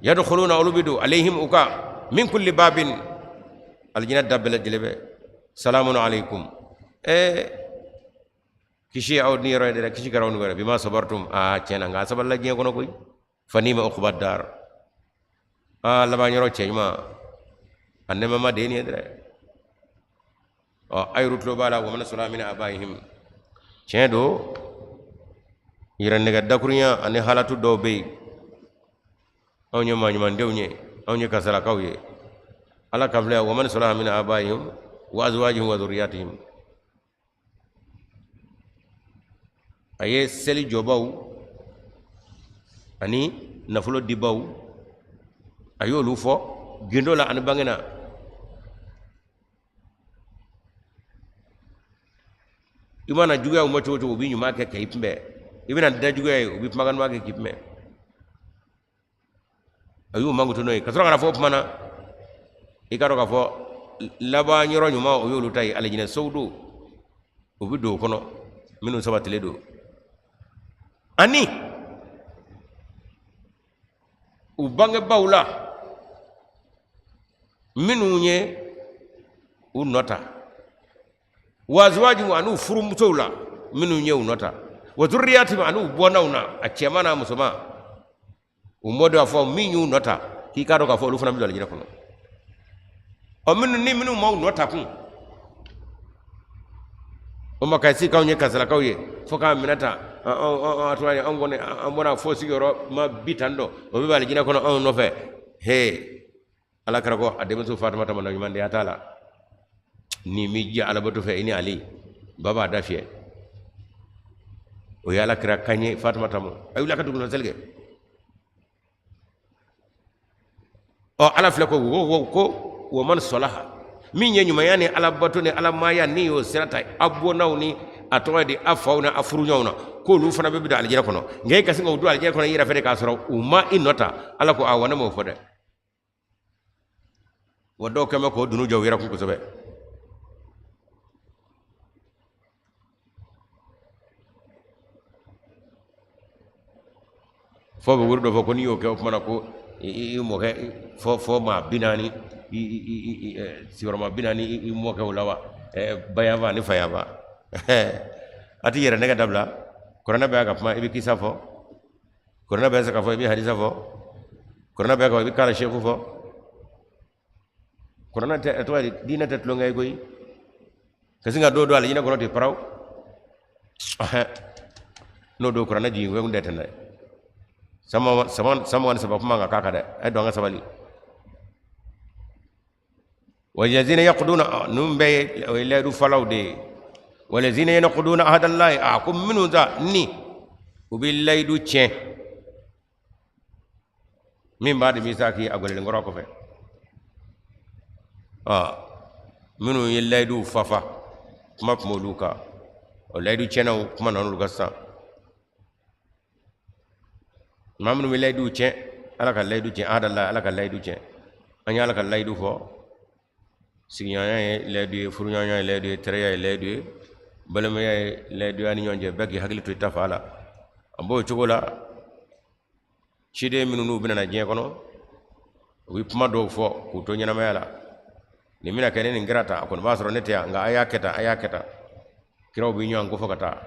yadkhuluna, olu bɛ don, alayhim, u kan, min kulli babin, alijinɛ da bɛɛ lajɛlen fɛ, salamun alaykum, kisi aw ni yɔrɔ ye dɛ, kisi kɛra aw ni yɔrɔ, bima sabartum, aa tiɲɛ na, nka a sabalila diɲɛ kɔnɔ koyi, fa ni'ma uqba dar, aa laban yɔrɔ cɛɲuman, a nɛɛmama de ye nin ye dɛ. Ɔ a yɛrɛ tulo b'a la, wa man salaha min abaihim, tiɲɛ don, yɛrɛ nɛgɛ dakurunya ani halatu dɔw bɛ yen, anw ye maaɲumandenw ye, anw ye kasalakaw ye, ala ka filɛ, wa man salaha min abaihim wa azwajihim wa zurriyatihim, a ye seli jɔbaw ani nafolo dibaw, a y'olu fɔ gindo la ani bange na. I mana juguya u ma cogo o cogo, u bɛ ɲuman kɛ k'i kunbɛn. I bɛna da juguya ye, u bɛ kumakan duman kɛ k'i kunbɛn. A y'u mankutu n'o ye ka sɔrɔ ka na fɔ o tuma na, i k'a dɔn k'a fɔ laban yɔrɔ ɲuman, o y'olu ta ye, alijinɛ sow don, u bɛ don o kɔnɔ, minnu sabatilen don, ani u bangebaaw la minnu ye u nɔ ta, wa azwajihim, ani u furumusow la minnu ye u nɔ ta, wa zurriyatihim, ani u bɔnnaw na, a cɛman n'a musoman, u mɔdenw, a fɔ min y'u nɔ ta, k'i k'a dɔn k'a fɔ olu fana bɛ don alijinɛ kɔnɔ. Ɔ minnu ni minnu m'aw nɔ ta kun, o ma ka se k'anw ye kasalakaw ye fo k'a minɛ ta, a tɔgɔ ye, anw kɔni an bɔra fo sigiyɔrɔ ma bi tan dɔ, o bɛ alijinɛ kɔnɔ anw nɔfɛ. He, ala kira ko a denmuso Fatumata ma, ɲumandenya t'a la ni m'i jɛ alabato fɛ, i ni Ali ba b'a da fiyɛ. O ye ala kira kan ye Fatumata ma, a wuli a ka dugu seli kɛ. Ɔ ala filɛ ko wo ko wa man salaha, min ye ɲumanya ni alabato ni alamaya ni y'o sira ta, a bɔnnaw ni a tɔgɔ ye di, a faw ni a furuɲɔgɔnw na, k'olu fana bɛ don alijinɛ kɔnɔ. Nka e ka sin k'u don alijinɛ kɔnɔ i yɛrɛ fɛ de k'a sɔrɔ u ma i nɔ ta, ala ko awɔ, ne m'o fɔ dɛ. Wa dɔw kɛn bɛ k'o dunu jɔ u yɛrɛ kun kosɛbɛ. Fo bɛ wuri dɔ fɔ ko n'i y'o kɛ, o tuma na ko i mɔkɛ fɔ maa 40, sigiyɔrɔma 40 i mɔkɛw la wa, bayanfa ni fayanfa. A t'i yɛrɛ nɛgɛ dabila. Kuranɛ bɛ ka kuma, i bɛ kisa fɔ. Kuranɛ bɛ se ka fɔ, i bɛ hadisa fɔ. Kuranɛ bɛ ka fɔ, i bɛ kala seku fɔ. Kuranɛ tɛ, tɔgɔ ye diinɛ tɛ tulonkɛ ye koyi. Ka sin ka dɔw don alijinɛ kɔnɔ ten paraw, n'o don kuranɛ jigin kun tɛ ten dɛ. San 23 kuma ka k'a kan dɛ, a ye don an ka sabali. Walazina yakuduna, ninnu bɛɛ ye, o ye layidu falaw de ye. Walazina yanquduna ahadallahi, a ko minnu ta ni u bɛ layidu tiɲɛ, min ba'di misaki, a gɛlɛn kɔrɔ kɔfɛ, minnu ye layidu fafa, kuma tun b'olu kan. O layidu tiɲɛnaw, kuma nana olu kan sisan. Maa minnu bɛ layidu tiɲɛ, ala ka layidu tiɲɛ, ahadallahi, ala ka layidu tiɲɛ. An ye ala ka layidu fɔ, sigiɲɔgɔnya ye layidu ye, furuɲɔgɔnya ye layidu ye, teriya ye layidu ye, balimaya ye layidu ye, ni ɲɔgɔn cɛ, bɛɛ k'i hakili to i ta fa la. A b'o cogo la, ciden minnu n'u bɛna na diɲɛ kɔnɔ, u bɛ kuma dɔw fɔ k'u to ɲɛnamaya la, nin bɛna kɛ ni nin kɛra tan, a kɔni b'a sɔrɔ ne tɛ yan, nka a y'a kɛ tan, a y'a kɛ tan. Kiraw bɛ ɲɔgɔn kofɔ ka taa.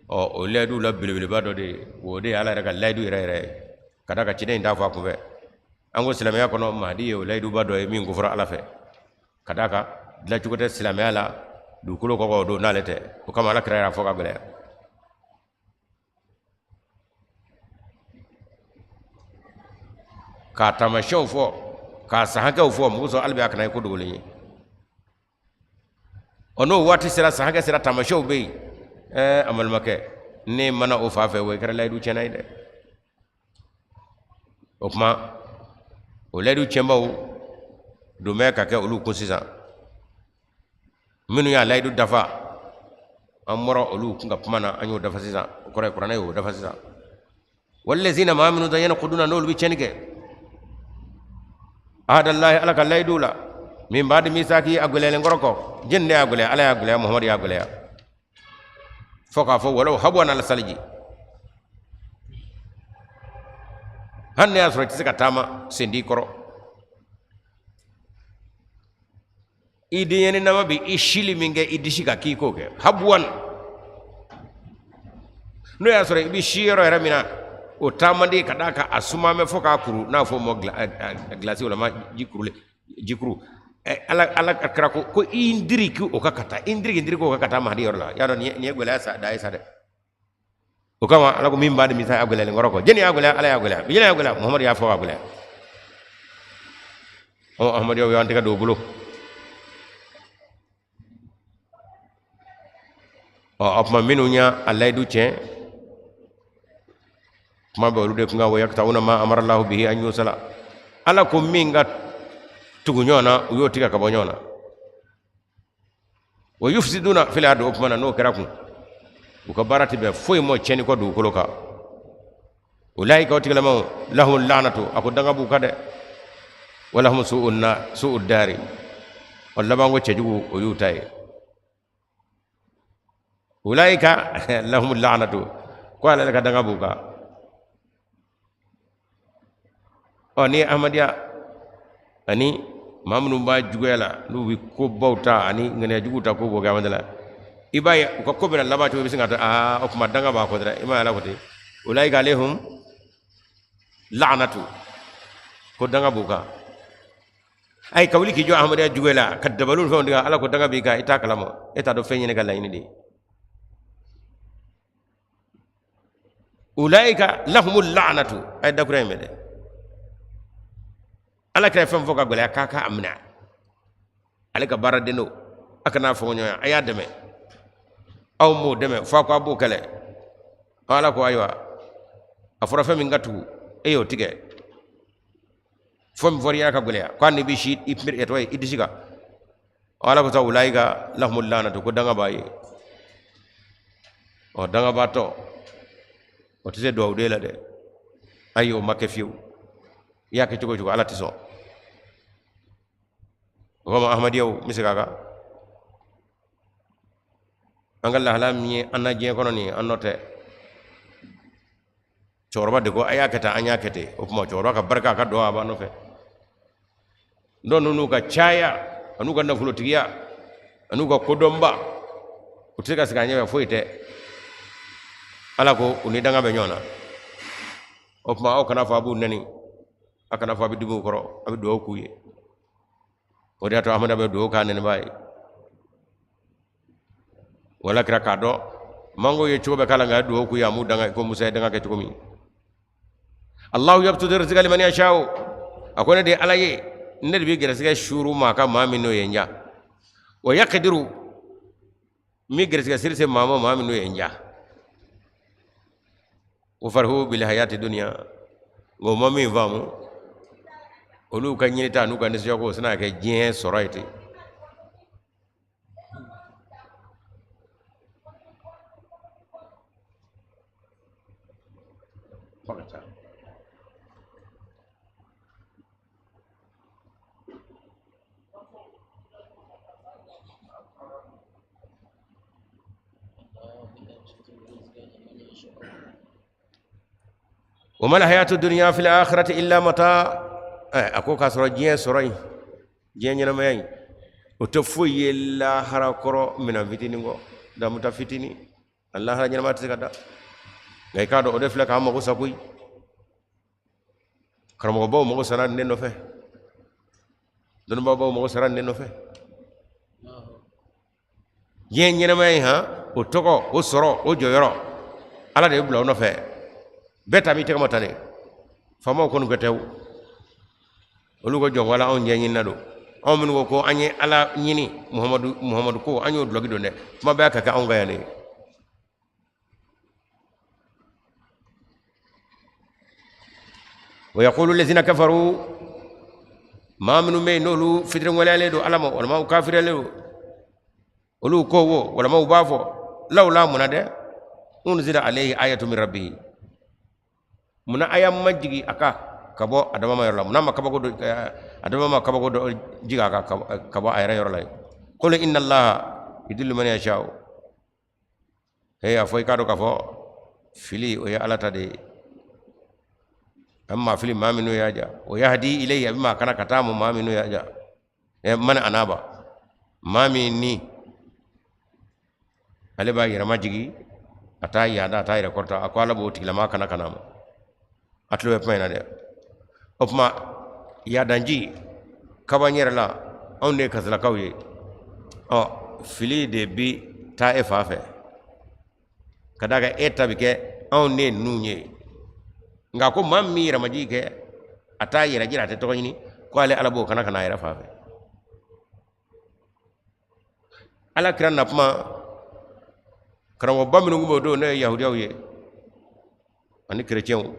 Ɔ o layidu la belebeleba dɔ de ye o de ye ala yɛrɛ ka layidu yɛrɛ yɛrɛ ye, ka d'a kan ciden in t'a fɔ a kunfɛ. An ko silamɛya kɔnɔ, mahadi ye o layiduba dɔ ye min kofɔra ala fɛ, ka d'a kan dilancogo tɛ silamɛya la dugukolo kɔ o don n'ale tɛ. O kama ala kira y'a fɔ ka gɛlɛya. K'a taamasiyɛnw fɔ, k'a san hakɛw fɔ, mɔgɔ sɔrɔ hali bi a kana ye ko dogolen ye. Ɔ n'o waati sera, san hakɛ sera, taamasiyɛnw bɛ yen. Ɛɛ, an balimakɛ, ne mana o fa fɛ, o kɛra layidu tiɲɛna ye dɛ. O tuma o layidu tiɲɛbaw don bɛ ka kɛ olu kun sisan. Minnu y'a layidu dafa, an bɔra olu kun ka kuma na, an y'o dafa sisan. O kɔrɔ ye kuranɛ y'o dafa sisan. Walazina, maa minnu ta, yankuduna, n'olu bɛ tiɲɛni kɛ, ahadallahi, ala ka layidu la, min baadi misaki, a gɛlɛyalen kɔrɔ kɔ. Jɛni de y'a gɛlɛya? Ala y'a gɛlɛya, Muhamadu y'a gɛlɛya, fo k'a fɔ walaw habuwan ala saliji, hali ne y'a sɔrɔ i tɛ se ka taama, sen t'i kɔrɔ, i denyɛrɛninama bɛ i sili min kɛ i disi kan k'i k'o kɛ habuwan. N'o y'a sɔrɔ i bɛ si yɔrɔ yɛrɛ min na, o taa man di ka d'a kan a suma bɛ fo k'a kuru, n'a fɔ o ma gilasi walima ji kurulen, jikuru. Ala ka kira ko ko i ndiriki o kan ka taa, i ndiriki ndiriki o kan ka taa Mahadi yɔrɔ la. Y'a dɔn nin ye gɛlɛya sa da ye sa dɛ. O kama ala ko min baadi misaki, a gɛlɛyalen kɔrɔ kɔ. Jɛni y'a gɛlɛya? Ala y'a gɛlɛya. Jɛni y'a gɛlɛya? Muhamadu y'a fɔ k'a gɛlɛya. Ɔ, Ahmadiyaw y'an tɛgɛ don o bolo. Ɔ, o tuma minnu y'a layidu tiɲɛ, kuma bɛ olu de kun kan. Wa yakta'una ma amara Allahu bihi an yusala, ala ko min ka tugu ɲɔgɔn na, u y'o tigɛ ka bɔ ɲɔgɔn na. Wa yufsiduna fil ardi, o tuma na n'o kɛra kun, u ka baara tɛ bɛn foyi ma tiɲɛni kɔ dugukolo kan. Ulaika, o tigilamaw, lahum laanatu, a ko danga b'u kan dɛ, walahum su'u na su'u dari, o labanko cɛjugu o y'u ta ye. Ulaika lahum laanatu, ko ala ka danga b'u kan. Ɔ, ni ahmadiya ani maa minnu b'a juguya la, n'u bɛ kobaw ta ani ŋaniya juguw ta ko b'o kɛ ahmadiya la, i b'a ye u ka ko bɛna laban cogo, i bɛ sin ka taa, aa, o tuma danga b'a kɔ dɛ. I m'a ye ala ko ten, ulaika alayhim laanatu, ko danga b'u kan. Ayi, ka wuli k'i jɔ ahmadiyya juguya la ka dabaliw fɛnw tigɛ, ala ko danga b'i kan, i t'a kalama, e t'a dɔn fɛn ye ne ka laɲini de ye. Ulaika lahumu laanatu, a ye dakura in mɛn dɛ. Ala kira ye fɛn fɔ ka gɛlɛya k'a ka a minɛ, ale ka baaraden don, a kana fɔ ɲɔgɔn, a y'a dɛmɛ, aw m'o dɛmɛ fo a ko a b'o kɛlɛ. Ala ko ayiwa, a fɔra fɛn min ka tugu, e y'o tigɛ. Fɔ min fɔra i yɛrɛ ka gɛlɛya k'a n'i bɛ si i tɔgɔ ye i disi kan. Ala ko sa ulaika lahumul laanatu, ko danga b'a ye. Ɔ, dangabaatɔ o tɛ se duwawuden la dɛ. Ayi, o ma kɛ fiyewu. I y'a kɛ cogo o cogo, ala tɛ sɔn o kama. Ahmadiyaw, n bɛ segin a kan, an ka lahala min ye an na diɲɛ kɔnɔ nin ye, an nɔ tɛ. Cɛkɔrɔba de ko a y'a kɛ tan, an y'a kɛ ten. O tuma cɛkɔrɔba ka barika, a ka duwa a b'an nɔfɛ. Dɔw ninnu ka caya an'u ka nafolotigiya an'u ka kodɔnba, u tɛ se ka sigi an ɲɛfɛ, foyi tɛ. Ala ko u ni danga bɛ ɲɔgɔn na. O tuma aw kana fɔ a b'u nɛni, a kana fɔ a bɛ dimi u kɔrɔ, a bɛ dugawu k'u ye. O de y'a to Amadu bɛ dugawu k'a nɛnibaa ye. Wala kira k'a dɔn mango ye cogo bɛɛ k'a la, nka dugawu k'u ye, a m'u danga ko Musa ye danga kɛ cogo min. Allahu yabsutu rizqa liman yasha'u, a ko ne de ye Ala ye, ne de bɛ gɛrɛsɛgɛ suuru maa kan, maa min n'o ye n ja. Wa yaqdiru, n bɛ gɛrɛsɛgɛ siri se maa ma, maa min n'o ye n ja. Wa farihu bil hayati dunya, nka o ma min faamu, olu ka ɲinita n'u ka nisɔndiya ko o sina kɛ diɲɛ sɔrɔ ye ten. Wa mal hayatu dunya fil akhirati illa mata. A ko k'a sɔrɔ diɲɛ sɔrɔ in, diɲɛ ɲɛnamaya in, o tɛ foyi ye lahara kɔrɔ minɛn fitinin kɔ, damuta fitinin, a lahara ɲɛnamaya tɛ se ka da. Nka i k'a dɔn o de filɛ k'an mago sa koyi. Karamɔgɔbaw mago sara nin de nɔfɛ, dɔnnibaabaw mago sara nin de nɔfɛ. Diɲɛ ɲɛnamaya in, han, o tɔgɔ, o sɔrɔ, o jɔyɔrɔ, ala de bɛ bila o nɔfɛ. Bɛɛ ta b'i tɛgɛ ma tan de. Faamaw kɔni ko tɛ, olu ko jɔn ko ala, anw diɲɛ ɲinina don. Anw minnu ko ko an ye ala ɲini, Muhamadu, Muhamadu ko an y'o dulɔki don dɛ, kuma bɛɛ ka kɛ anw ka yan de. Wa yaqulu lazina kafaru, maa minnu bɛ yen n'olu fitiriwaleyalen don Ala ma walima u kafiriyalen don, olu ko wo walima u b'a fɔ lawla munna dɛ unzila alayhi ayatu min rabbihi, munna aya ma jigin a kan ka bɔ a dabama yɔrɔ la, munna ma kabako dɔ a dabama ma kabako dɔ jigin a kan ka bɔ a yɛrɛ yɔrɔ la yen. Qul inna allaha yudillu man yasha'u, he a fɔ i k'a dɔn k'a fɔ fili o ye Ala ta de ye, a bɛ maa fili maa minnu y'a ja, wa yahdi ilayhi, a bɛ maa kana ka taa ma maa minnu y'a ja, man anaba, maa min ni ale b'a yɛrɛ majigi, a t'a yaada, a t'a yɛrɛ kɔrɔta, a ko Ala b'o tigilama kana ka na ma. A tulo bɛ kuma in na dɛ. O tuma yaadanji kaba n yɛrɛ la, anw de ye kasalakaw ye. Ɔ fili de bi taa e fa fɛ ka d'a kan e ta bi kɛ anw de ye ninnu ye. Nka ko maa min yɛrɛmajigi kɛ, a t'a yɛrɛ jira, a tɛ tɔgɔ ɲini, ko ale Ala b'o kana ka na a yɛrɛ fa fɛ. Ala kira na kuma karamɔgɔba minnu tun b'o don, n'o ye yahudiyaw ye ani kerecɛnw,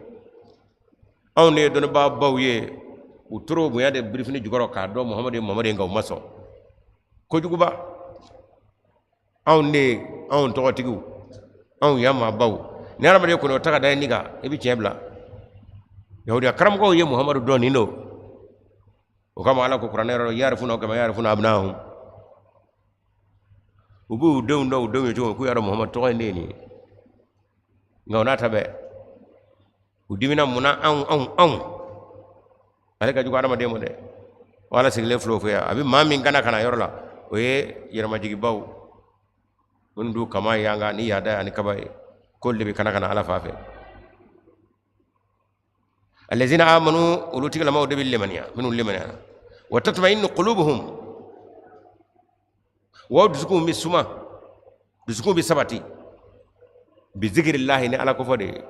anw de ye dɔnnibaabaw ye, u tor'o bonya de birifini jukɔrɔ k'a dɔn Muhamadu ye Muhamadu ye, nka u ma sɔn kojuguba. Anw de ye anw tɔgɔtigiw, anw ya maabaw. Ni hadamaden kɔni o ta ka da i ni kan, i bɛ tiɲɛ bila. Yahudiya karamɔgɔw ye Muhamadu dɔn nin don. O kama Ala ko kuranɛ yɔrɔ yarifuna kama yarifuna abnahum, u b'u denw dɔn u denw ye cogo min, k'u y'a dɔn Muhamadu tɔgɔ in de ye nin ye. Nka o n'a ta bɛɛ, u dimina mun na? Anw anw anw ale ka jugu hadamaden ma dɛ. O Ala sigilen filɛ o fɛ yan, a bɛ maa min kana ka na yɔrɔ la, o ye yɛrɛmajigibaw minnu b'u kaman yanga ni yaada ani kaba ye, k'olu de bɛ kana ka na Ala fan fɛ. Allazina amanu, olu tigilamaw de bɛ limaniya, minnu limaniyara, wa tatma'innu qulubuhum, wa dusukun bɛ suma, dusukun bɛ sabati, bi zikirillahi, ni Ala kofɔ de ye.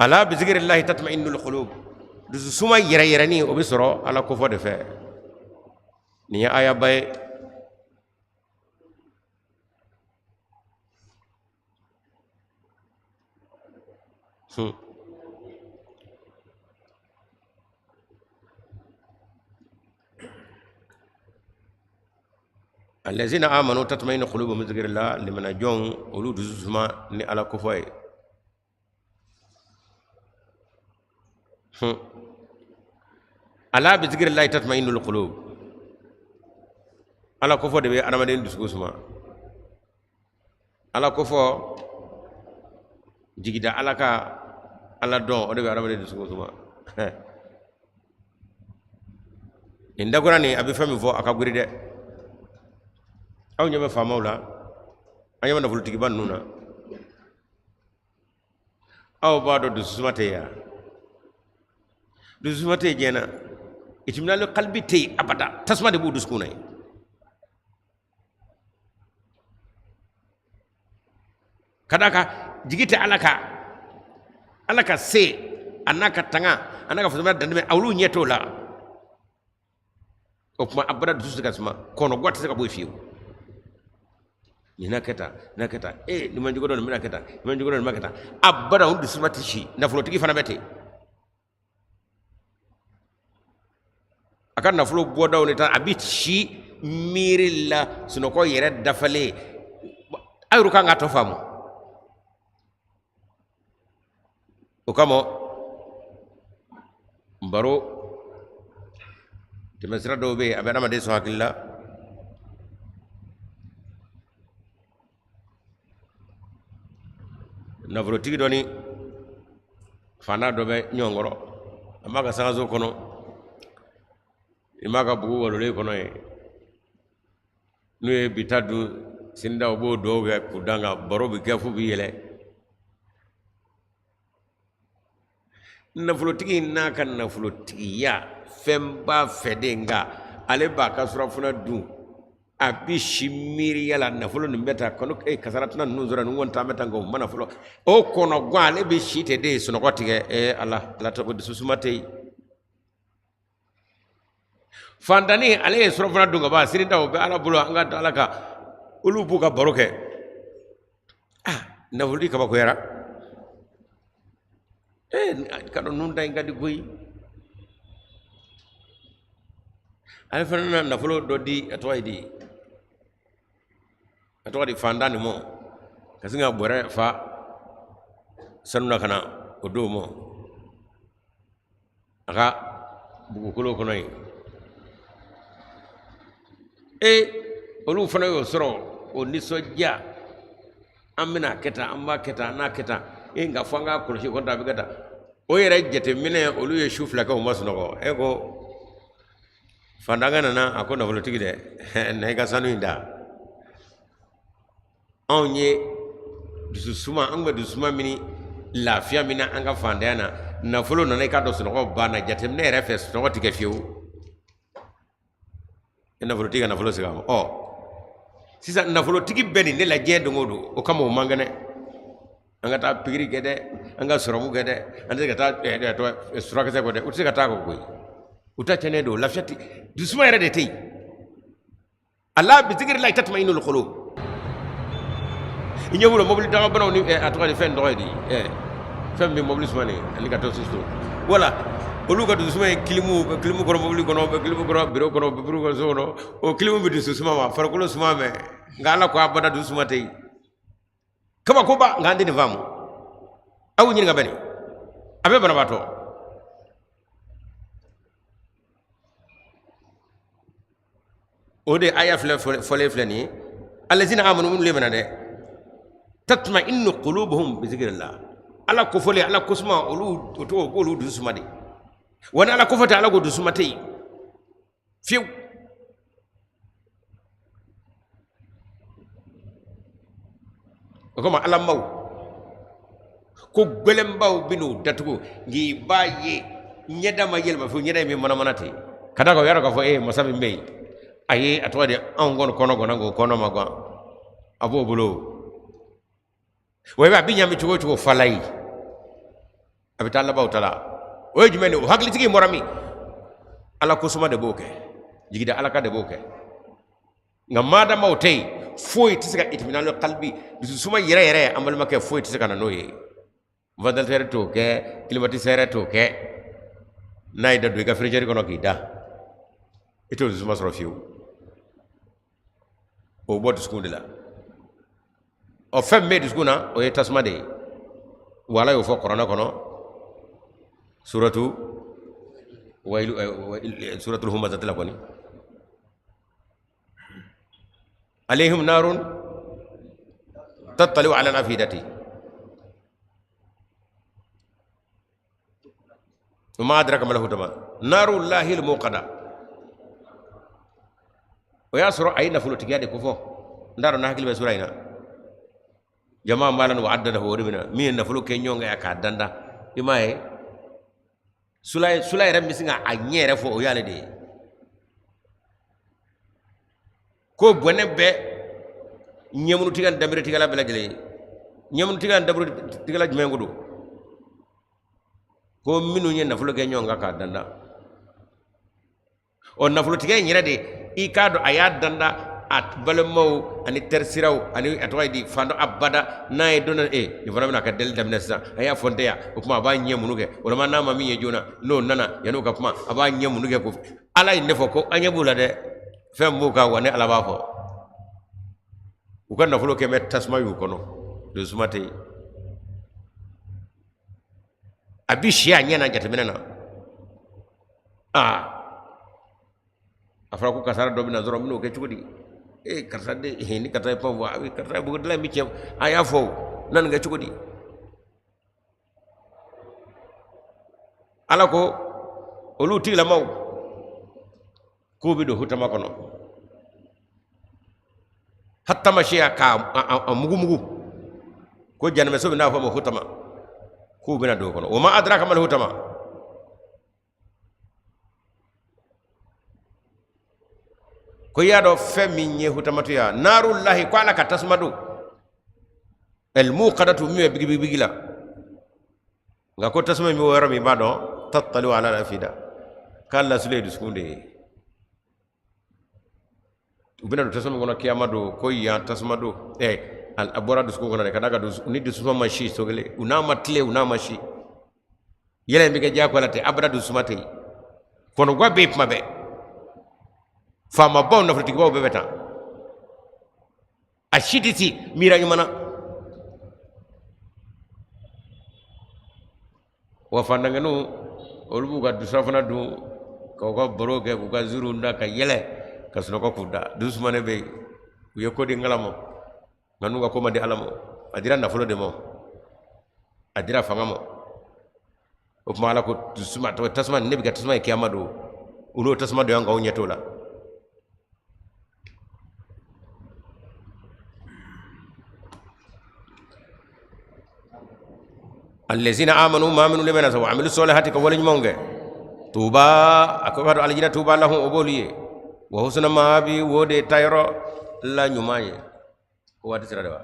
Ala bi zikirillahi tatma'innul qulub, dusu suma yɛrɛ yɛrɛni o bɛ sɔrɔ Ala kofɔ de fɛ. Nin ye ayaba ye. Allazina amanu tatma'innu qulubuhum bi zikrillah, limana jɔnw olu dusu suma ni Ala kofɔ ye. Ala bi zikrillahi tatma'innul qulub, Ala kofɔ de bɛ adamaden dusukun suma. Ala kofɔ, jigida Ala ka Ala dɔn, o de bɛ adamaden dusukun suma. Nin dakura nin a bɛ fɛn min fɔ, a ka giri dɛ. Aw ɲɛ bɛ faamaw la, an ɲɛ bɛ nafolotigiba ninnu na, aw b'a dɔn dususuma tɛ yen wa? Dususuma tɛ yen diɲɛ na. Itiminali kalibi tɛ yen abada, tasuma de b'u dusukun na yen. Ka d'a kan jigi tɛ Ala kan, Ala ka se a n'a ka tanga a n'a ka fasaya dantɛmɛ, olu ɲɛ t'o la. O tuma abada dusu tɛ se ka suma, kɔnɔgwa tɛ se ka bɔ yen fiyewu. Nin na kɛ tan, nin na kɛ tan, ee nin man jugu dɔn, nin bɛna kɛ tan, nin man jugu dɔn, nin ma kɛ tan, abada o dusu suma tɛ si. Nafolotigi fana bɛ ten, a ka nafolo bɔdaw ni ta, a bɛ si miiri la, sunɔgɔ yɛrɛ dafalen. A yɛrɛ kan k'a tɔ faamu. O kama baro tɛmɛsira dɔw bɛ yen, a bɛ adamaden sɔn hakili la. Nafolotigi dɔ ni faantan dɔ bɛ ɲɔgɔn kɔrɔ, a b'a ka sangaso kɔnɔ, i m'a ka bugu walolen kɔnɔ yen. N'u ye bi ta dun, sini ta u b'o dugawu kɛ k'u dan kan, baro bɛ kɛ f'u bɛ yɛlɛ. Nafolotigi in n'a ka nafolotigiya fɛn b'a fɛ de, nka ale b'a ka surafana dun, a bɛ si miiriya la, nafolo nin bɛ taa kɔnɔ, e kasara tɛna ninnu sɔrɔ, nin kɔni taa bɛ taa, nka o ma nafolo o kɔnɔgan, ale bɛ si ten de ye sunɔgɔ tigɛ. Ee Ala, Ala tɔgɔ dususuma tɛ yen. Fantanni ale ye surafana dun ka ban, sini ta o bɛ Ala bolo, an ka da Ala kan. Olu b'u ka baro kɛ. Nafolotigi kabakoyara. Ee, ka dɔn nun ta in ka di koyi. Ale fana na nafolo dɔ di, a tɔgɔ ye di, a tɔgɔ di fantan nin ma, ka sin ka bɔrɛ fa sanu na ka na o d'o ma a ka dugukolo kɔnɔ yen. Ee, olu fana y'o sɔrɔ, o nisɔndiya. An bɛna kɛ tan, an b'a kɛ tan, an n'a kɛ tan. E, nka fo an k'a kɔlɔsi kɔnɔ, a bɛ kɛ tan. O yɛrɛ jateminɛ, olu ye su 2 kɛ, u ma sunɔgɔ. E ko fantankɛ nana, a ko nafolotigi dɛ, na i ka sanu in da. Anw ye dususuma, an bɛ dususuma min, lafiya min na an ka fantanya na, nafolo nana, i k'a dɔn sunɔgɔ banna. Jateminɛ yɛrɛ fɛ, sunɔgɔ tɛ kɛ fiyewu. E, nafolotigi ka nafolo segin a ma. Ɔ, sisan nafolotigi bɛ nin de la diɲɛ don o don. O kama o man kɛnɛ. An ka taa pikiri kɛ dɛ, an ka sɔrɔmu kɛ dɛ, an tɛ se ka taa furakisɛ kɔ dɛ. U tɛ se ka taa kɔ koyi, u ta tiɲɛnen don. Lafiya tɛ, dusuma yɛrɛ de tɛ yen. Ala bi zikirilahi tatma'innul qulub. I ɲɛ bolo mobili dagabanaw ni a tɔgɔ di, fɛn tɔgɔ ye di, fɛn bɛ mobili suma nin ani ka to susu wala. Olu ka dusu suma ye kilimu, bɛ kilimu kɔrɔ mobili kɔnɔ, bɛ kilimu kɔrɔ biro kɔnɔ, bɛ biro kɔnɔ so kɔnɔ. O kilimu bɛ dusu suma ma, farikolo suma mɛ, nka ala ko abada dusu suma tɛ yen. Kabakoba, nka an tɛ nin faamu. Aw ɲininka bɛ nin, a bɛ banabaatɔ. O de aya filɛ fɔlen filɛ nin ye: allazina amanu, minnu limana dɛ, tatma'innu qulubuhum bi zikrillah. Ala kofɔlen, ala kosuma, olu o tɔgɔ k'olu dusu suma de. Wa ni ala kofɔ tɛ, ala ko dusu suma tɛ yen fiyewu. O kama alamaw ko gɛlɛnbaw bɛ n'u datugu, nk'i b'a ye ɲɛda ma yɛlɛma fiyewu, ɲɛda in bɛ manamana ten, ka d'a kan o y'a dɔn k'a fɔ e masa min bɛ yen, a ye a tɔgɔ di, anw kɔni kɔnɔ gɔnna k'o kɔnɔ ma gan, a b'o bolo. Wa a bɛ ɲami cogo o cogo, fala ye, a bɛ taa laban o ta la. O ye jumɛn de ye? O hakilitigi in bɔra min? Ala kosuma de b'o kɛ, jigida ala kan de b'o kɛ. Nka madama o tɛ yen, foyi tɛ se ka itminanul qalbi, dususuma yɛrɛ yɛrɛ, an balimakɛ, foyi tɛ se ka na n'o ye. Ventilateur t'o kɛ, climatiseur t'o kɛ. N'a y'i da don i ka frigidaire kɔnɔ k'i da, i t'o dusuma sɔrɔ fiyewu. O bɔ dusukun de la. Ɔ, fɛn min bɛ dusukun na, o ye tasuma de ye. Wa ala y'o fɔ kuranɛ kɔnɔ, suratu wayilu, suratul humazati la kɔni: alayhim narun tattali'u ala al-afidati wa ma adraka mal hutama narullahi al-muqada. O y'a sɔrɔ a ye nafolotigiya de kofɔ. N t'a dɔn n'a hakili bɛ sura in na. Jama'a malan wa addadahu, o de bɛ na min ye nafolo kɛ ɲɔgɔn kan k'a danda. I m'a ye, sula yɛrɛ bɛ sin ka a ɲɛ yɛrɛ fɔ, o y'ale de ye ko bɔnɛ bɛ ɲɛmunutigɛ ni dabiritigɛla bɛɛ lajɛlen ye. Ɲɛmunutigɛ ni dabiritigɛla jumɛn ko don? Ko minnu ye nafolo kɛ ɲɔgɔn kan k'a danda. Ɔ, nafolotigɛ in yɛrɛ de, i k'a dɔn a y'a danda a balimaw ani terisiraw ani a tɔgɔ ye di, fan dɔ abada. N'a ye don e nin fana bɛna ka deli daminɛ sisan, a y'a fɔ n tɛ yan. O tuma a b'a ɲɛ munu kɛ o la, n'a ma min ye joona, n'o nana yan'o ka kuma, a b'a ɲɛ munu kɛ ko ala ye ne fɔ ko an ɲɛ b'u la dɛ, fɛn b'u kan. Wa ne ala b'a fɔ, u ka nafolo kɛ bɛ tasuma y'u kɔnɔ, dusuma tɛ yen. A bi si a ɲɛ na jateminɛ na. Aa, a fɔra ko kasara dɔ bɛ na dɔrɔn, n bɛn'o kɛ cogo di? Ee, karisa de, ni karisa ye kuma fɔ, a bɛ karisa ye bugudilan in bɛ tiɲɛ. A y'a fɔ o na nin kɛ cogo di? Ala ko olu tigilamaw k'u bɛ don hutama kɔnɔ, hatama siya k'a mugumugu, ko janɛmɛso bɛ n'a fɔ ma hutama, k'u bɛna don o kɔnɔ. Wa ma adraka mal hutama. Ko i y'a dɔn fɛn min ye hutamatu ya? Narullahi, ko ala ka tasuma don, almuqadatu, min bɛ bigibigibigi la. Nka ko tasuma in bɛ yɔrɔ min, i b'a dɔn, tattaliu ala lafida, k'a lasulu ye dusukun de ye. U bɛna don tasuma min kɔnɔ kiyama don, ko yan tasuma don. A bɔra dusukun kɔnɔ de ka d'a kan ni dususuma ma si so kelen u n'a ma tilen u n'a ma si yɛlɛ in bɛ kɛ diyagoya la ten abada dususuma tɛ yen kɔnɔgwan bɛ yen tuma bɛɛ faamabaw nafolotigibaw bɛɛ bɛ tan a si tɛ si miira ɲuman na wa fantankɛninw olu b'u ka surafana dun ka u ka baro kɛ k'u ka ziiriw da ka yɛlɛ ka sunɔgɔ k'u da dususumanen bɛ yen u ye ko di ala ma nka n'u ka ko ma di ala ma a dira nafolo de ma a dira fanga ma o tuma ala ko dususuma tɔgɔ tasuma ne bɛ kɛ tasuma ye kiyama don u n'o tasuma don yan k'aw ɲɛ t'o la Allazina amanu maa minnu limaniya sa wa amilu solihati ka wale ɲumanw kɛ tuba a ko b'a dɔn alijinɛ tuba lahum o b'olu ye wa husna maabi o de taayɔrɔ la ɲuman ye o waati sera de wa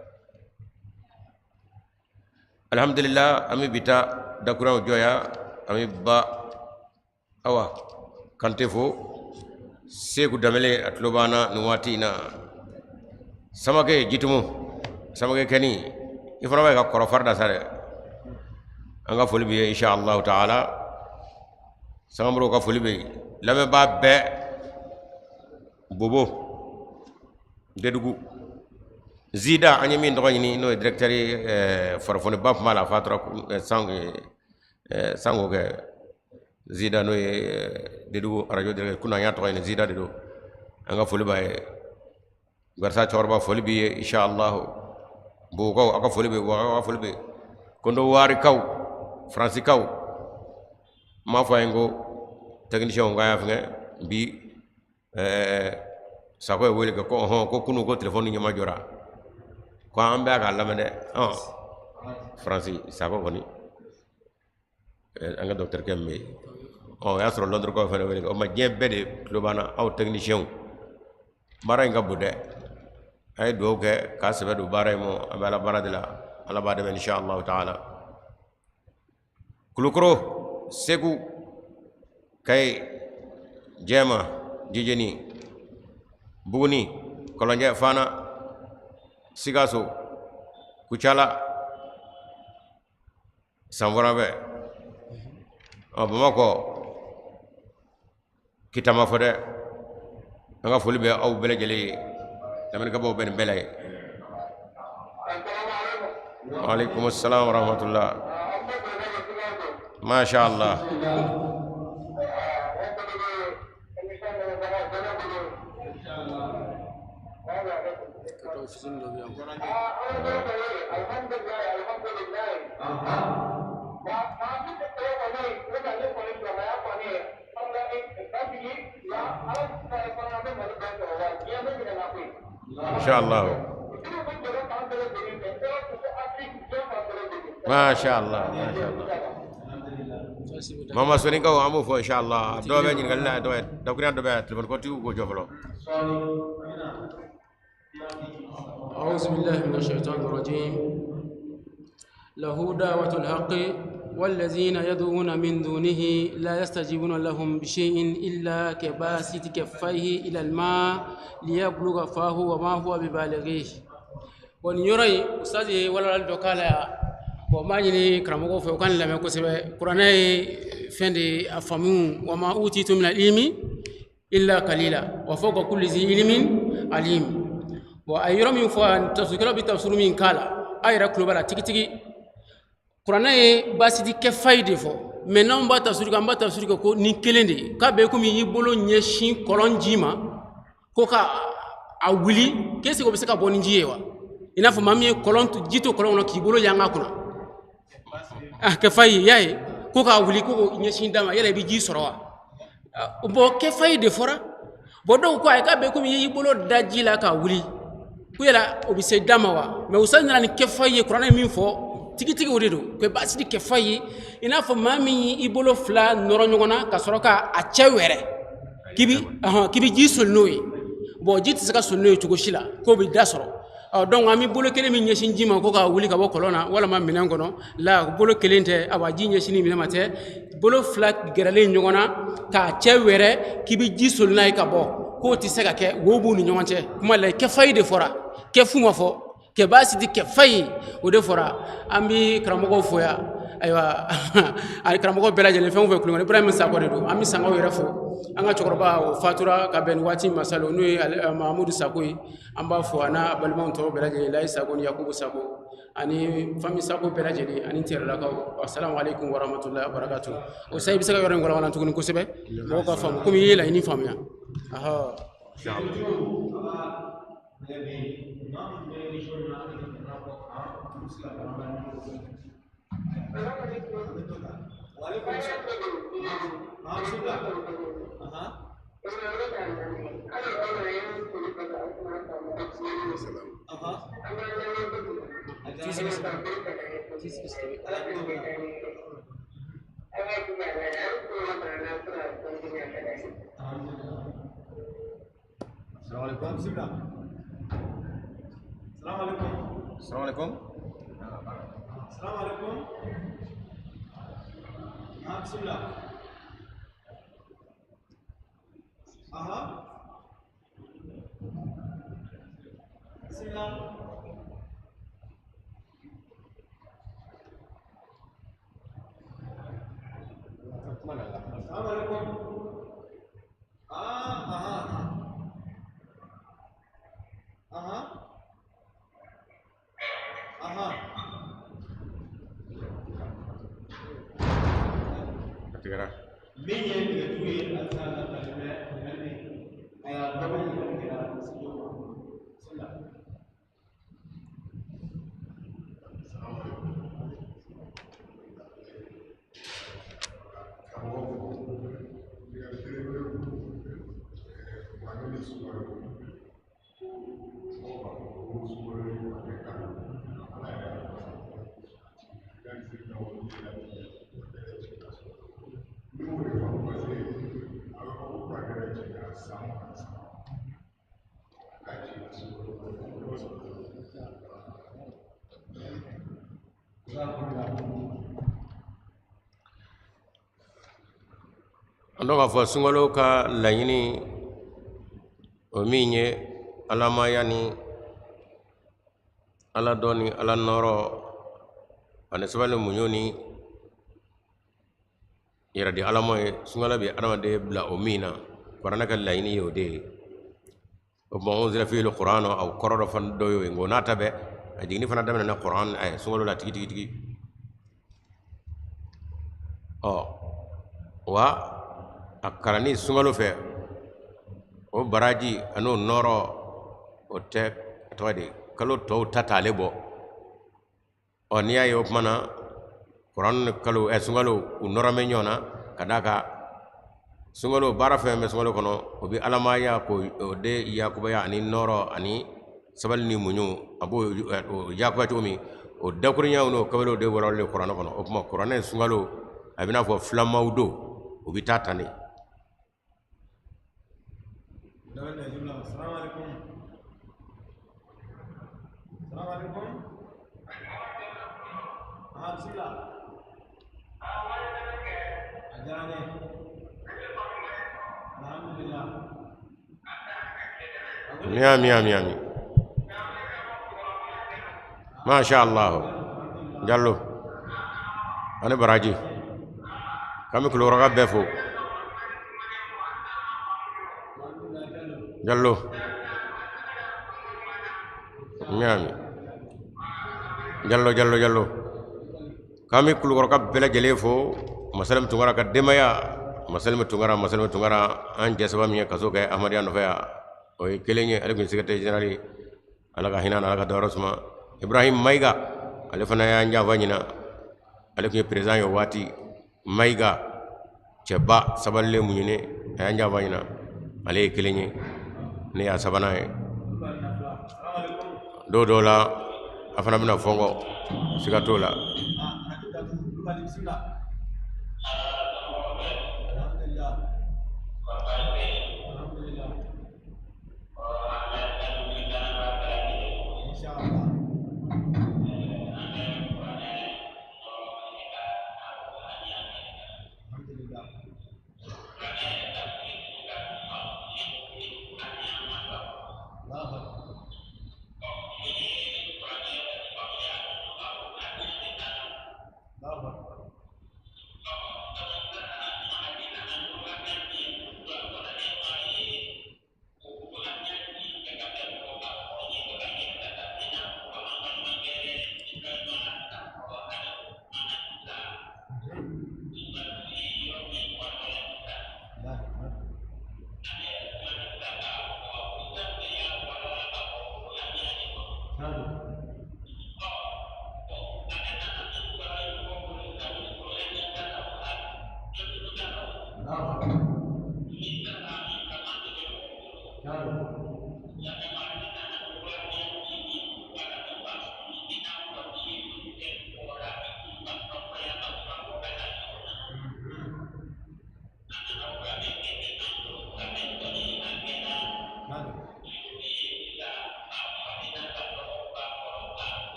alhamdulillah an bɛ bi ta dakuruɲaw jɔ yan an bɛ ba awa kante fo seku danbele a tulo b'an na nin waati in na samakɛ jitumu samakɛ kɛni i fana b'a ye ka kɔrɔ fari da sa dɛ an ka foli b'i ye insha allahu taala sangamuru ka foli bɛ yen lamɛnbaa bɛɛ bobo dedugu zida an ye min tɔgɔ ɲini n'o ye directeur ye farafoniba tun b'a la a fatura san sanko kɛ zida n'o ye dedugu arajo directeur kunun an y'a tɔgɔ ɲini zida de don an ka foli b'a ye garisa cɛkɔrɔba foli b'i ye inshallah bobokaw aw ka foli bɛ yen aw ka foli bɛ yen kɔnɔwarikaw faransikaw n m'a fɔ a ye ko tɛkinisiyɛnw k'a y'a fɛngɛ bi ɛɛ sakɔ ye wele kɛ ko ɔhɔn ko kunun ko telefɔni ɲɛmajɔra ko an bɛ k'a lamɛn dɛ ɔn faransi sakɔ kɔni an ka dɔkitɛrikɛ min bɛ yen ɔ o y'a sɔrɔ lɔndɔrɔkaw fana wele o ma diɲɛ bɛɛ de tulo b'an na aw tɛkinisiyɛnw baara in ka bon dɛ a ye dugawu kɛ k'a sɛbɛ don baara in ma an bɛ ala baara de la ala b'a dɛmɛ insha allahu taala kulukoro segu kayi jɛma jijeni buguni kɔlɔnjɛ fana sikaso kucala sanfɔrɔfɛ ɔ bamakɔ kita ma fɔ dɛ an ka foli bɛ aw bɛɛ lajɛlen ye lamɛnnikɛbaaw bɛ nin bɛɛ la ye waaleykum salaam wa rahmatullah masha allah Inshallah. Masha Allah, masha Allah. Mama Soninkaw an b'o fɔ inshallah. Dɔw bɛ ɲininkali la dɔw dakurunya dɔ bɛ telefɔni kɔtigiw k'o jɔ fɔlɔ. أعوذ بالله من الشيطان الرجيم له دعوة الحق والذين يدعون من دونه لا يستجيبون لهم بشيء إلا كباسط كفيه إلى الماء ليبلغ فاه وما هو ببالغه bon nin yɔrɔ in ustazi ye walawalali dɔ k'a la yan bon n b'a ɲini karamɔgɔw fɛ u ka nin lamɛn kosɛbɛ kuranɛ ye fɛn de ye a faamu wa ma utitu min ilmi illa kalila wa fawqa kulli zi ilmin alim bon a ye yɔrɔ min fɔ yan tafsirikɛlaw bɛ tafsiri min k'a la a yɛrɛ tulo b'a la tigitigi kuranɛ ye basiti kɛfayi de fɔ mais n'anw b'a tafsiri kɛ an b'a tafsiri kɛ ko nin kelen de ye k'a bɛ komi i bolo ɲɛsin kɔlɔn ji ma ko ka a wuli k'est-ce que o bɛ se ka bɔ ni ji ye wa i n'a fɔ maa min ye kɔlɔn ji to kɔlɔn kɔnɔ k'i bolo yanga kunna a kɛfayi y'a ye ko k'a wuli ko k'o ɲɛsin da ma yala i bɛ ji sɔrɔ wa bon kɛfayi de fɔra bon dɔw ko ayi k'a bɛ komi i y'i bolo da ji la k'a wuli ko yala o bɛ se da ma wa mais usa nana ni kɛfayi ye kuranɛ ye min fɔ tigitigi o de don ko basiti kɛfayi ye i n'a fɔ maa min y'i bolo fila nɔrɔ ɲɔgɔn na ka sɔrɔ ka a cɛ wɛrɛ k'i bi k'i bi ji soli n'o ye bon ji tɛ se ka soli n'o ye cogo si la k'o bɛ da sɔrɔ ɔ donc an bɛ bolo kelen min ɲɛsin ji ma ko k'a wuli ka bɔ kɔlɔn na walama minɛn kɔnɔ la bolo kelen tɛ awa ji ɲɛsinni minɛn ma tɛ bolo fila gɛrɛlen ɲɔgɔn na k'a cɛ wɛrɛ k'i bɛ ji soli n'a ye ka bɔ k'o tɛ se ka kɛ wo b'u ni ɲɔgɔn cɛ kuma la kɛfayi de fɔra kɛfu ma fɔ Kɛ baasi tɛ kɛ fa ye, o de fɔra. An bɛ karamɔgɔw fo yan. Ayiwa, a karamɔgɔ bɛɛ lajɛlen, fɛn o fɛn kulubali Ibrahima Sakɔ de don. An bɛ Sankaw yɛrɛ fo. An ka cɛkɔrɔba o fatura ka bɛn nin waati ma salon, n'o ye Mahamudu Sako ye. An b'a fo, a n'a balimaw tɔw bɛɛ lajɛlen, Layi Sako ni Yakubu Sako ani fami Sako bɛɛ lajɛlen ani Terelakaw. Assalamu alaikum warahmatullahi wabarakatuh. O sa, i bɛ se ka yɔrɔ in walawala tuguni kosɛbɛ, mɔgɔw ka faamu, komi i ye laɲini faamuya. Ahɔ. Assalamu alaikum. Assalamu alaikum. Ah, bismillah. Aha. Bismillah. Assalamu alaikum. Ah, aha, aha. Aha. Aha. A tigɛra. Min ye nɛgɛjuru ye halisa la tali bɛ ɲininkali bɛ ayiwa, dɔ bɛ ɲininkali kɛra studio kɔnɔ. Bismillah. Karamɔgɔ fo, ɲininkali belebele don. Kuranɛ ni sunkalo ko, mɔgɔw b'a fɔ ko sunkalo ye kuranɛ kalo, Ala yɛrɛ y'a fɔ ne m'o de faamu, parce que a bɛ fɔ ko kuranɛ yɛrɛ jiginna san 23, k'a jiginna sunkalo kɔnɔ, ne ma sɔn. An dɔn k'a fɔ sunkalo ka laɲini o min ye alamaya ni ala dɔn ni ala nɔrɔ ani sabali, muɲu ni yɛrɛdi alama ye. Sunkalo bɛ adamaden bila o min na, kuranɛ ka laɲini ye o de ye. O tuma unzila fihi alquran, o kɔrɔ dɔ fana dɔ y'o ye. Nka o n'a ta bɛɛ, a jiginni fana daminɛna kuran sunkalo la tigi tigi tigi. Ɔ wa, a kalanni sunkalo fɛ, o baraji an'o nɔrɔ, o tɛ a tɔgɔ di kalo tɔw ta t'ale bɔ. Ɔ n'i y'a ye, o tuma na kuran ni kalo sunkalo u nɔrɔ bɛ ɲɔgɔn na, ka d'a kan sunkalo baara fɛn bɛ sunkalo kɔnɔ, o bɛ alamaya k'o o de yakubaya ani nɔrɔ ani sabali ni muɲu. A b'o o yakubaya cogo min, o dakuruɲaw n'o kabelew de walawalalen kuranɛ kɔnɔ. O tuma kuranɛ, sunkalo, a bɛ n'a fɔ filamaw don, o bɛ taa tan de. Dɔ bɛ nɛgɛjuru la. Assalamu alaikum. Assalamu alaikum. Ah, bismillah. A diyara n ye. Alhamdulillah. Ami, ami, ami, masha Allah. Jallo ani baraji, k'an bɛ Kulukɔrɔka bɛɛ fo. Jallo, ami, Jallo, Jallo, Jallo, k'an bɛ Kulukɔrɔka bɛɛ lajɛlen fo. Masalemu Tunkara ka denbaya, Masalemu Tunkara, Masalemu Tunkara, an jɛ saba min ye kaso kɛ Ahmadenya nɔfɛ yan, o ye kelen ye. Ale tun ye secrétaire général ye. Ala ka hinɛ na, Ala ka dayɔrɔ suma. Ibrahim Mayiga, ale fana y'an janfa ɲina. Ale tun ye président ye o waati. Mayiga, cɛba sabalilen, muɲunen, a y'an janfa ɲina. Ale ye kelen ye, ne y'a sabanan ye. Dɔw dɔw la, a fana bɛna fɔ n kɔ, siga t'o la. Ah, radio datugu. Kulubali, bismillah. Alhamdulillah. Alhamdulillah. Inshallah. Alhamdulillah. Allahu Akbar.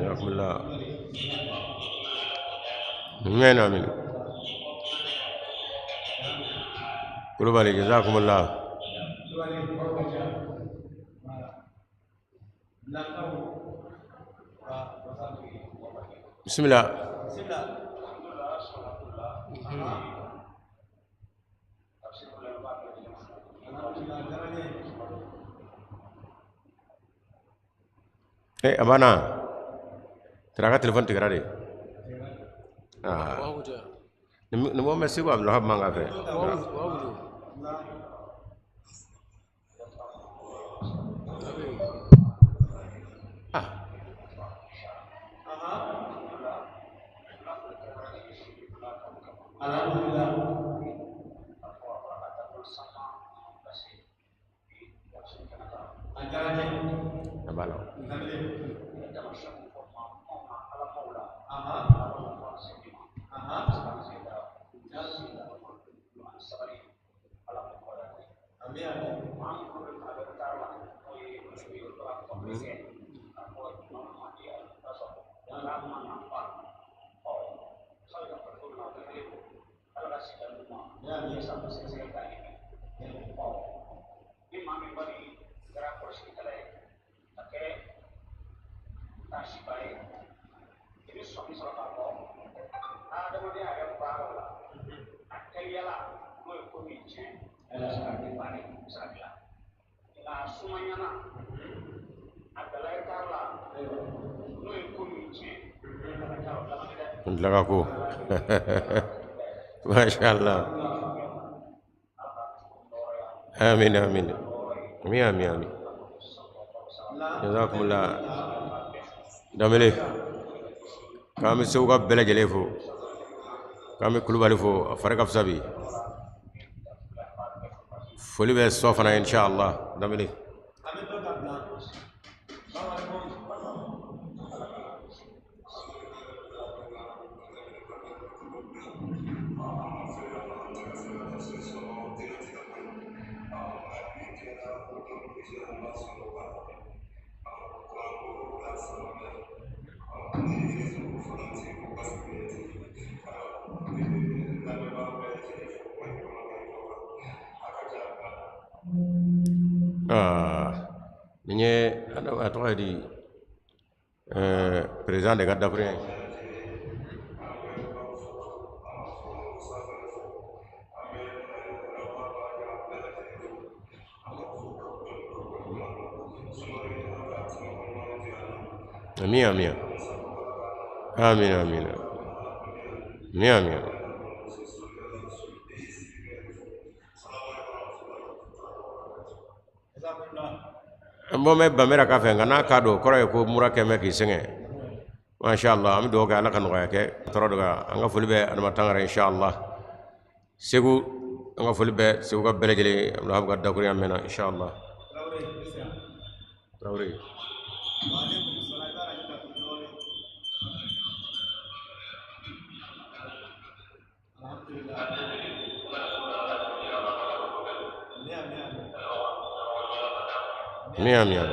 Alhamdulillah. Amin amin. Kulubali jazakumullah. Bismillah. Abana. Tara ka téléphone tigɛra de. Ah. Ni mɔgɔ ma segu Abdulwahab man ka fɛ. Ah. A b'a la. Laka ko. Masha Allah. Amin amin. Amin amin amin. Jazakumullah. Damele. K'an bɛ Segu ka bɛɛ lajɛlen fo. K'an bɛ Kulubali fo a fari ka fisa bi. Foli bɛ sɔ fana inshallah. Damele. Nin ye a tɔgɔ ye di président de ka dakuruɲɛ ye. Amin amin. Amin amin. Amin amin. N bɔ mɛ Bamera ka fɛ nka n'a ka don kɔrɔ ye ko mura kɛ mɛ k'i sɛgɛn. Masha Allah an bɛ dugawu kɛ Ala ka nɔgɔya kɛ tɔɔrɔ dɔgɔya. An ka foli bɛ Adama Tangara inshallah. Segu an ka foli bɛ Segu ka bɛɛ lajɛlen Abdulwahab ka dakurunya mɛnna inshallah. Tarawele. Amin amin.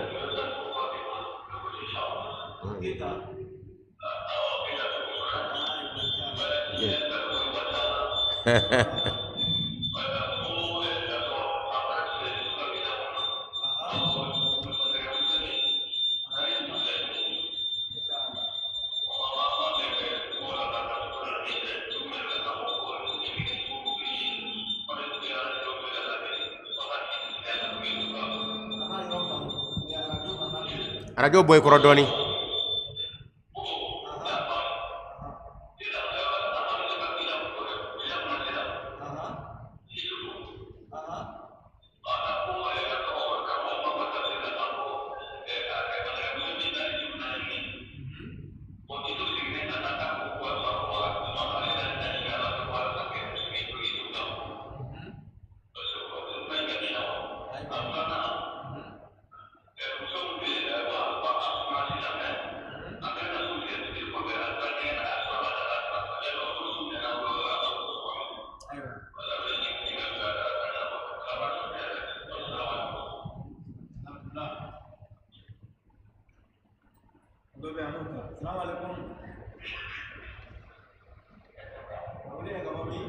Arajo bɔ i kɔrɔ dɔɔni. Dɔ bɛ yan n'o ta. Salamu alaikum. A wele ka bɔ min?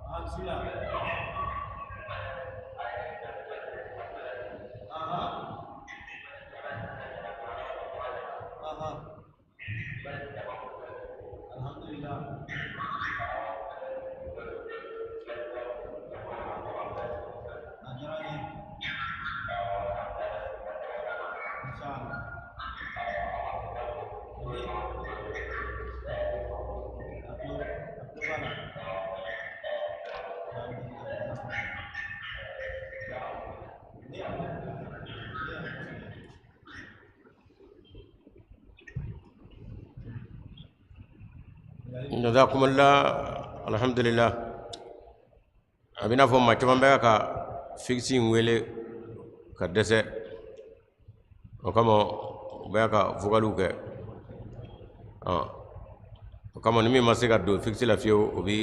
Ah, bismillah. Aha. Aha. Alhamdulillah. A diyara n ye. Inshallah. Ni a tulo b'a la. Ne y'a ne y'a Jazakumullah, alhamdulillah. A bɛ n'a fɔ maa caman bɛ ka fixe in wele ka dɛsɛ, o kama u bɛ ka vocaliw kɛ. O kama ni min ma se ka don fixe la fiyewu, o bɛ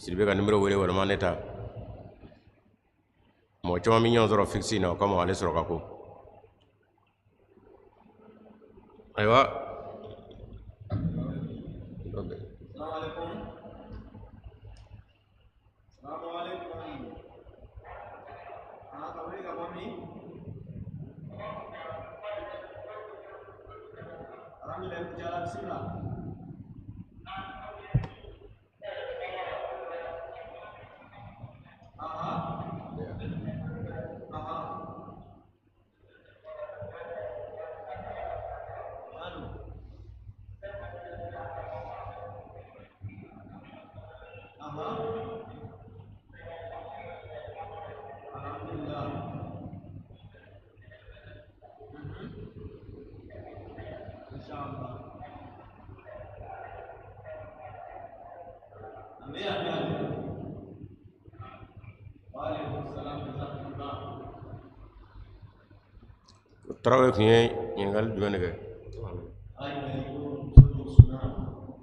Sidibe ka numéro wele walima ne ta. Mɔgɔ caman bɛ ɲɔgɔn sɔrɔ fixe in na, o kama ale sɔrɔ ka ko. Ayiwa. Salamu alaikum. Salamu alaikum. Ah, ka wele ka bɔ min? Alhamdulillah, Kucala, bismillah. Aha. Aha. Alo. Aha. Alhamdulillah. Mhm. Inshallah. Amin, amin, amin. Wa alaikum salam jazakumullah. Tarawele tun ye ɲininkali jumɛn de kɛ? A ɲininkali ko muso dɔ sunna,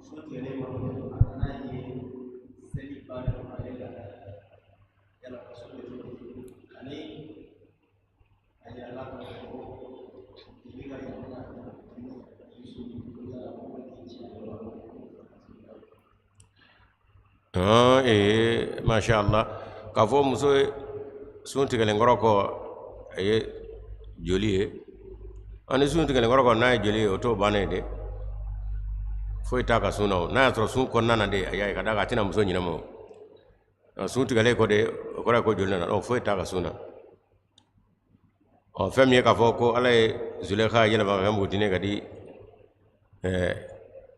sun tigɛlen kɔfɛ, a nana ye seli bannen ale la, yala ka sun bɛ cogo di? Ani a yirala k'a fɔ ko i bɛ ka yamaruya yala ko k'i ci ale wa? Ee, masha Allah, k'a fɔ muso ye sun tigɛlen kɔrɔ kɔ a ye joli ye, ani sun tigɛlen kɔrɔ kɔ n'a ye joli ye, o t'o bannen ye dɛ. Foyi t'a ka sun na o. N'a y'a sɔrɔ sun kɔnɔna na de, a y'a ye ka d'a kan a tɛna muso ɲinɛ ma o. Sun tigɛlen kɔ de, o kɔrɔ ye ko joli nana, ɔ foyi t'a ka sun na. Ɔ fɛn min ye k'a fɔ ko Ala ye Zulekha yɛlɛma ka kɛ npogotinin ye ka di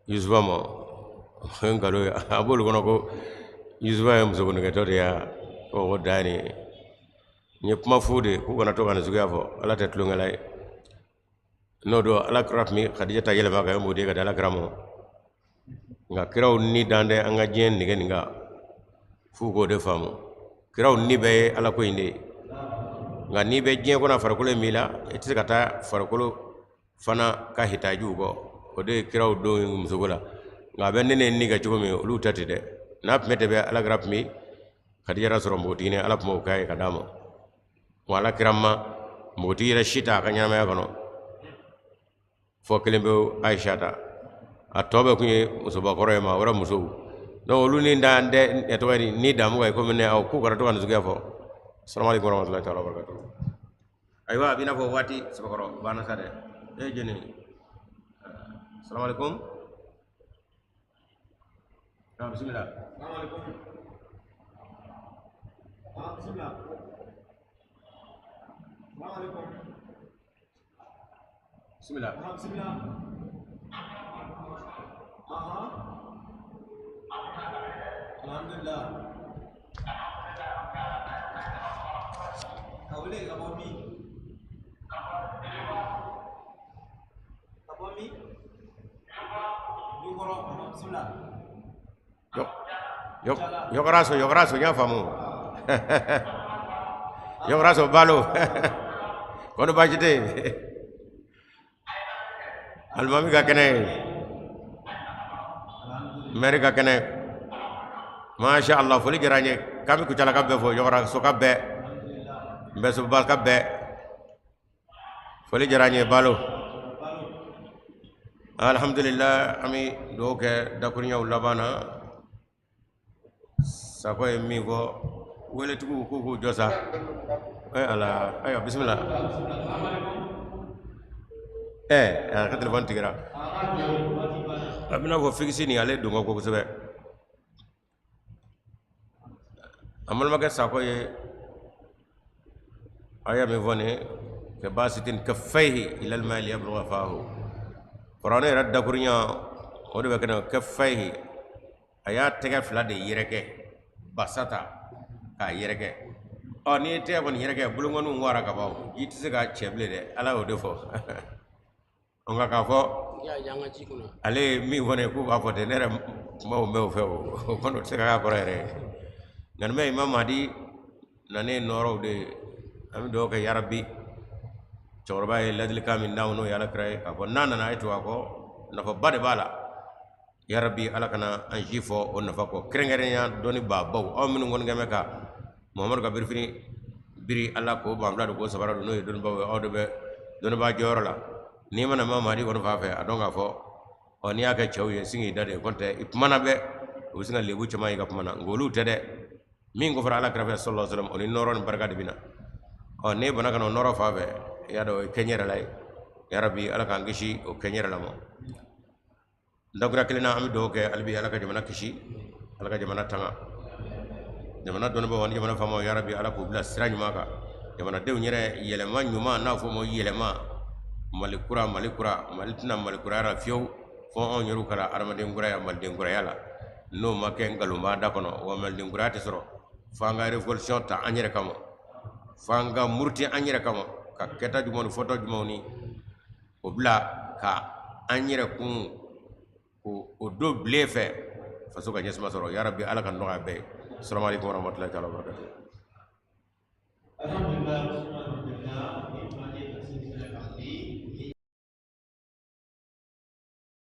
Yusufa ma, o ye nkalon ye. A b'olu kɔnɔ ko Yusufa ye musokɔnɔkɛtɔ de ye, o dan ye nin ye. Nin ye kuma fu de ye, k'u kana to ka nin suguya fɔ. Ala tɛ tulonkɛla ye. N'o don Ala kira tun bɛ Khadija ta yɛlɛma ka kɛ npogotigi ye ka di Ala kira ma. Nka kiraw ni dan tɛ an ka diɲɛ nege nin kan, f'u k'o de faamu. Kiraw ni bɛɛ ye Ala ko in de ye. Nka n'i bɛ diɲɛ kɔnɔ farikolo in b'i la, i tɛ se ka taa farikolo fana ka hitajiw kɔ. O de ye kiraw don musoko la. Nka a bɛ ne ni kɛ cogo min, olu ta tɛ dɛ. N'a tun bɛ tɛmɛ Ala kira tun bɛ Khadija sɔrɔ npogotiginin, Ala tun b'o k'a ye ka d'a ma. Wa Ala kira ma npogotigi yɛrɛ si ta a ka ɲɛnamaya kɔnɔ, fɔ kelen bɛ Ayisa ta. A tɔ bɛɛ tun ye musobakɔrɔ ye, maa wɛrɛ musow. Donc olu ni dan tɛ, ɛ tɔgɔ ye di, ni damu ka ye komi ne aw k'u kana to ka nin suguya fɔ. Salamu alaikum warahmatullahi ta'ala wabarakatuh. Ayiwa, a b'i n'a fɔ waati sɛbɛkɔrɔ banna sa dɛ. E ye jɔni ye? Salamu alaikum. Ah, bismillah. Salamu alaikum. Ah, bismillah. Salamu alaikum. Bismillah. Ah, bismillah. Aha. Alhamdulillah. Ka wele ka bɔ min? Ka bɔ min? Dukɔrɔ, aha, bismillah. Yɔkɔraso, yɔkɔraso, n y'a faamu. Yɔkɔraso balo. Kɔni baasi tɛ yen. Alimami ka kɛnɛ ye. Mɛri ka kɛnɛ. Masha Allah, foli diyara n ye. K'an bɛ Kucalaka bɛɛ fo, Ɲɔgɔnrasoka bɛɛ, Nbɛsobalaka bɛɛ, foli diyara n ye. Balo, alhamdulillah, an bɛ dugawu kɛ dakuruɲaw laban na. Sakɔ ye min fɔ, weletigiw k'u k'u jɔ sa. Ala, ayiwa, bisimila. A ka telefɔni tigɛra. A bɛna fɔ fikisi nin ale don ko kosɛbɛ. An balimakɛ Sakɔ ye aya min fɔ nin ka basitin kaffayhi ilal ma'i liyablugha fahu, kuranɛ yɛrɛ dakurunya o de bɛ kɛ kaffayhi. A y'a tɛgɛ fila de yɛrɛkɛ, basata k'a yɛrɛkɛ. Ɔ, n'i ye tɛgɛ kɔni yɛrɛkɛ, bolonkɔniw wara ka ban, ji tɛ se k'a cɛ bilen dɛ. Ala y'o de fɔ. Nka k'a fɔ ale ye min fɔ ne ye k'u b'a fɔ ten, ne yɛrɛ kuma o mɛn o fɛ, o kɔni o tɛ se ka k'a kɔrɔ yɛrɛ ye. Nka nin bɛ Imam Mahdi nanen nɔɔrɔw de ye. An bɛ dugawu kɛ, yarabi, cɛkɔrɔba ye ladilikan min d'anw, n'o ye Ala kira ye, k'a fɔ n'a nana a ye tugu a kɔ, nafaba de b'a la. Yarabi, Ala kana an si fɔ o nafa kɔ, kɛrɛnkɛrɛnnenya dɔnni baabaw, aw minnu kɔni kɛn bɛ ka Muhamadu ka birifini biri, Ala k'o banfula don, k'o sabara don, n'o ye dɔnnibaaw ye. Aw de bɛ dɔnnibaa jɔyɔrɔ la. N'i mana Imam Mahdi kɔni fan fɛ, a dɔn k'a fɔ, ɔ, n'i y'a kɛ cɛw ye, sin k'i da de kɔni tɛ i kumana bɛɛ, u bɛ sin ka lebu caman ye i ka kuma na. Nka olu tɛ dɛ. Min ko fɔra Ala kira fɛ sallallahu alaihi wasallam, o ni nɔɔrɔ ni barika de bɛ na. Ɔ, n'e bana ka na o nɔɔrɔ fan fɛ, i y'a dɔn o ye kɛɲɛ yɛrɛ la ye. Yarabi, Ala k'an kisi o kɛɲɛ yɛrɛ la ma. Dakura kelen na, an bɛ dugawu kɛ hali bi, Ala ka jamana kisi, Ala ka jamana tanga, jamana dɔnnibaaw ani jamana faamaw, yarabi, Ala k'u bila sira ɲuman kan. Jamanadenw yɛrɛ, yɛlɛma ɲuman, n'a fɔ ma yɛlɛma, Mali kura, Mali kura, Mali tɛna Mali kuraya la fiyewu fo anw yɛrɛw kɛra adamaden kuraya, maliden kuraya la. N'o ma kɛ, nkalon b'a da kɔnɔ. Wa maliden kuraya tɛ sɔrɔ fo an ka révolution ta an yɛrɛ kama, fo an ka muruti an yɛrɛ kama, ka kɛta jumɛnw ni fɔta jumɛnw ni o bila ka an yɛrɛ kun o don bilen fɛ, faso ka ɲɛsuma sɔrɔ. Yarabi, Ala ka nɔgɔya bɛɛ ye. Salamu aleykum warahmatulahi taala wabarakatuh.